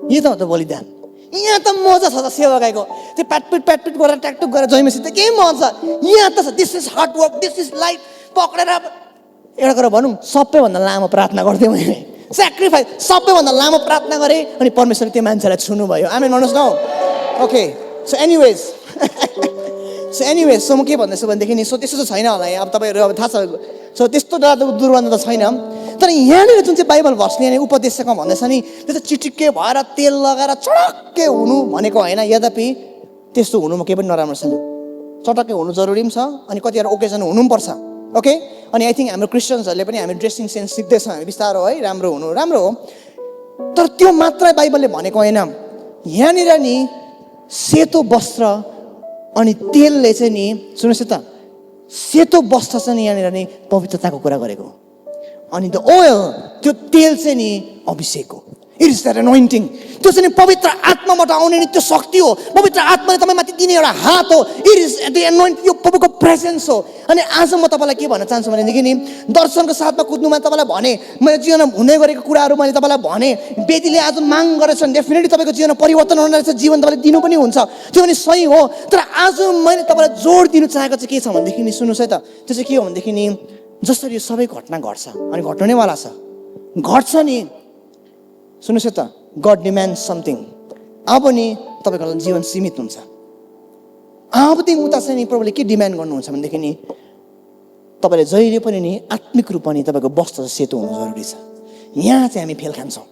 यो त हो त बलिदान, यहाँ त मजा छ त सेवाकाईको, त्यो प्याटपिट गरेर ट्याकटुक गरेर जयमसित केही मजा, यहाँ त छ this is hard work, this is life. पक्रेर एउटा कुरा भनौँ, सबैभन्दा लामो प्रार्थना गर्थेँ मैले, सेक्रिफाइस सबैभन्दा लामो प्रार्थना गरेँ, अनि परमेश्वरले त्यो मान्छेलाई छुनु भयो। आमेन भन्नुहोस् न। ओके, सो एनिवेज सो म के भन्दैछु भनेदेखि नि, सो त्यस्तो त छैन होला, अब तपाईँहरू अब थाहा छ, सो त्यस्तो दुर्गन्ध त छैन। तर यहाँनिर जुन चाहिँ बाइबल भर्सले यहाँनिर उपदेशकमा भन्दैछ नि, त्यो त चिटिक्के भएर तेल लगाएर चटक्कै हुनु भनेको होइन। यद्यपि त्यस्तो हुनुमा केही पनि नराम्रो छैन, चटक्कै हुनु जरुरी पनि छ, अनि कतिवटा ओकेजन हुनु पनि पर्छ। ओके, अनि आई थिङ्क हाम्रो क्रिस्चियन्सहरूले पनि हामी ड्रेसिङ सेन्स सिक्दैछौँ, हामी बिस्तारो है, राम्रो हुनु राम्रो हो। तर त्यो मात्रै बाइबलले भनेको होइन। यहाँनिर नि सेतो वस्त्र अनि तेलले चाहिँ नि सुन्नुहोस् त, सेतो वस्त्र चाहिँ नि यहाँनिर नि पवित्रताको कुरा गरेको, अनि द ओयल त्यो तेल चाहिँ नि अभिषेक हो। इट इज द्याट एनोइन्टिङ, त्यो चाहिँ नि पवित्र आत्माबाट आउने नि त्यो शक्ति हो, पवित्र आत्माले तपाईँमाथि दिने एउटा हात हो। इट इज द एनोइन्टिङ, यो प्रभुको प्रेजेन्स हो। अनि आज म तपाईँलाई के भन्न चाहन्छु भनेदेखि नि, दर्शनको साथमा कुद्नुमा तपाईँलाई भने, मैले जीवनमा हुँदै गरेको कुराहरू मैले तपाईँलाई भने, वेदीले आज माग गरेछ भने डेफिनेटली तपाईँको जीवनमा परिवर्तन हुने रहेछ, जीवन तपाईँले दिनु पनि हुन्छ, त्यो पनि सही हो। तर आज मैले तपाईँलाई जोड दिनु चाहेको चाहिँ के छ भनेदेखि नि सुन्नुहोस् है त, त्यो चाहिँ के हो भनेदेखि नि, जसरी यो सबै घटना घट्छ अनि घट्नु नै वाला छ, घट्छ नि, सुन्नुहोस् है त, गड डिमान्ड समथिङ। अब नि तपाईँको जीवन सीमित हुन्छ। अबदेखि उता चाहिँ नि प्रभुले के डिमान्ड गर्नुहुन्छ भनेदेखि नि, तपाईँले जहिले पनि नि आत्मिक रूपमा नि तपाईँको वस्त्र सेतो हुनु जरुरी छ। यहाँ चाहिँ हामी फेल खान्छौँ।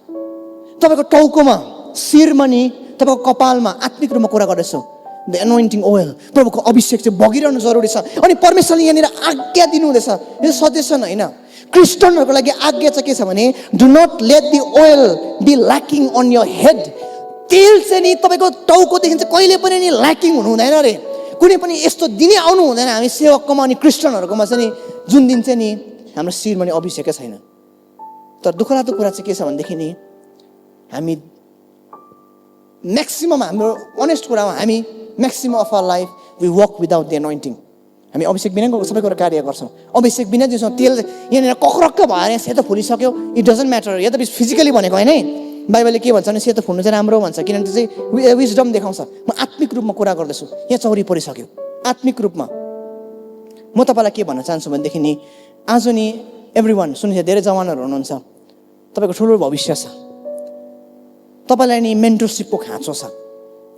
तपाईँको टाउकोमा, शिरमा नि, तपाईँको कपालमा आत्मिक रूपमा कुरा गर्दैछौँ, द एनोइन्टिङ ओयल, प्रभुको अभिषेक चाहिँ बगिरहनु जरुरी छ। अनि परमेश्वरले यहाँनिर आज्ञा दिनुहुँदैछ, यो सजेसन होइन, क्रिस्चियनहरूको लागि आज्ञा चाहिँ के छ भने, do not let the oil be lacking on your head. तेल चाहिँ नि तपाईँको टाउकोदेखि चाहिँ कहिले पनि नि ल्याकिङ हुनु हुँदैन अरे, कुनै पनि यस्तो दिनै आउनु हुँदैन हामी सेवककोमा अनि क्रिस्चियनहरूकोमा चाहिँ नि, जुन दिन चाहिँ नि हाम्रो शिरमा नि अभिषेकै छैन। तर दुःखलाग्दो कुरा चाहिँ के छ भनेदेखि नि, हामी म्याक्सिमम हाम्रो अनेस्ट कुरा हो, हामी maximum of our life we work without the anointing. हामी अभिषेक बिना सबै कुरा कार्य गर्छौँ। अभिषेक बिना दिन्छौँ, तेल यहाँनिर कक्रक्क भएर सेतो फुलिसक्यो, इट डजन्ट म्याटर। यद्यपि फिजिकली भनेको होइन है, बाइबलले के भन्छ भने सेतो फुल्नु चाहिँ राम्रो भन्छ, किनभने त्यो चाहिँ विजडम देखाउँछ। म आत्मिक रूपमा कुरा गर्दैछु, यहाँ चौरी परिसक्यो आत्मिक रूपमा। म तपाईँलाई के भन्न चाहन्छु भनेदेखि नि आज नि एभ्री वान सुन्नुहोस्, धेरै जवानहरू हुनुहुन्छ, तपाईँको ठुलो भविष्य छ, तपाईँलाई नि मेन्टरसिपको खाँचो छ।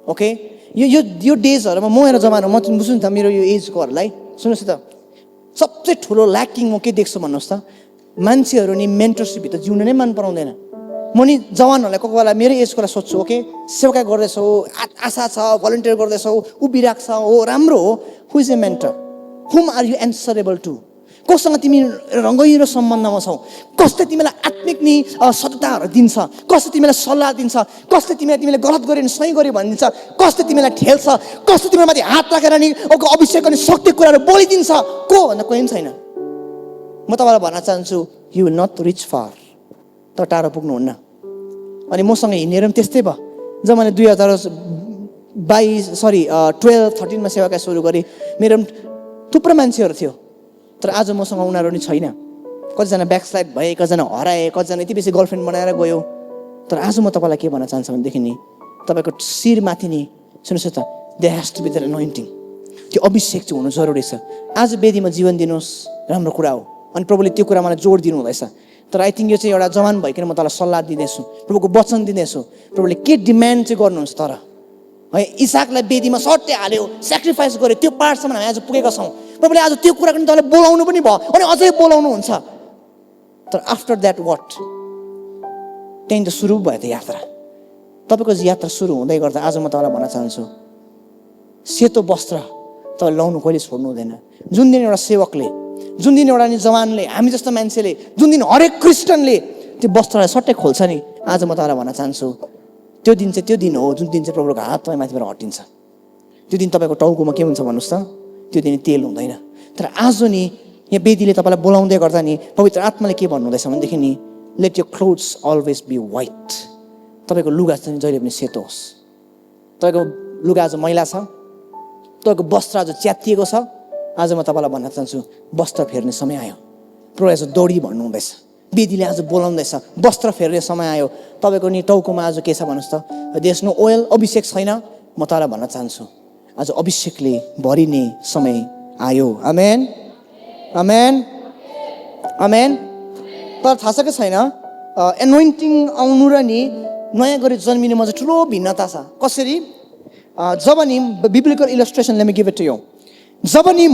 ओके, यो डेजहरूमा म मेरो जवान हो, म बुझ्नु त मेरो यो एजकोहरूलाई सुन्नुहोस् त, सबसे ठुलो ल्याकिङ म के देख्छु भन्नुहोस् त, मान्छेहरू नि मेन्टरसिपभित्र जिउन नै मन पराउँदैन। म नि जवानहरूलाई कोही बेला मेरो एजकोलाई सोध्छु, ओके सेवा गर्दैछौ, आशा छ, भलन्टियर गर्दैछौ, उभिरहेको छ, हो राम्रो हो, who is a mentor, whom are you answerable to, कोसँग तिमी रङ्गैलो सम्बन्धमा छौ, कसले तिमीलाई आत्मिक नि सतताहरू दिन्छ, कसले तिमीलाई सल्लाह दिन्छ, कसले तिमीलाई गलत गर्यो भने सही गर्यो भनिदिन्छ, कसले तिमीलाई ठेल्छ, कसले तिमीलाई माथि हात राखेर नि अभिषेक अनि शक्ति कुराहरू बोलिदिन्छ, को भन्दा कोही पनि छैन। म तपाईँलाई भन्न चाहन्छु, you will not reach far, तर टाढो पुग्नुहुन्न। अनि मसँग हिँडेर पनि त्यस्तै भयो। जब मैले 12-13मा सेवाका सुरु गरेँ, मेरो थुप्रो मान्छेहरू थियो, तर आज मसँग उनीहरू नि छैन। कतिजना ब्याकस्लाइड भए, कतिजना हराए, कतिजना यति बेसी गर्लफ्रेन्ड बनाएर गयो। तर आज म तपाईँलाई के भन्न चाहन्छु भनेदेखि नि तपाईँको शिरमाथि नि सुन्नुहोस् त, there has to be the anointing, त्यो अभिषेक चाहिँ हुनु जरुरी छ। आज वेदीमा जीवन दिनुहोस्, राम्रो कुरा हो, अनि प्रभुले त्यो कुरा मलाई जोड दिनु हुँदैछ। तर आई थिङ्क यो चाहिँ एउटा जवान भइकन म तँलाई सल्लाह दिँदैछु, प्रभुको वचन दिँदैछु, प्रभुले के डिमान्ड चाहिँ गर्नुहुन्छ। तर है इसाकलाई वेदीमा सट्टै हाल्यो, सेक्रिफाइस गर्यो, त्यो पार्टसम्म हामी आज पुगेका छौँ। प्रभुले आज त्यो कुरा पनि तँलाई बोलाउनु पनि भयो, अनि अझै बोलाउनु हुन्छ। तर आफ्टर द्याट वाट, त्यहाँदेखि त सुरु भयो त्यो यात्रा। तपाईँको यात्रा सुरु हुँदै गर्दा आज म तपाईँलाई भन्न चाहन्छु, सेतो वस्त्र तपाईँ लाउनु कहिले छोड्नु हुँदैन। जुन दिन एउटा सेवकले, जुन दिन एउटा नि जवानले, हामी जस्तो मान्छेले, जुन दिन हरेक क्रिस्चियनले त्यो वस्त्रलाई सट्टै खोल्छ नि, आज म तपाईँलाई भन्न चाहन्छु, त्यो दिन चाहिँ त्यो दिन हो जुन दिन चाहिँ प्रभुको हात तपाईँ माथिबाट हटिन्छ। त्यो दिन तपाईँको टाउकोमा के हुन्छ भन्नुहोस् त, त्यो दिन तेल हुँदैन। तर आज नि यहाँ वेदीले तपाईँलाई बोलाउँदै गर्दा नि पवित्र आत्माले के भन्नुहुँदैछ भनेदेखि नि, late your clothes always be white, तपाईँको लुगा चाहिँ जहिले पनि सेतो होस्। तपाईँको लुगा आज मैला छ, तपाईँको वस्त्र आज च्यातिएको छ, आज म तपाईँलाई भन्न चाहन्छु, वस्त्र फेर्ने समय आयो। प्रभु आज दौडी भन्नुहुँदैछ, वेदीले आज बोलाउँदैछ, वस्त्र फेर्ने समय आयो। तपाईँको नि टाउकोमा आज के छ भन्नुहोस् त, देश नो ओयल, अभिषेक छैन। म तपाईँलाई भन्न चाहन्छु, आज अभिषेकले भरिने समय आयो। आमेन, आमेन, आमेन। तर थाहा छ कि छैन, एनोइन्टिङ आउनु र नि नयाँ गरी जन्मिनुमा चाहिँ ठुलो भिन्नता छ। कसरी? जब नि biblical illustration, let me give it to you. जब नि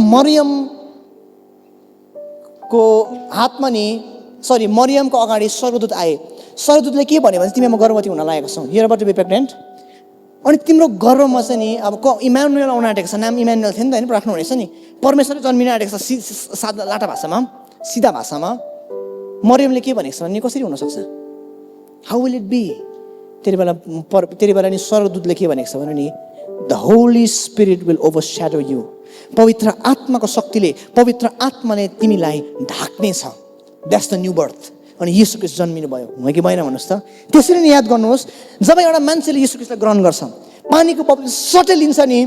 मरियमको अगाडि स्वर्गदूत आए, स्वर्गदूतले के भन्यो भने तिमीमा गर्भवती हुन लागेको छौ, you are about to be pregnant, अनि तिम्रो गर्भमा चाहिँ नि अब इमानुएल आउन आँटेको छ। नाम इमानुएल थियो नि त होइन, राख्नु हुनेछ नि, परमेश्वरै जन्मिन आँटेको छ। सादा लाटा भाषामा, सिधा भाषामा मरियमले के भनेको छ भने कसरी हुनसक्छ, हाउ विल इट बी? त्यति बेला नि स्वर्गदूतले के भनेको छ भने नि, the holy spirit will overshadow you, पवित्र आत्माको शक्तिले, पवित्र आत्माले तिमीलाई ढाक्नेछ। That's the new birth. अनि यीशु ख्रीष्ट जन्मिनु भयो, हो कि भएन भन्नुहोस् त। त्यसरी नै याद गर्नुहोस्, जब एउटा मान्छेले यीशु ख्रीष्टलाई ग्रहण गर्छ, पानीको पवित्र सट्टै लिन्छ नि,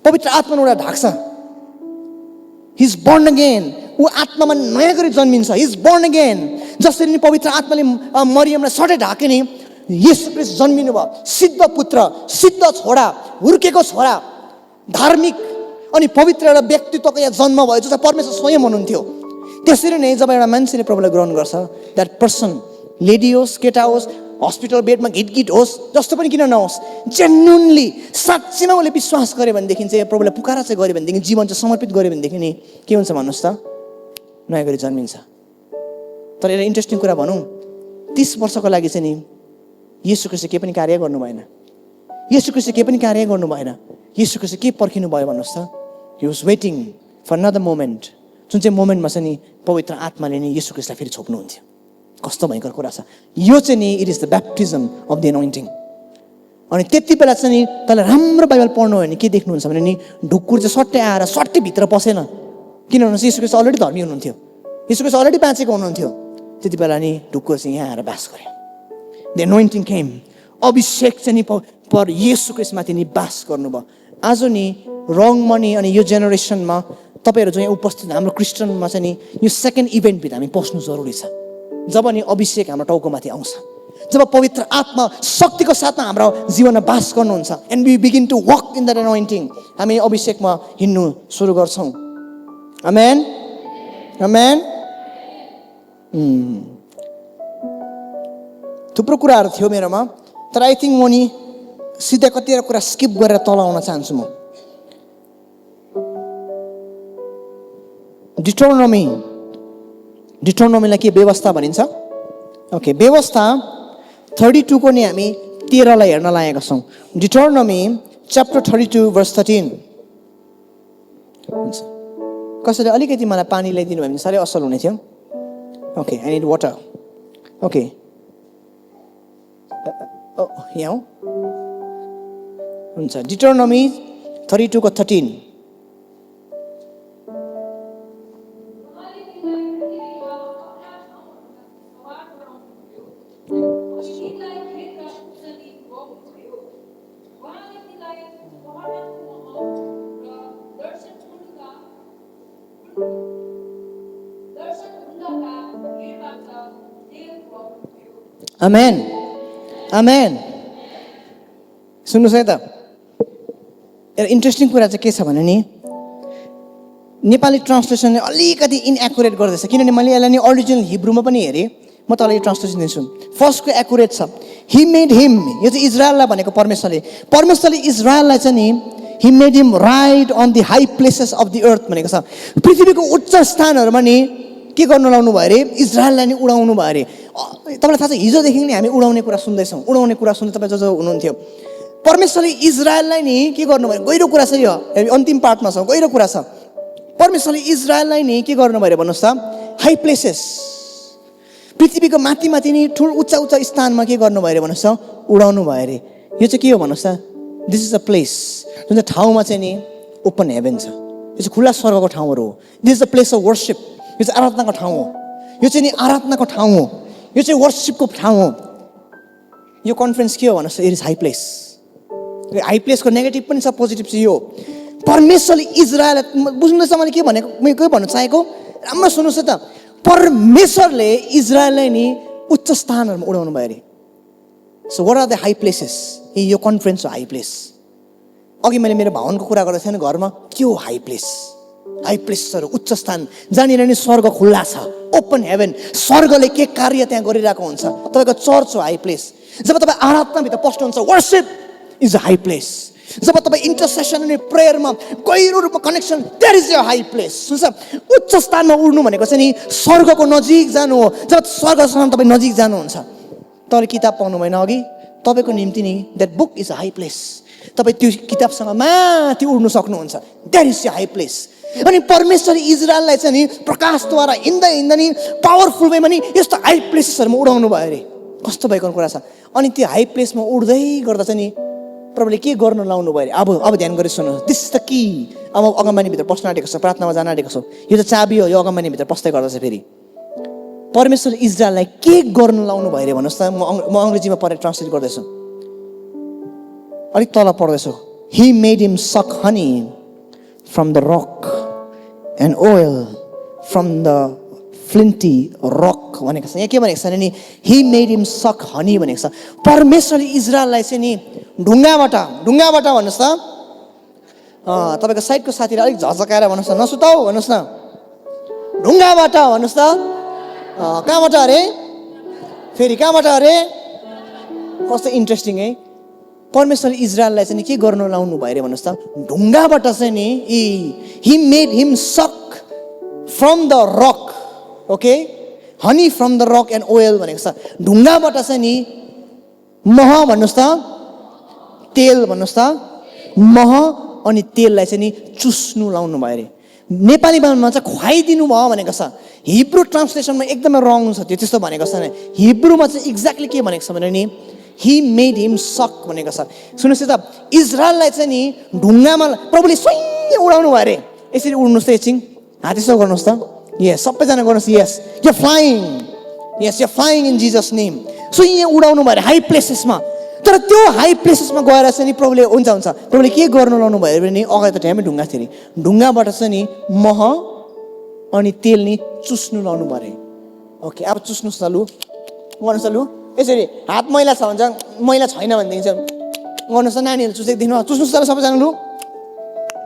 पवित्र आत्माले एउटा ढाक्छ। हि इज बोर्न अगेन, ऊ आत्मामा नयाँ गरी जन्मिन्छ। He is born again. जसरी नि पवित्र आत्माले मरियमलाई सट्टै ढाके नि, यीशु ख्रीष्ट जन्मिनु भयो, सिद्ध पुत्र, सिद्ध छोरा, हुर्केको छोरा, धार्मिक अनि पवित्र एउटा व्यक्तित्वको यहाँ जन्म भयो, जो चाहिँ परमेश्वर स्वयं हुनुहुन्थ्यो। त्यसरी नै जब एउटा मान्छेले प्रभुलाई ग्रहण गर्छ, द्याट पर्सन, लेडी होस्, केटा होस्, हस्पिटल बेडमा घिटघिट होस्, जस्तो पनि किन नहोस्, जेन्युनली साँच्चीमा उसले विश्वास गर्यो भनेदेखि चाहिँ, प्रभुलाई पुकारा चाहिँ गर्यो भनेदेखि, जीवन चाहिँ समर्पित गर्यो भनेदेखि नि के हुन्छ भन्नुहोस् त, नयाँ गरी जन्मिन्छ। तर एउटा इन्ट्रेस्टिङ कुरा भनौँ, 30 वर्षको लागि चाहिँ नि यीशु ख्रीष्टले के पनि कार्य गर्नु भएन। यीशु ख्रीष्टले के पनि कार्य गर्नु भएन। यीशु ख्रीष्टले के पर्खिनु भयो भन्नुहोस् त, he was waiting for another moment, जुन चाहिँ मोमेन्टमा चाहिँ नि पवित्र आत्माले नि यीशु ख्रीष्टलाई फेरि छोप्नुहुन्थ्यो। कस्तो भयङ्कर कुरा छ यो चाहिँ नि, it is the baptism of the anointing. अनि त्यति बेला चाहिँ नि तँलाई राम्रो बाइबल पढ्नु हो भने के देख्नुहुन्छ भने नि, ढुक्कुर चाहिँ सट्टै आएर सट्टै भित्र पसेन। किन भन्नुहोस्, यीशु ख्रीष्ट अलरेडी धर्मी हुनुहुन्थ्यो, यीशु ख्रीष्ट अलरेडी बाँचेको हुनुहुन्थ्यो। त्यति बेला नि ढुक्कुर चाहिँ यहाँ आएर बास गर्यो। द एनोइन्टिङ केम, अभिषेक चाहिँ नि पर यीशु ख्रीष्टमाथि नि बास गर्नुभयो। आज नि रङमा नि, अनि यो जेनेरेसनमा तपाईँहरू जो यहाँ उपस्थित हाम्रो क्रिस्चियनमा चाहिँ नि, यो सेकेन्ड इभेन्टभित्र हामी पस्नु जरुरी छ। जब नि अभिषेक हाम्रो टाउकोमाथि आउँछ, जब पवित्र आत्मा शक्तिको साथमा हाम्रो जीवनमा बास गर्नुहुन्छ and we begin to walk in the anointing, हामी अभिषेकमा हिँड्नु सुरु गर्छौँ। आमेन, आमेन। थुप्रो कुराहरू थियो मेरोमा, तर आई थिङ्क म नि सिधै कतिवटा कुरा स्किप गरेर तल आउन चाहन्छु। म डिट्रोनोमीलाई के व्यवस्था भनिन्छ? ओके, व्यवस्था 32 को नि हामी 13 लाई हेर्न लागेका छौँ। डिट्रोनोमी च्याप्टर 32 verse 13। हुन्छ, कसैले अलिकति मलाई पानी ल्याइदिनु भयो भने साह्रै असल हुने थियो। Okay, I need water. Okay, यहाँ हो। हुन्छ, डिट्रोनोमी 32 को 13। आमेन, आमेन। सुन्नुहोस् है त, एउटा इन्ट्रेस्टिङ कुरा चाहिँ के छ भने नि, नेपाली ट्रान्सलेसनले अलिकति इनएकुरेट गर्दैछ, किनभने मैले यसलाई नि ओरिजिनल हिब्रूमा पनि हेरेँ। म तपाईँलाई यो ट्रान्सलेसन दिन्छु। फर्स्टको एकुरेट छ, हि मेड हिम, यो चाहिँ इजरायललाई भनेको परमेश्वरले इजरायललाई चाहिँ नि he made him ride on the high places of the earth भनेको छ। पृथ्वीको उच्च स्थानहरूमा नि के गर्नु लाउनु भयो अरे? इजरायललाई नि उडाउनु भयो अरे। तपाईँलाई थाहा छ, हिजोदेखि नै हामी उडाउने कुरा सुन्दैछौँ, उडाउने कुरा सुन्दै तपाईँ जो हुनुहुन्थ्यो। परमेश्वरले इजरायललाई नि के गर्नुभयो? गहिरो कुरा छ यो, अन्तिम पार्टमा छ, गहिरो कुरा छ। परमेश्वरले इजरायललाई नि के गर्नुभयो अरे भन्नुहोस् त? हाई प्लेसेस, पृथ्वीको माथि माथि नि ठुलो उच्च उच्च स्थानमा के गर्नुभयो अरे भन्नुहोस् त? उडाउनु भयो अरे। यो चाहिँ के हो भन्नुहोस् त? दिस इज अ प्लेस, जुन चाहिँ ठाउँमा चाहिँ नि ओपन हेभन छ, यो चाहिँ खुला स्वर्गको ठाउँहरू हो। This is a place of worship, यो चाहिँ आराधनाको ठाउँ हो, यो चाहिँ नि आराधनाको ठाउँ हो, यो चाहिँ वर्सिपको ठाउँ हो। यो कन्फरेन्स के हो भन्नुहोस् त? It is high place. High प्लेसको नेगेटिभ पनि छ, पोजिटिभ चाहिँ यो। परमेश्वरले इजरायल, बुझ्नुहोस् मैले के भनेको, मैले के भन्न चाहेको, राम्रो सुन्नुहोस् त। परमेश्वरले इजरायललाई नि उच्च स्थानहरूमा उडाउनु भयो अरे। So what are the high places? यो कन्फरेन्स हो हाई प्लेस। अघि मैले मेरो भावनको कुरा गर्दै थिएँ घरमा, के हो हाई प्लेस? हाई प्लेसहरू, उच्च स्थान, जहाँनिर नि स्वर्ग खुल्ला छ, ओपन हेभन, स्वर्गले के कार्य त्यहाँ गरिरहेको हुन्छ। तपाईँको चर्च हो हाई प्लेस। जब तपाईँ आराधनाभित्र पस्नुहुन्छ, worship is a high place. जब तपाईँ इन्टरसेसन अनि प्रेयरमा गहिरो रूपमा connection, that is your high place. सुन्छ, उच्च स्थानमा उड्नु भनेको चाहिँ नि स्वर्गको नजिक जानु हो। जब स्वर्गसँग तपाईँ नजिक जानुहुन्छ, तपाईँले किताब पाउनु भएन अघि, तपाईँको निम्ति नि that book is a high place. तपाईँ त्यो किताबसँग माथि उड्नु सक्नुहुन्छ, that is your high place. अनि परमेश्वरले इजरायललाई चाहिँ नि प्रकाशद्वारा हिँड्दा हिँड्दा नि पावरफुल वेमा नि यस्तो हाई प्लेसेसहरूमा उडाउनु भयो अरे। कस्तो भएको कुरा छ। अनि त्यो हाई प्लेसमा उड्दै गर्दा चाहिँ नि प्रभुले के गर्नु लाउनु भयो अरे? अब ध्यान गरेर सुन्नुहोस्, दिस इज द की। अब अगमबानीभित्र पस्न आँटेको छ, प्रार्थनामा जान आँटेको छ, यो त चाबी हो। यो अगमबानीभित्र पस्दै गर्दा चाहिँ फेरि परमेश्वरले इजरायललाई के गर्नु लाउनु भयो अरे भन्नुहोस् त। म अङ्ग्रेजीमा पढेर ट्रान्सलेट गर्दैछु, अलिक तल पढ्दैछु। He made him suck honey from the rock and oil from the flinty rock भनेको छ। यहाँ के भनेको छ भने नि he made him suck honey भनेको छ। परमेश्वरले इजरायललाई चाहिँ नि ढुङ्गाबाट भन्नुहोस् त। तपाईँको साइडको साथीले अलिक झझकाएर भन्नुहोस् न, नसुताऊ भन्नुहोस् न, ढुङ्गाबाट भन्नुहोस् त। कहाँबाट अरे? फेरि कहाँबाट अरे? कस्तो इन्ट्रेस्टिङ है। परमेश्वरले इजरायललाई चाहिँ के गर्नु लाउनु भयो अरे भन्नुहोस् त? ढुङ्गाबाट चाहिँ नि हि मेड हिम सक from the rock, okay, honey from the rock and oil भनेको छ। ढुङ्गाबाट चाहिँ नि मह भन्नुहोस् त, तेल भन्नुहोस् त, मह अनि तेललाई चाहिँ नि चुस्नु लाउनु भयो अरे। नेपालीमा चाहिँ खुवाइदिनु भयो भनेको छ। हिब्रू ट्रान्सलेसनमा एकदमै रङ छ, त्यो त्यस्तो भनेको छैन। हिब्रूमा चाहिँ एक्ज्याक्टली के भनेको छ भने नि हि मेड हिम सक भनेको छ। सुन्नुहोस् त, इजरायललाई चाहिँ नि ढुङ्गामा प्रभुले स्वयं उडाउनु भयो अरे। यसरी उड्नुहोस् त एकछिन, हात यसो गर्नुहोस् त। यस, सबैजना गर्नुहोस्। Yes, you flying, yes you flying in Jesus name. स्वयं उडाउनु भयो अरे हाई प्लेसेसमा। तर त्यो हाई प्लेसेसमा गएर चाहिँ नि प्रभुले हुन्छ प्रभुले के गर्नु लाउनु भयो भने अगाडि त त्यहाँमै ढुङ्गा थियो अरे। ढुङ्गाबाट चाहिँ नि मह अनि तेल नि चुस्नु लाउनु भयो अरे। ओके, अब चुस्नुहोस् त, लु गर्नुहोस् त, लु यसरी हात मैला छ भन्छ, मैला छैन भनेदेखि चाहिँ गर्नुहोस् त नानीहरू चुसेको चुस्नुहोस् त सबैजना लु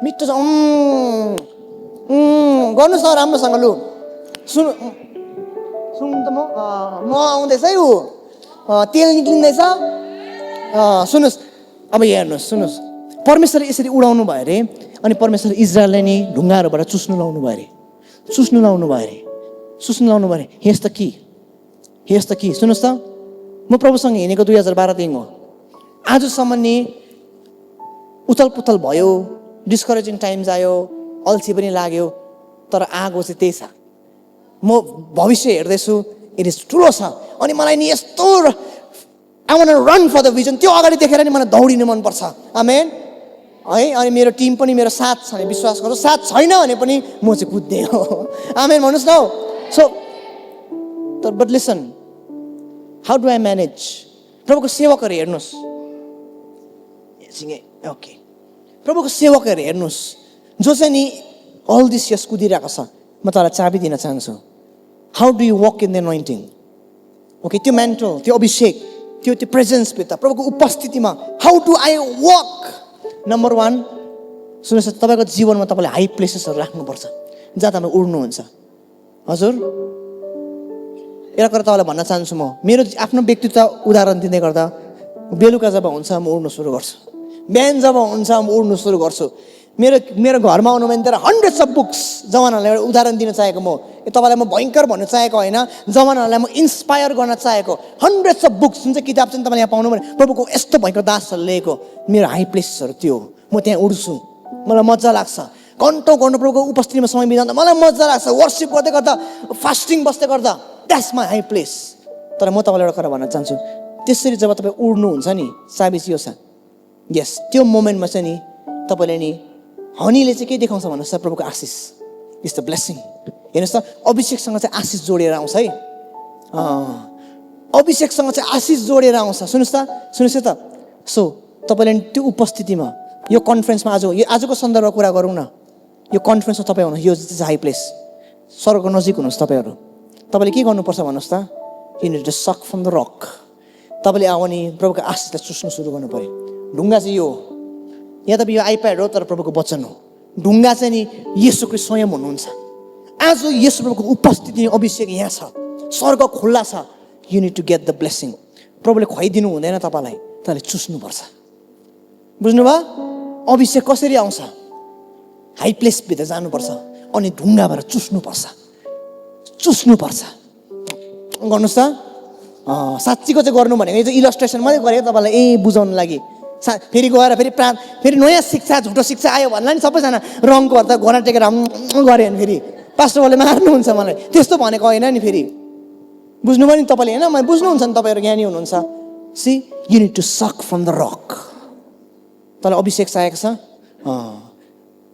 मिठो छ गर्नुहोस् न राम्रोसँग लु सुन्नु त म आउँदैछ है ऊ तेल निक्लिँदैछ सुन्नुहोस् अब हेर्नुहोस् सुन्नुहोस् परमेश्वरले यसरी उडाउनु भयो अरे अनि परमेश्वर इजरायललाई नि ढुङ्गाहरूबाट चुस्नु लाउनु भयो अरे हेर्स त कि सुन्नुहोस् त म प्रभुसँग हिँडेको 2012 देखि हो आजसम्म नि उथल पुथल भयो डिस्करेजिङ टाइम्स आयो अल्छी पनि लाग्यो तर आगो चाहिँ त्यही छ म भविष्य हेर्दैछु इट इज ठुलो छ अनि मलाई नि यस्तो I want to run for the vision त्यो अगाडि देखेर नि मलाई दौडिनु मनपर्छ आमेन है अनि मेरो टिम पनि मेरो साथ छ भने विश्वास गर्छु साथ छैन भने पनि म चाहिँ कुद्ने हो आमेन भन्नुहोस् न सो तर but listen how do I manage प्रभुको सेवकहरू हेर्नुहोस् ओके प्रभुको सेवकहरू हेर्नुहोस् जो चाहिँ नि अल दिस यस कुदिरहेको छ म तपाईँलाई चाबी दिन चाहन्छु how do you walk in the anointing okay त्यो मेन्टल त्यो अभिषेक त्यो प्रेजेन्सभित्र प्रभुको उपस्थितिमा how do I walk number 1 सुन्नुहोस् तपाईँको जीवनमा तपाईँले हाई प्लेसेसहरू राख्नुपर्छ जहाँ तपाईँ उड्नुहुन्छ हजुर एउटा कुरा तपाईँलाई भन्न चाहन्छु म मेरो आफ्नो व्यक्तित्व उदाहरण दिँदै गर्दा बेलुका जब हुन्छ म उड्नु सुरु गर्छु बिहान जब हुन्छ म उड्नु सुरु गर्छु मेरो घरमा आउनु भने तर हन्ड्रेड्स अफ बुक्स जवानहरूलाई एउटा उदाहरण दिन चाहेको म तपाईँलाई म भयङ्कर भन्नु चाहेको होइन जवानहरूलाई म इन्सपायर गर्न चाहेको हन्ड्रेड्स अफ बुक्स जुन चाहिँ किताब चाहिँ तपाईँले यहाँ पाउनु भने प्रभुको यस्तो भयङ्कर दासहरू लिएको मेरो हाई प्लेसेसहरू त्यो हो म त्यहाँ उड्छु मलाई मजा लाग्छ घन्टौँ गर्नु प्रभुको उपस्थितिमा समय बिताउँदा मलाई मजा लाग्छ वर्सिप गर्दै गर्दा फास्टिङ बस्दै गर्दा द्याट्स माई हाई प्लेस तर म तपाईँलाई एउटा कुरा भन्न चाहन्छु त्यसरी जब तपाईँ उड्नुहुन्छ नि चाबी चाहिँ यो छ यस त्यो मोमेन्टमा चाहिँ नि तपाईँले नि हनीले चाहिँ के देखाउँछ भन्नुहोस् त प्रभुको आशिष इज द ब्लेसिङ हेर्नुहोस् त अभिषेकसँग चाहिँ आशिष जोडिएर आउँछ है अभिषेकसँग चाहिँ आशिष जोडिएर आउँछ सुन्नुहोस् त सो तपाईँले त्यो उपस्थितिमा यो कन्फरेन्समा आजको सन्दर्भमा कुरा गरौँ न यो कन्फरेन्समा तपाईँ हुनु यो चाहिँ हाई प्लेस स्वर्गको नजिक हुनुहोस् तपाईँहरू तपाईँले के गर्नुपर्छ भन्नुहोस् त यु निड टु सक फ्रम द रक तपाईँले आउने प्रभुको आशिषलाई चुस्नु सुरु गर्नु पऱ्यो ढुङ्गा चाहिँ यो हो यहाँ तपाईँ यो आइप्याड हो तर प्रभुको वचन हो ढुङ्गा चाहिँ नि येशूको स्वयं हुनुहुन्छ आज येशू प्रभुको उपस्थिति अभिषेक यहाँ छ स्वर्ग खुल्ला छ you need to get the blessing प्रभुले खुवाइदिनु हुँदैन तपाईँलाई तपाईँले चुस्नुपर्छ बुझ्नुभयो अभिषेक कसरी आउँछ हाई प्लेसभित्र जानुपर्छ अनि ढुङ्गाबाट चुस्नुपर्छ गर्नुहोस् त साँच्चीको चाहिँ गर्नु भनेको चाहिँ इलस्ट्रेसन मात्रै गरेको तपाईँलाई बुझाउनु लागि फेरि गएर फेरि नयाँ शिक्षा झुटो शिक्षा आयो भन्ला नि सबैजना रङको अर्थ घोडा टेकेर गऱ्यो भने फेरि पास्टरले मार्नुहुन्छ मलाई त्यस्तो भनेको होइन नि फेरि बुझ्नुभयो नि तपाईँले होइन मलाई बुझ्नुहुन्छ नि तपाईँहरू ज्ञानी हुनुहुन्छ सी यु निड टु सक फ्रम द रक तपाईँलाई अभिषेक चाहिएको छ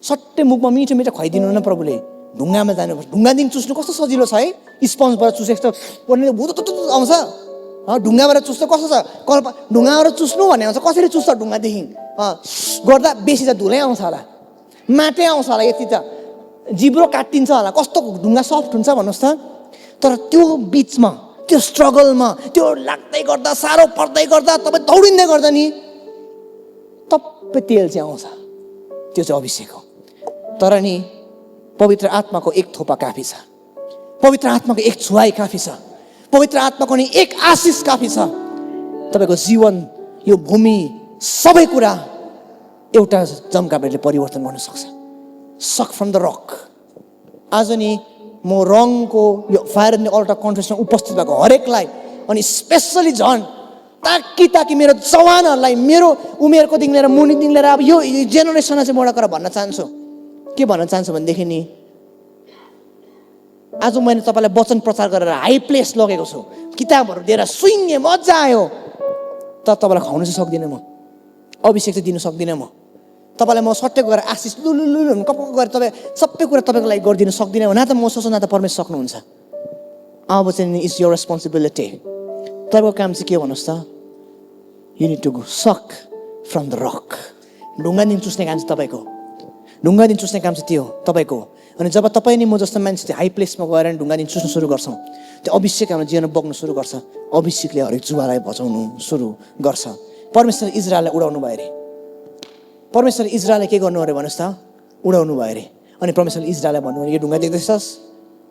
सट्टै मुखमा मिठो मिठो खुवाइदिनु न प्रभुले ढुङ्गामा जानुपर्छ ढुङ्गादेखि चुस्नु कस्तो सजिलो छ है स्पन्जबाट चुसेको आउँछ ढुङ्गाबाट चुस्नु कस्तो छ ढुङ्गाबाट चुस्नु भन्ने आउँछ कसरी चुस्छ ढुङ्गादेखि गर्दा बेसी त धुलै आउँछ होला माटै आउँछ होला यति त जिब्रो काटिन्छ होला कस्तो ढुङ्गा सफ्ट हुन्छ भन्नुहोस् त तर त्यो बिचमा त्यो स्ट्रगलमा त्यो लाग्दै गर्दा साह्रो पर्दै गर्दा तपाईँ दौडिँदै गर्दा नि टप्पै तेल चाहिँ आउँछ त्यो चाहिँ अभिषेक हो तर नि पवित्र आत्माको एक थोपा काफी छ पवित्र आत्माको एक छुवाई काफी छ पवित्र आत्माको नि एक आशिष काफी छ तपाईँको जीवन यो भूमि सबै कुरा एउटा जमकाबेटले परिवर्तन गर्न सक्छ सक फ्रम द रक आज नि म रङको यो फायर इन द अल्टर कन्फरेन्समा उपस्थित भएको हरेकलाई अनि स्पेसली झन् ताकि मेरो जवानहरूलाई मेरो उमेरकोदेखि लिएर मुनिदेखि लिएर अब यो जेनेरेसनलाई चाहिँ म एउटा कुरा भन्न चाहन्छु के भन्न चाहन्छु भनेदेखि नि आज मैले तपाईँलाई वचन प्रचार गरेर हाई प्लेस लगेको छु किताबहरू दिएर सुइङ्गे मजा आयो तर तपाईँलाई खुवाउनु चाहिँ सक्दिनँ म अभिषेक चाहिँ दिनु सक्दिनँ म तपाईँलाई म सट्टै गएर आशिष लुलु कप गरेर तपाईँ सबै कुरा तपाईँको लागि गरिदिनु सक्दिनँ न त म सोच्छु न त परमेश्वर सक्नुहुन्छ अब चाहिँ इज योर रेस्पोन्सिबिलिटी तपाईँको काम चाहिँ के भन्नुहोस् त यु निड टु गो सक फ्रम द रक ढुङ्गादेखि चुस्ने काम चाहिँ तपाईँको ढुङ्गा दिन चुस्ने काम चाहिँ त्यो हो तपाईँको हो। अनि जब तपाईँ नि म जस्तो मान्छे चाहिँ हाई प्लेसमा गएर ढुङ्गा दिन चुस्न सुरु गर्छौँ, त्यो अभिषेक हाम्रो जीवनमा बग्न सुरु गर्छ। अभिषेकले हरेक जुवालाई बचाउनु सुरु गर्छ। परमेश्वर इजरायललाई उडाउनु भयो अरे। परमेश्वर इजरायलले के गर्नु अरे भन्नुहोस् त? उडाउनु भयो अरे। अनि परमेश्वरले इजरायललाई भन्नुभयो, यो ढुङ्गा देख्दैछस्,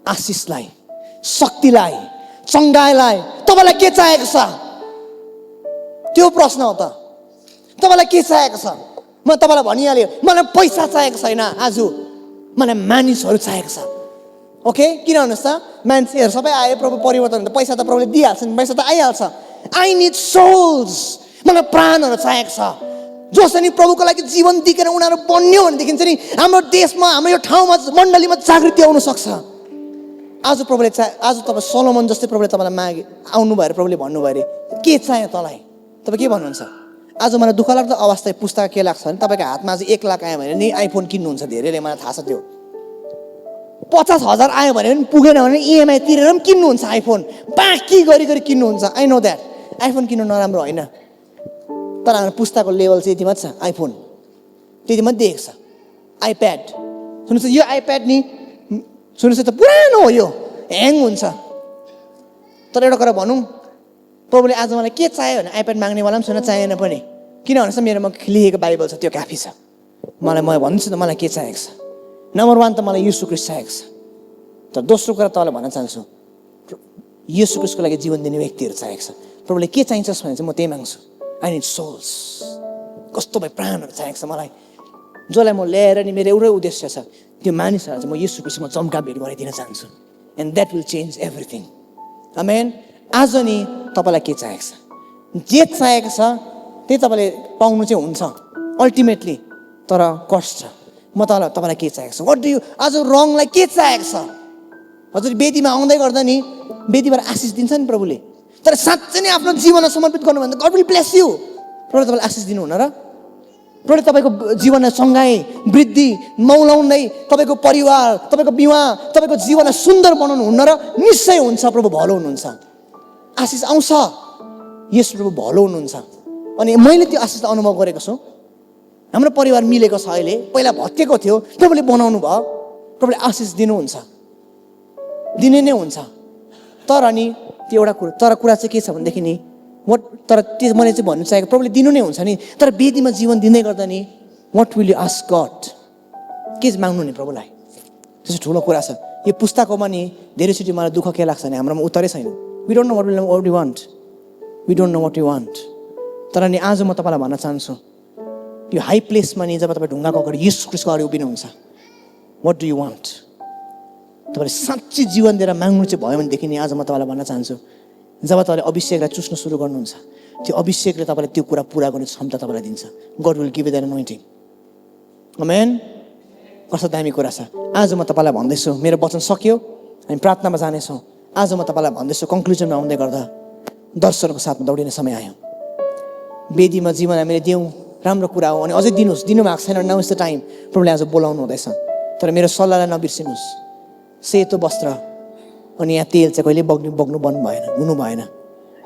आशिषलाई, शक्तिलाई, चङ्गाइलाई तपाईँलाई के चाहिएको छ? त्यो प्रश्न हो त। तपाईँलाई के चाहिएको छ? म तपाईँलाई भनिहालेँ, मलाई पैसा चाहिएको छैन, आज मलाई मानिसहरू चाहिएको छ। ओके, किन भन्नुहोस् त? मान्छेहरू सबै आए, प्रभु परिवर्तन हुन्छ, पैसा त प्रभुले दिइहाल्छ नि, पैसा त आइहाल्छ। आई निड सोल्स, मलाई प्राणहरू चाहिएको छ। जसरी प्रभुको लागि जीवन दिएर उनीहरू बन्यो भनेदेखि चाहिँ नि हाम्रो देशमा, हाम्रो यो ठाउँमा, मण्डलीमा जागृति आउन सक्छ। आज प्रभुले आज तपाईँ सोलोमन जस्तै प्रभुले तपाईँलाई मागे आउनु भएर प्रभुले भन्नुभयो अरे, के चाहियो तँलाई? तपाईँ के भन्नुहुन्छ? आज मलाई दुःख लाग्दो अवस्था पुस्तक के लाग्छ भने तपाईँको हातमा आज 1 लाख आयो भने नि आइफोन किन्नुहुन्छ धेरैले, मलाई थाहा छ त्यो। 50,000 आयो भने पनि पुगेन भने इएमआई तिरेर पनि किन्नुहुन्छ आइफोन, बाँकी गरी किन्नुहुन्छ। आई नो द्याट आइफोन किन्नु नराम्रो होइन, तर हाम्रो पुस्ताको लेभल चाहिँ यति मात्र छ। आइफोन त्यति मात्रै देखेको छ। आइप्याड सुन्नुहोस्, यो आइप्याड नि सुन्नुहोस् त पुरानो हो, यो ह्याङ हुन्छ। तर एउटा कुरा भनौँ, प्रभुले आज मलाई के चाहियो भने आइप्याड माग्नेवाला पनि छैन, चाहिएन पनि। किन भन्नुहोस् त, मेरोमा लेखेको बाइबल छ, त्यो काफी छ मलाई। म भन्छु त मलाई के चाहिएको छ। नम्बर 1 त मलाई येशू ख्रीष्ट चाहिएको छ। तर दोस्रो कुरा तपाईँलाई भन्न चाहन्छु, येशू ख्रीष्टको लागि जीवन दिने व्यक्तिहरू चाहिएको छ। प्रभुले के चाहिन्छस् भने चाहिँ म त्यही माग्छु। आई निड सोल्स, कस्तो भए प्राणहरू चाहिएको छ मलाई, जसलाई म ल्याएर नि मेरो एउटै उद्देश्य छ, त्यो मानिसहरूलाई चाहिँ म येशू ख्रीष्टमा चम्का भेट गराइदिन चाहन्छु। And that will change everything. Amen. आज नि तपाईँलाई के चाहिएको छ? जे चाहिएको छ त्यही तपाईँले पाउनु चाहिँ हुन्छ अल्टिमेटली, तर कस्ट छ। म तपाईँलाई के चाहिएको छ? वाट डु यु आज रङलाई के चाहिएको छ? हजुर वेदीमा आउँदै गर्दा नि वेदीबाट आशिष दिन्छ नि प्रभुले, तर साँच्चै नै आफ्नो जीवनलाई समर्पित गर्नु भन्दा गड विल ब्लेस यु। प्रभुले तपाईँलाई आशिष दिनु हुन र? प्रभुले तपाईँको जीवनलाई सङ्घाइ वृद्धि मौलाउँदै तपाईँको परिवार, तपाईँको विवाह, तपाईँको जीवनलाई सुन्दर बनाउनु हुन्न र? निश्चय हुन्छ। प्रभु भलो हुनुहुन्छ, आशिष आउँछ। यस प्रभु भलो हुनुहुन्छ। अनि मैले त्यो आशिषलाई अनुभव गरेको छु। हाम्रो परिवार मिलेको छ अहिले, पहिला भत्केको थियो, प्रभुले बनाउनु भयो। प्रभुले आशिष दिनुहुन्छ, दिने नै हुन्छ। तर अनि त्यो एउटा कुरा, तर कुरा चाहिँ के छ भनेदेखि नि तर त्यो मैले चाहिँ भन्नु चाहेको, प्रभुले दिनु नै हुन्छ नि, तर वेदीमा जीवन दिँदै गर्दा नि what will you ask God? के माग्नु नि प्रभुलाई? त्यसो ठुलो कुरा छ। यो पुस्तकमा नि धेरैचोटि मलाई दुःख के लाग्छ भने हाम्रोमा उत्तरै छैन। We don't know what you want, we don't know what you want. तर नि आज म तपाईँलाई भन्न चाहन्छु, यो हाई प्लेसमा नि जब तपाईँ ढुङ्गाको अगाडि येशू ख्रीष्टको अगाडि उभिनुहुन्छ, वाट डु यु वान्ट? तपाईँले साँच्चै जीवन दिएर माग्नु चाहिँ भयो भनेदेखि नि आज म तपाईँलाई भन्न चाहन्छु, जब तपाईँले अभिषेकलाई चुस्न सुरु गर्नुहुन्छ, त्यो अभिषेकले तपाईँलाई त्यो कुरा पुरा गर्ने क्षमता तपाईँलाई दिन्छ। God will give you that anointing. Amen. कस्तो दामी कुरा छ। आज म तपाईँलाई भन्दैछु, मेरो वचन सक्यो, हामी प्रार्थनामा जानेछौँ। आज म तपाईँलाई भन्दैछु, कन्क्लुजनमा आउँदै गर्दा दर्शनको साथमा दौडिने समय आयो। वेदीमा जीवन हामीले दिउँ, राम्रो कुरा हो। अनि अझै दिनुहोस्, दिनुभएको छैन, नाउ इज द टाइम। प्रभुले आज बोलाउनु हुँदैछ। तर मेरो सल्लाहलाई नबिर्सिनुहोस्, सेतो वस्त्र अनि यहाँ तेल चाहिँ कहिले बग्नु बन्द भएन, हुनु भएन।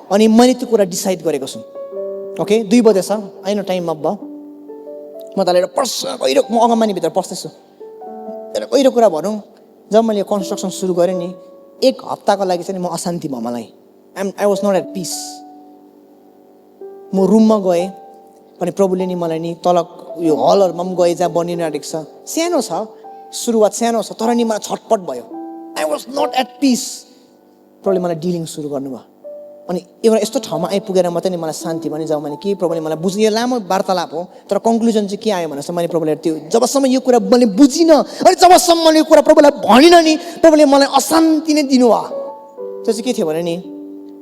अनि मैले त्यो कुरा डिसाइड गरेको छु। ओके, 2 बजे छ, आइन टाइम अब भयो। म तलाई गहिरो, म अगमबानीभित्र पस्दैछु। गहिरो कुरा भनौँ, जब मैले कन्स्ट्रक्सन सुरु गरेँ नि, 1 हप्ताको लागि चाहिँ म अशान्ति भयो मलाई। I was not at peace. म रुममा गएँ अनि प्रभुले नि मलाई नि तल यो हलहरूमा पनि गएँ जहाँ बनिन आँटेको छ। सानो छ, सुरुवात सानो छ, तर नि मलाई छटपट भयो। I was not at peace. प्रभुले मलाई डिलिङ सुरु गर्नुभयो। अनि एउटा यस्तो ठाउँमा आइपुगेर मात्रै नि मलाई शान्ति पनि जब मैले के प्रभुले मलाई बुझ्नु, यो लामो वार्तालाप हो, तर कन्क्लुजन चाहिँ के आयो भनेर मैले प्रभुले त्यो जबसम्म यो कुरा मैले बुझिनँ अनि जबसम्म मैले यो कुरा प्रभुलाई भनिनँ नि, प्रभुले मलाई अशान्ति नै दिनुभयो। त्यो चाहिँ के थियो भने नि,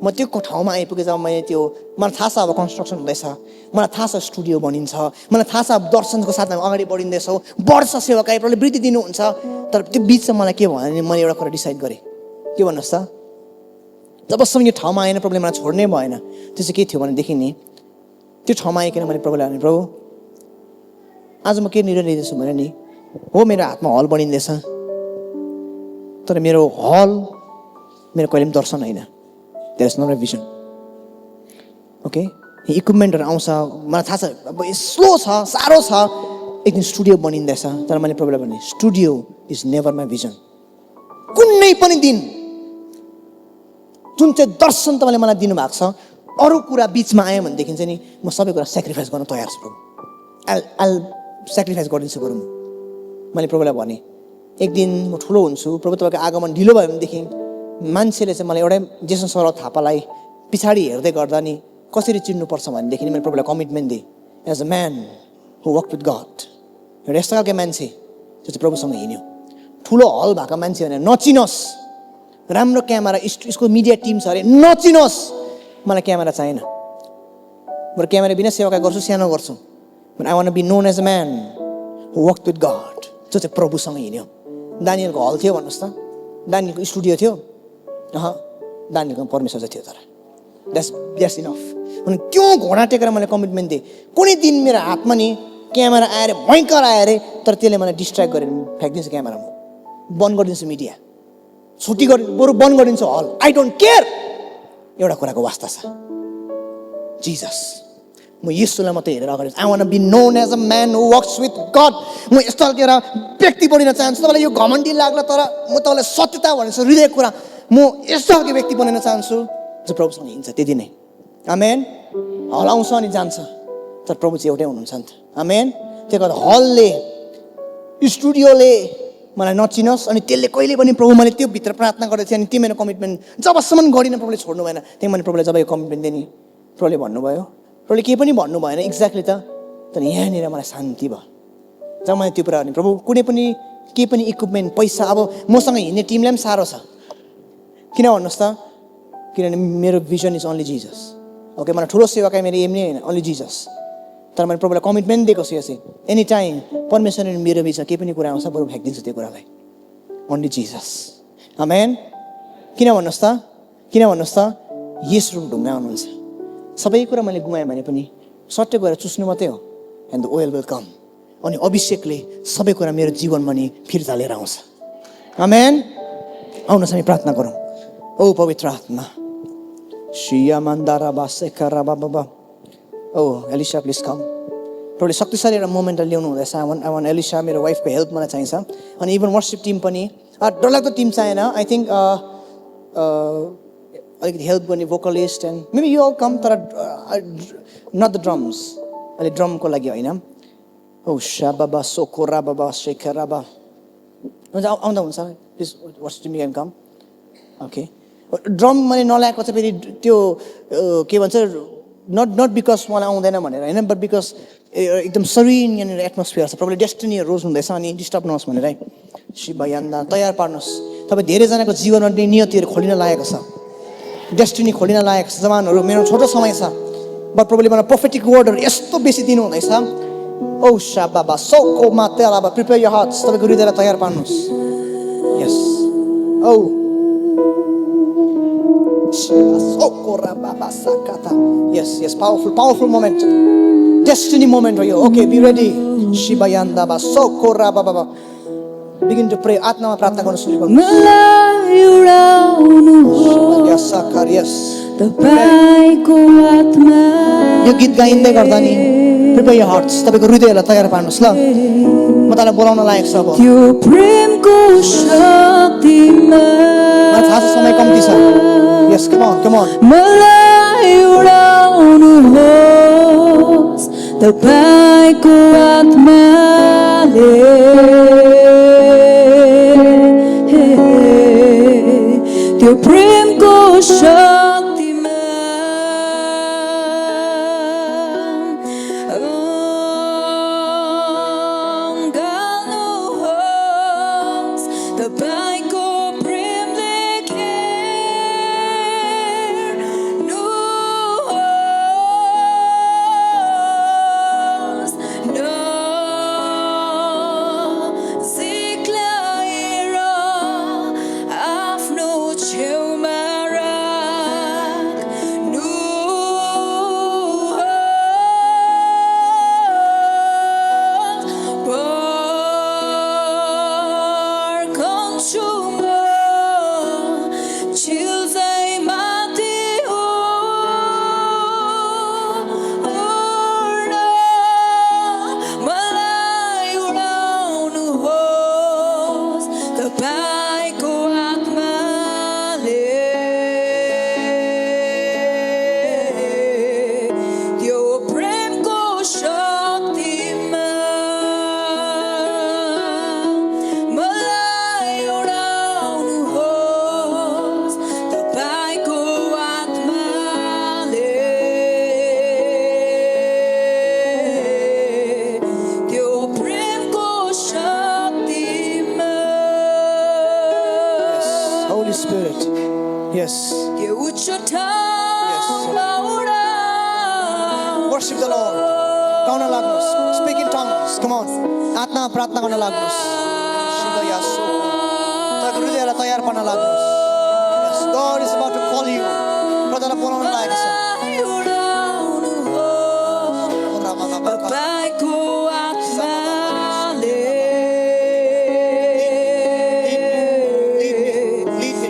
म त्यो ठाउँमा आइपुगेँ जब मैले त्यो, मलाई थाहा छ अब कन्स्ट्रक्सन हुँदैछ, मलाई थाहा छ स्टुडियो बनिन्छ, मलाई थाहा छ अब दर्शनको साथमा अगाडि बढिँदैछौँ, बढ्छ सेवाकाई, प्रभुले वृद्धि दिनुहुन्छ। तर त्यो बिचमा मलाई के भयो भने मैले एउटा कुरा डिसाइड गरेँ। के भन्नुहोस् त, जबसम्म यो ठाउँमा आएन प्रभुले मलाई छोड्नै भएन। त्यो चाहिँ के थियो भनेदेखि नि, त्यो ठाउँमा आइकन मैले प्रभुलाई भने, प्रभु आज म के निर्णय लिँदैछु भने नि, हो मेरो हातमा हल बनिँदैछ, तर मेरो हल मेरो कहिले पनि दर्शन होइन। There is not a vision. Okay, इक्विपमेन्टहरू आउँछ, मलाई थाहा छ अब स्लो छ, साह्रो छ, एक दिन स्टुडियो बनिँदैछ, तर मैले प्रभुलाई भने studio is never my vision. कुनै पनि दिन जुन चाहिँ दर्शन तपाईँले मलाई दिनुभएको छ, अरू कुरा बिचमा आयो भनेदेखि चाहिँ नि म सबै कुरा सेक्रिफाइस गर्न तयार छु प्रभु। आल सेक्रिफाइस गरिदिन्छु बरु मैले प्रभुलाई भने एक दिन म ठुलो हुन्छु, प्रभु तपाईँको आगमन ढिलो भयो भनेदेखि मान्छेले चाहिँ मलाई एउटै जेसन सर थापालाई पछाडि हेर्दै गर्दा नि कसरी चिन्नुपर्छ भनेदेखि मैले प्रभुलाई कमिटमेन्ट दिएँ as a man who work with God. एउटा यस्तो खालको मान्छे जो चाहिँ प्रभुसँग हिँड्यो, ठुलो हल भएको मान्छे भनेर नचिनोस्, राम्रो क्यामेरा यसको मिडिया टिम छ अरे नचिनोस्, मलाई क्यामेरा चाहिएन, बरु क्यामेरा बिना सेवा गर्छु, सानो गर्छु। But I want be known as a man who work with God, जो चाहिँ प्रभुसँग हिँड्यो। दानियलको हल थियो भन्नुहोस् त, दानियलको स्टुडियो थियो, दानियलको परमेश्वर चाहिँ थियो, तर द्याट्स इनफ। अनि त्यो घोडा टेकेर मैले कमिटमेन्ट दिएँ, कुनै दिन मेरो हातमा नि क्यामेरा आएर भयङ्कर आयो अरे, तर त्यसले मलाई डिस्ट्र्याक्ट गरेर फ्याँकिदिन्छु क्यामेरा, म बन्द गरिदिन्छु मिडिया, छुट्टी बरु बन्द गरिदिन्छु हल, आई डोन्ट केयर। एउटा कुराको वास्ता छ, जिजस। म यीशुलाई मात्रै हेरेर अगाडि, I want be known as a man who works with God. म यस्तो खालको एउटा व्यक्ति बनिन चाहन्छु। तपाईँलाई यो घमण्डी लाग्ला, तर म तपाईँलाई सत्यता भनेको हृदय कुरा, म यस्तो खालको व्यक्ति बनिन चाहन्छु जो प्रभुसँग हिँड्छ। त्यति नै, आमेन। हल आउँछ अनि जान्छ, तर प्रभु चाहिँ एउटै हुनुहुन्छ नि त, आमेन। त्यो गर्दा हलले स्टुडियोले मलाई नचिनोस्, अनि त्यसले कहिले पनि प्रभु मैले त्यो भित्र प्रार्थना गरेको थिएँ, अनि त्यो मेरो कमिटमेन्ट जबसम्म गरिनँ प्रभुले छोड्नु भएन। त्यही मैले प्रभुलाई जब यो कमिटमेन्ट दिएँ नि, प्रभुले भन्नुभयो, प्रभुले केही पनि भन्नु भएन एक्ज्याक्टली त, तर यहाँनिर मलाई शान्ति भयो जब मैले त्यो कुरा गर्ने। प्रभु कुनै पनि केही पनि इक्विपमेन्ट पैसा, अब मसँग हिँड्ने टिमलाई पनि साह्रो छ, किन भन्नुहोस् त, किनभने मेरो vision is only Jesus. Okay, मलाई ठुलो सेवाकाई मेरो एम नै होइन, ओन्ली जिजस। तर मैले प्रभुलाई कमिटमेन्ट दिएको छु, यो चाहिँ एनी टाइम परमेश्वरले मेरो बिचमा केही पनि कुरा आउँछ, बरु फ्याँकिदिन्छु त्यो कुरालाई, ओन्ली जिजस, आमेन। किन भन्नुहोस् त, यीशु ढुङ्गा हुनुहुन्छ। सबै कुरा मैले गुमाएँ भने पनि सट्टै गएर चुस्नु मात्रै हो, and the oil will come. अनि अभिषेकले सबै कुरा मेरो जीवनमा नि फिर्ता लिएर आउँछ, आमेन। आउनुहोस् हामी प्रार्थना गरौँ। ओ पवित्र आत्मा, शिया मन्दारा बासेकरा बाबा, ओ एलिसा प्लिज कम। प्रभुले शक्तिशाली एउटा मोमेन्टलाई ल्याउनु हुँदैछ। आई वान्ट एलिसा, मेरो वाइफको हेल्प मलाई चाहिन्छ, अनि इभन वर्सिप टिम पनि। डरलाग्दो टिम चाहिएन, आई थिङ्क अलिकति हेल्प गर्ने vocalist and maybe you all come, तर नट द ड्रम्स, अहिले ड्रमको लागि होइन। ओ सा बाबा सोकोरा बाबा शेखरा बा, हुन्छ आउँदा हुन्छ, please worship team can come. Okay, drum मैले नल्याएको चाहिँ फेरि त्यो के भन्छ, नट बिकज मलाई आउँदैन भनेर होइन, बट बिकज एकदम सरिन यहाँनिर एटमोस्फियर छ। प्रब्लम डेस्टिनी रोज हुँदैछ, अनि डिस्टर्ब नहोस् भनेर। शिवयान्दा तयार पार्नुहोस्। तपाईँ धेरैजनाको जीवनमा नियतिहरू खोलिन लागेको छ, डेस्टिनी खोलिन लागेको छ। जवानहरू, मेरो छोटो समय छ, बट प्रभुले मलाई प्रोफेटिक वर्डहरू यस्तो बेसी दिनु हुँदैछ। ओ शा बाबा सौको माते बाबा, प्रिपेयर योर हार्ट्स, तपाईँको हृदयलाई तयार पार्नुहोस्। यस, ओ yes, powerful moment, destiny moment for you. Okay, be ready. Shibayanda ba sokora ba ba. Begin to pray. आत्मामा प्रार्थना गर्न सुरु गर्नुहोस्।
मलाई उडाउनु
Yes, Sakar, yes.
तपाईको आत्मा
यो गीत गाइँदै गर्दा नि prepare your hearts, तपाईको हृदयलाई तयार पार्नुहोस् ल। म तपाईलाई बोलाउन लागेको छु अब।
त्यो प्रेमको शक्तिमा
मलाई थाहा छ समय कम्ती छ। Yes, come on.
मलाई उडाउनुहोस् तपाईको आत्माले, त्यो प्रेमको शक्तिमा गाल्नुहोस् तपाईको प्रेमले घेर्नुहोस्।
Yes.
त्यो उच्च ठाउँमा उडाउनुहोस्।
Worship the Lord. गाउन लाग्नुहोस्. Speak in tongues. Come on. आत्मा प्रार्थना गर्न लाग्नुहोस्. शिवया सो. तपाईको हृदयलाई तयार पार्न लाग्नुहोस्. Yes, God is about to call you. प्रजालाई बोलाउन लागेको छ.
तपाईँको आत्माले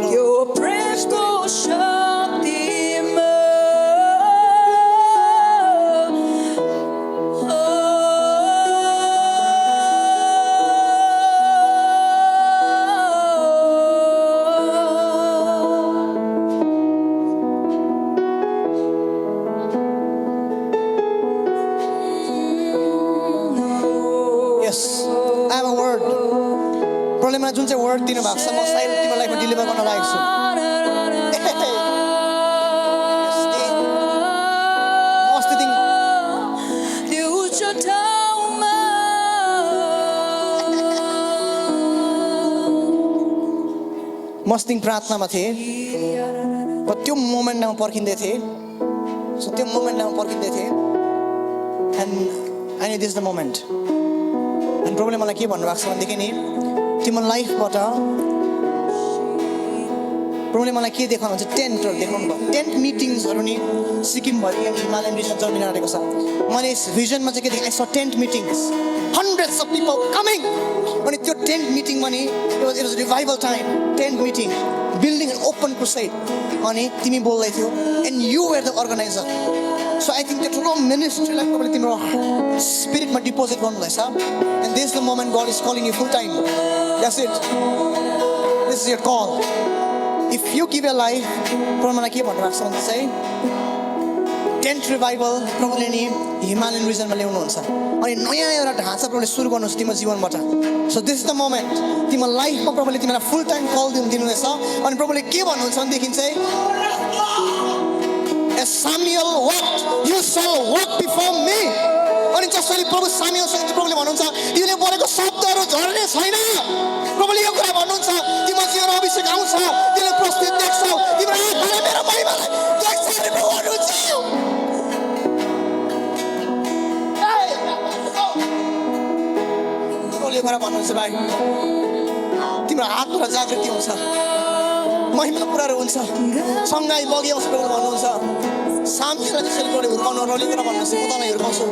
त्यो Premco शक्तिमा
Yes, I have a word. प्रब्लममा जुन चाहिँ वर्ड दिनु भएको छ म सायद तिम्रो लाइफमा डेलिभर गर्न लागेको छु. अस्तिदेखि
त्यो उच्च ठाउँमा
मस्तिङ प्रार्थनामा थिएँ र त्यो मोमेन्टमा पर्खिँदै थिएँ. सो त्यो मोमेन्टमा पर्खिँदै थिएँ and I know this the moment. And problem मलाई के भन्नुभएको छ भनेदेखि नि तिम्रो लाइफबाट प्रब्लम मलाई के देखाउनुहुन्छ टेन्टहरू देखाउनु भयो. टेन्ट मिटिङ्सहरू नि सिक्किमभरि अनि हिमालयन रिजन जमिन आएको छ. मैले यस भिजनमा चाहिँ के देखेँ, आई स tent meetings, hundreds of people coming. अनि त्यो टेन्ट मिटिङमा नि it was revival time. Tent meeting, building and open crusade. अनि तिमी बोल्दै थियौ and you were the organizer. So I think त्यो ठुलो मिनिस्ट्रीलाई तपाईँले तिम्रो स्पिरिटमा डिपोजिट गर्नुहुँदैछ. And this the moment God is calling you full time. That's it. This is your call. If you give your life, प्रभुलाई के भन्नुभएको छ भने चाहिँ टेन्ट रिभाइभल प्रभुले नि हिमालयन रिजनमा ल्याउनुहुन्छ. अनि नयाँ एउटा ढाँचा प्रभुले सुरु गर्नुहोस् तिम्रो जीवनबाट. So this is the moment. तिम्रो लाइफमा प्रभुले तिमीलाई फुल टाइम कल दिनुहुनेछ. अनि प्रभुले के भन्नुहुन्छ भनेदेखि चाहिँ As Samuel walked, you shall walk before me. अनि जसरी प्रभु सामुएलसँग प्रभुले भन्नुहुन्छ तिमीले बोलेको शब्दहरू झर्ने छैन. प्रभुले यो कुरा भन्नुहुन्छ तिम्रो जीवन अभिषेक आउँछ, तिमीले प्रस्तुत देख्छौ, तिम्रो आत्माले मेरो महिमालाई देख्छ अरे प्रभु भन्नुहुन्छ. प्रभुले यो कुरा भन्नुहुन्छ भाइ तिम्रो आत्मा जागृति हुन्छ, महिमा कुराहरू हुन्छ, सँगै बगी आउँछ प्रभुले भन्नुहुन्छ. सामुएललाई त्यसरी गरे हुर्काउनु रलिएर भन्नुहोस् म तँलाई हुर्काउँछु.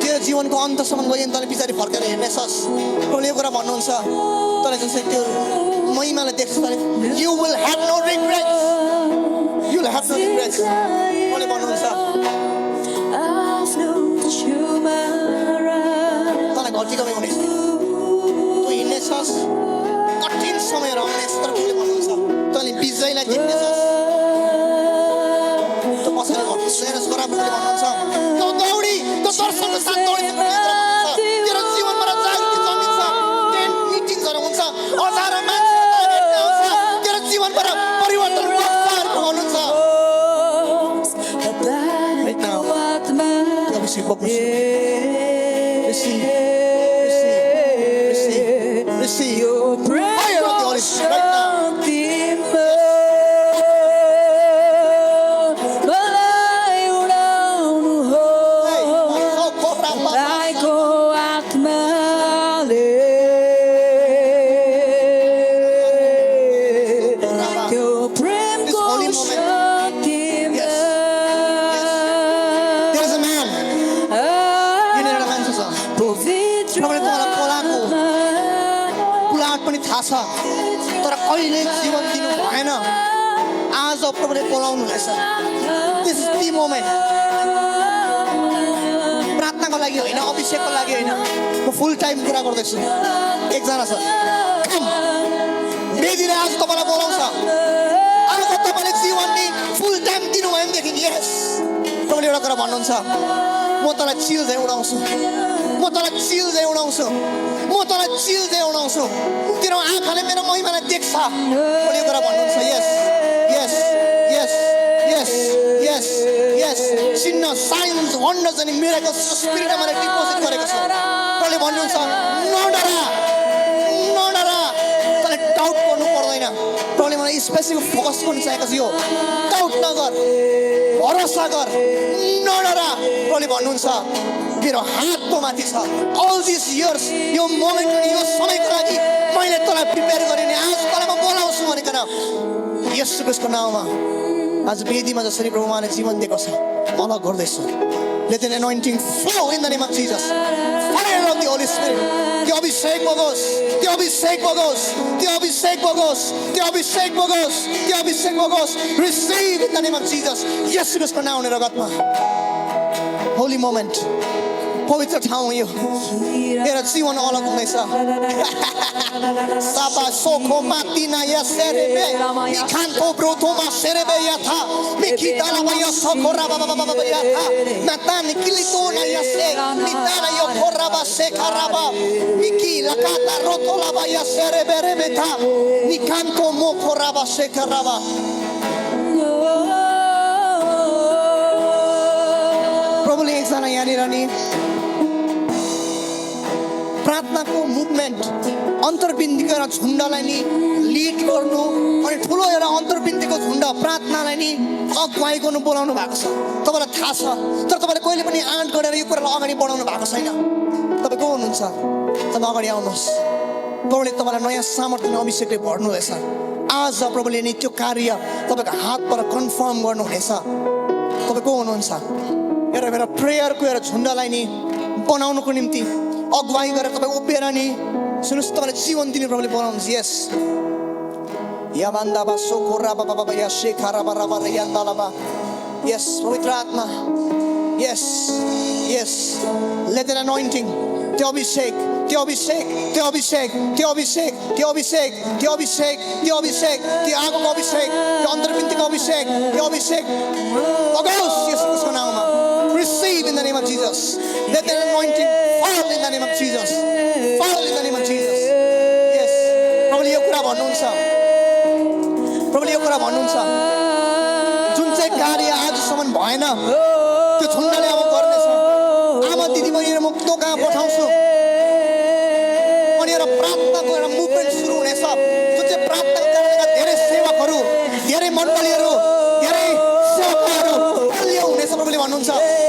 त्यो जीवनको अन्तसम्म गयो भने तँले पछाडि फर्केर हेर्नेछस्. प्रभुले यो कुरा भन्नुहुन्छ तँलाई जसरी त्यो महिमालाई देख्छ you will have no regrets. You will have no regrets. प्रभुले भन्नुहुन्छ तँलाई घटी कमाइ हुनेछ, तँ हिँड्नेछस्, कठिन समयहरू आउनेछ, तर प्रभुले भन्नुहुन्छ तँले विजयलाई देख्नेछस्. पछाडि घट्नुहोस् प्रभुले भन्नुहुन्छ त्यो दौडी त्यो दर्शनको साथ दौडी तेरो जीवनमा जागृति जमिन्छ. टेन्ट मिटिङ्सहरू हुन्छ, हजारौँ मान्छेहरू भेट्न आउँछ, तेरो जीवनबाट परिवर्तन हुनुहुन्छ. अभिषेक बोक्नुहोस्. Receive, receive, receive, receive. Fire of the Holy Spirit right now. तर कहिले जीवन दिनु भएन. आज प्रभुले बोलाउनु हुँदैछ. This is the moment. प्रार्थनाको लागि होइन, अभिषेकको लागि होइन, म फुल टाइम कुरा गर्दैछु. एकजना छ बेदीले आज तपाईँलाई बोलाउँछ. आज तपाईँले जीवन नि फुल टाइम दिनुभयो भनेदेखि यस प्रभुले एउटा कुरा भन्नुहुन्छ म तँलाई चिल चाहिँ उडाउँछु, म तँलाई चिल चाहिँ उडाउँछु, म तँलाई चिल चाहिँ उडाउँछु. तेरो आँखाले मेरो महिमालाई देख्छ. प्रभुले यो कुरा भन्नुहुन्छ. यस यस यस यस यस यस. चिन्ह साइन्स वन्डर्स अनि मिरेकल्स स्पिरिटमा मैले डिपोजिट गरेको छु. प्रभुले भन्नुहुन्छ नडरा नडरा, तँले डाउट गर्नु पर्दैन. प्रभुले आत्माले मलाई स्पेसिफिक फोकस गर्न चाहेको छ यो डाउट नगर भरोसा गर नडरा प्रभुले भन्नुहुन्छ मेरो हात तो माथि छ अल दिस इयर्स यो मोमेन्ट यो समयको लागि मैले तँलाई प्रिपेयर गरेँ नि आज तँलाई म बोलाउँछु भनेर येशू ख्रीष्टको नाममा आज वेदीमा जसरी प्रभु उहाँले जीवन दिएको छ अलग गर्दैछु Let an anointing flow in the name of Jesus. Fire of the Holy Spirit. त्यो अभिषेक बगोस् त्यो अभिषेक बगोस् त्यो अभिषेक बगोस् त्यो अभिषेक बगोस् त्यो अभिषेक बगोस् Receive in the name of Jesus. येशू ख्रीष्टको नाम र रगतमा Holy moment. पवित्र ठाउँ यो मेरो जीवन अलग हुँदैछ साबा सोखो मातिना या सेरेबे इखानको ब्रोथोमा सेरेबे या था मिकिताला या सोखोरा बाबा या था नता निकिलितो ना या से निताना यो खोराबा से खराबा मिकी लकाता रोतोला या सेरेबे रे था निखानको मो खोराबा से खराबा प्रभुले एकजना यहाँनिर नि प्रार्थनाको मुभमेन्ट अन्तर्बिन्दीको एउटा झुन्डलाई नि लिड गर्नु अनि ठुलो एउटा अन्तर्बिन्दीको झुन्ड प्रार्थनालाई नि अगुवाई गर्नु बोलाउनु भएको छ तपाईँलाई थाहा छ तर तपाईँले कहिले पनि आँट गरेर यो कुरालाई अगाडि बढाउनु भएको छैन तपाईँ को हुनुहुन्छ तपाईँ अगाडि आउनुहोस् प्रभुले तपाईँलाई नयाँ सामर्थ्य अनि अभिषेकले भर्नुहुँदैछ आज प्रभुले नि त्यो कार्य तपाईँको हातबाट कन्फर्म गर्नुहुनेछ तपाईँ को हुनुहुन्छ एउटा मेरो प्रेयरको एउटा झुन्डलाई नि बनाउनुको निम्ति अगुवाई गरेर तपाईँ उभिएर नि सुन्नुहोस् तपाईँलाई जीवन दिने प्रभुले बोलाउनुहुन्छ यस याबान्दाबा सोखोरा बाबा या शेखरा बाबा यान्दालाबा यस पवित्र आत्मा यस यस लेट एन अनोइन्टिङ त्यो अभिषेक त्यो अभिषेक त्यो अभिषेक त्यो अभिषेक त्यो अभिषेक त्यो अभिषेक त्यो अभिषेक त्यो आगोको अभिषेक त्यो अन्तर्बिन्दीको अभिषेक त्यो अभिषेक अगोस् यसको नाममा receive in the name of Jesus. Let that anointing fall in the name of Jesus. Fall in the name of Jesus. Yes. प्रभुले यो कुरा भन्नुहुन्छ प्रभुले यो कुरा भन्नुहुन्छ जुन चाहिँ कार्य आजसम्म भएन त्यो झुन्डले अब गर्नेछ आमा दिदीबहिनीहरू म कहाँ पठाउँछु अनि एउटा प्रार्थनाको एउटा मुभमेन्ट सुरु हुनेछ जुन चाहिँ प्रार्थनाको कारणले धेरै सेवकहरू धेरै मण्डलीहरू धेरै सेवकहरू बलियो हुनेछ प्रभुले भन्नुहुन्छ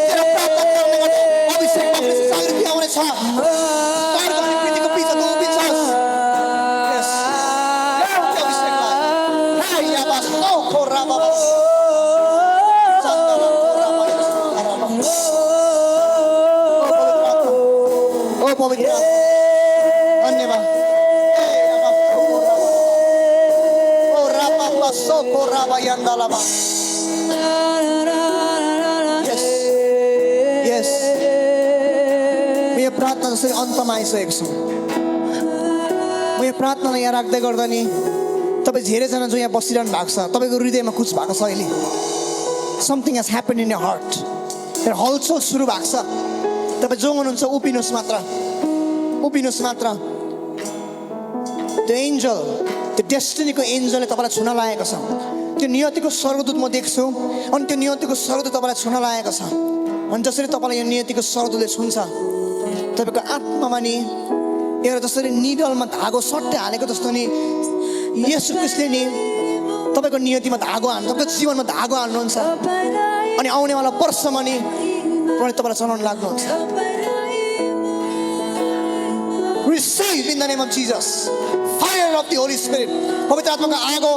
प्रार्थना जसरी अन्तमा आइसकेको छु म यो प्रार्थनालाई यहाँ राख्दै गर्दा नि तपाईँ धेरैजना जो यहाँ बसिरहनु भएको छ तपाईँको हृदयमा कुछ भएको छ अहिले something has happen in your heart एउटा हलचल सुरु भएको छ तपाईँ जो हुनुहुन्छ उभिनुहोस् मात्र त्यो एन्जल त्यो डेस्टिनीको एन्जलले तपाईँलाई छुन लागेको छ त्यो नियतिको स्वर्गदूत म देख्छु अनि त्यो नियतिको स्वर्गदूत तपाईँलाई छुन लागेको छ अनि जसरी तपाईँलाई यो नियतिको स्वर्गदूतले छुन्छ तपाईँको आत्मामा नि एउटा जसरी निडलमा धागो सट्टै हालेको जस्तो नि येशू ख्रीष्टले नि तपाईँको नियतिमा धागो हाल्नु तपाईँको जीवनमा धागो हाल्नुहुन्छ अनि आउनेवाला वर्षमा नि तपाईँलाई चलाउन लाग्नुहुन्छ Receive in the name of Jesus. Fire of the Holy Spirit. पवित्र आत्माको आगो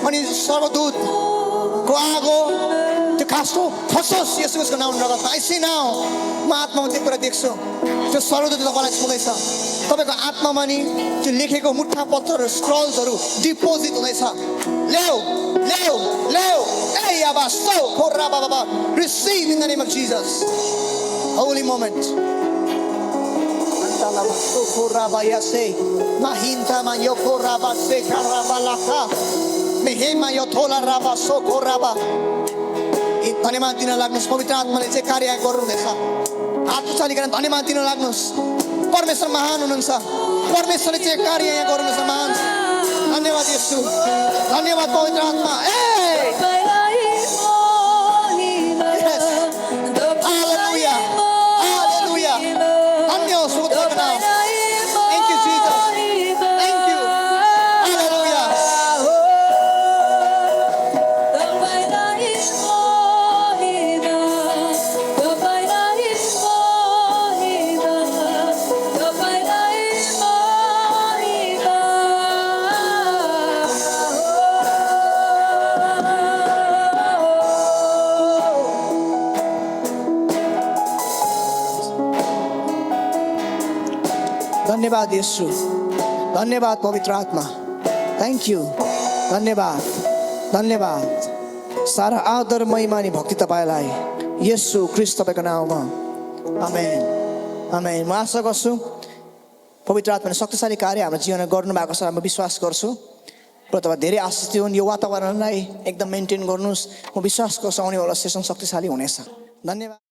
अनि स्वर्गदूतको आगो त्यो खासो फसोस् येशूको नाममा रगतमा I see now म आत्मामा त्यो कुरा देख्छु त्यो स्वर्गदूत तपाईँलाई छुँदैछ तपाईँको आत्मामा नि त्यो लेखेको मुठा पत्थरहरू स्क्रल्सहरू डिपोजिट हुँदैछ ल्याऊ ल्याऊ ल्याऊ ए याबा सो खोरा बाबा Receive in the name of Jesus. Holy moment. Socorraba ya se mahinta mayo corraba se carraba la ca mehema yo tola raba socorraba धन्यवाद दिन लाग्नुस् पवित्र आत्माले चाहिँ कार्य गर्नुहुँदैछ हात उचालिकन धन्यवाद दिन लाग्नुस् परमेश्वर महान हुनुहुन्छ परमेश्वरले चाहिँ कार्य यहाँ गर्नुहुँदैछ महान धन्यवाद येशू धन्यवाद पवित्र आत्मा धन्यवाद येशू, धन्यवाद पवित्र आत्मा, थ्याङ्क यू, धन्यवाद, धन्यवाद। सारा आदर महिमा अनि भक्ति तपाईँलाई येशू ख्रीष्ट तपाईँको नाउँमा, आमेन, आमेन। म आशा गर्छु पवित्र आत्माले शक्तिशाली कार्य हाम्रो जीवनमा गर्नुभएको छ, म विश्वास गर्छु। र तपाईँ धेरै आशिषित हुन्। यो वातावरणलाई एकदम मेन्टेन गर्नुहोस्। म विश्वास गर्छु आउनेवाला सेसन शक्तिशाली हुनेछ। धन्यवाद।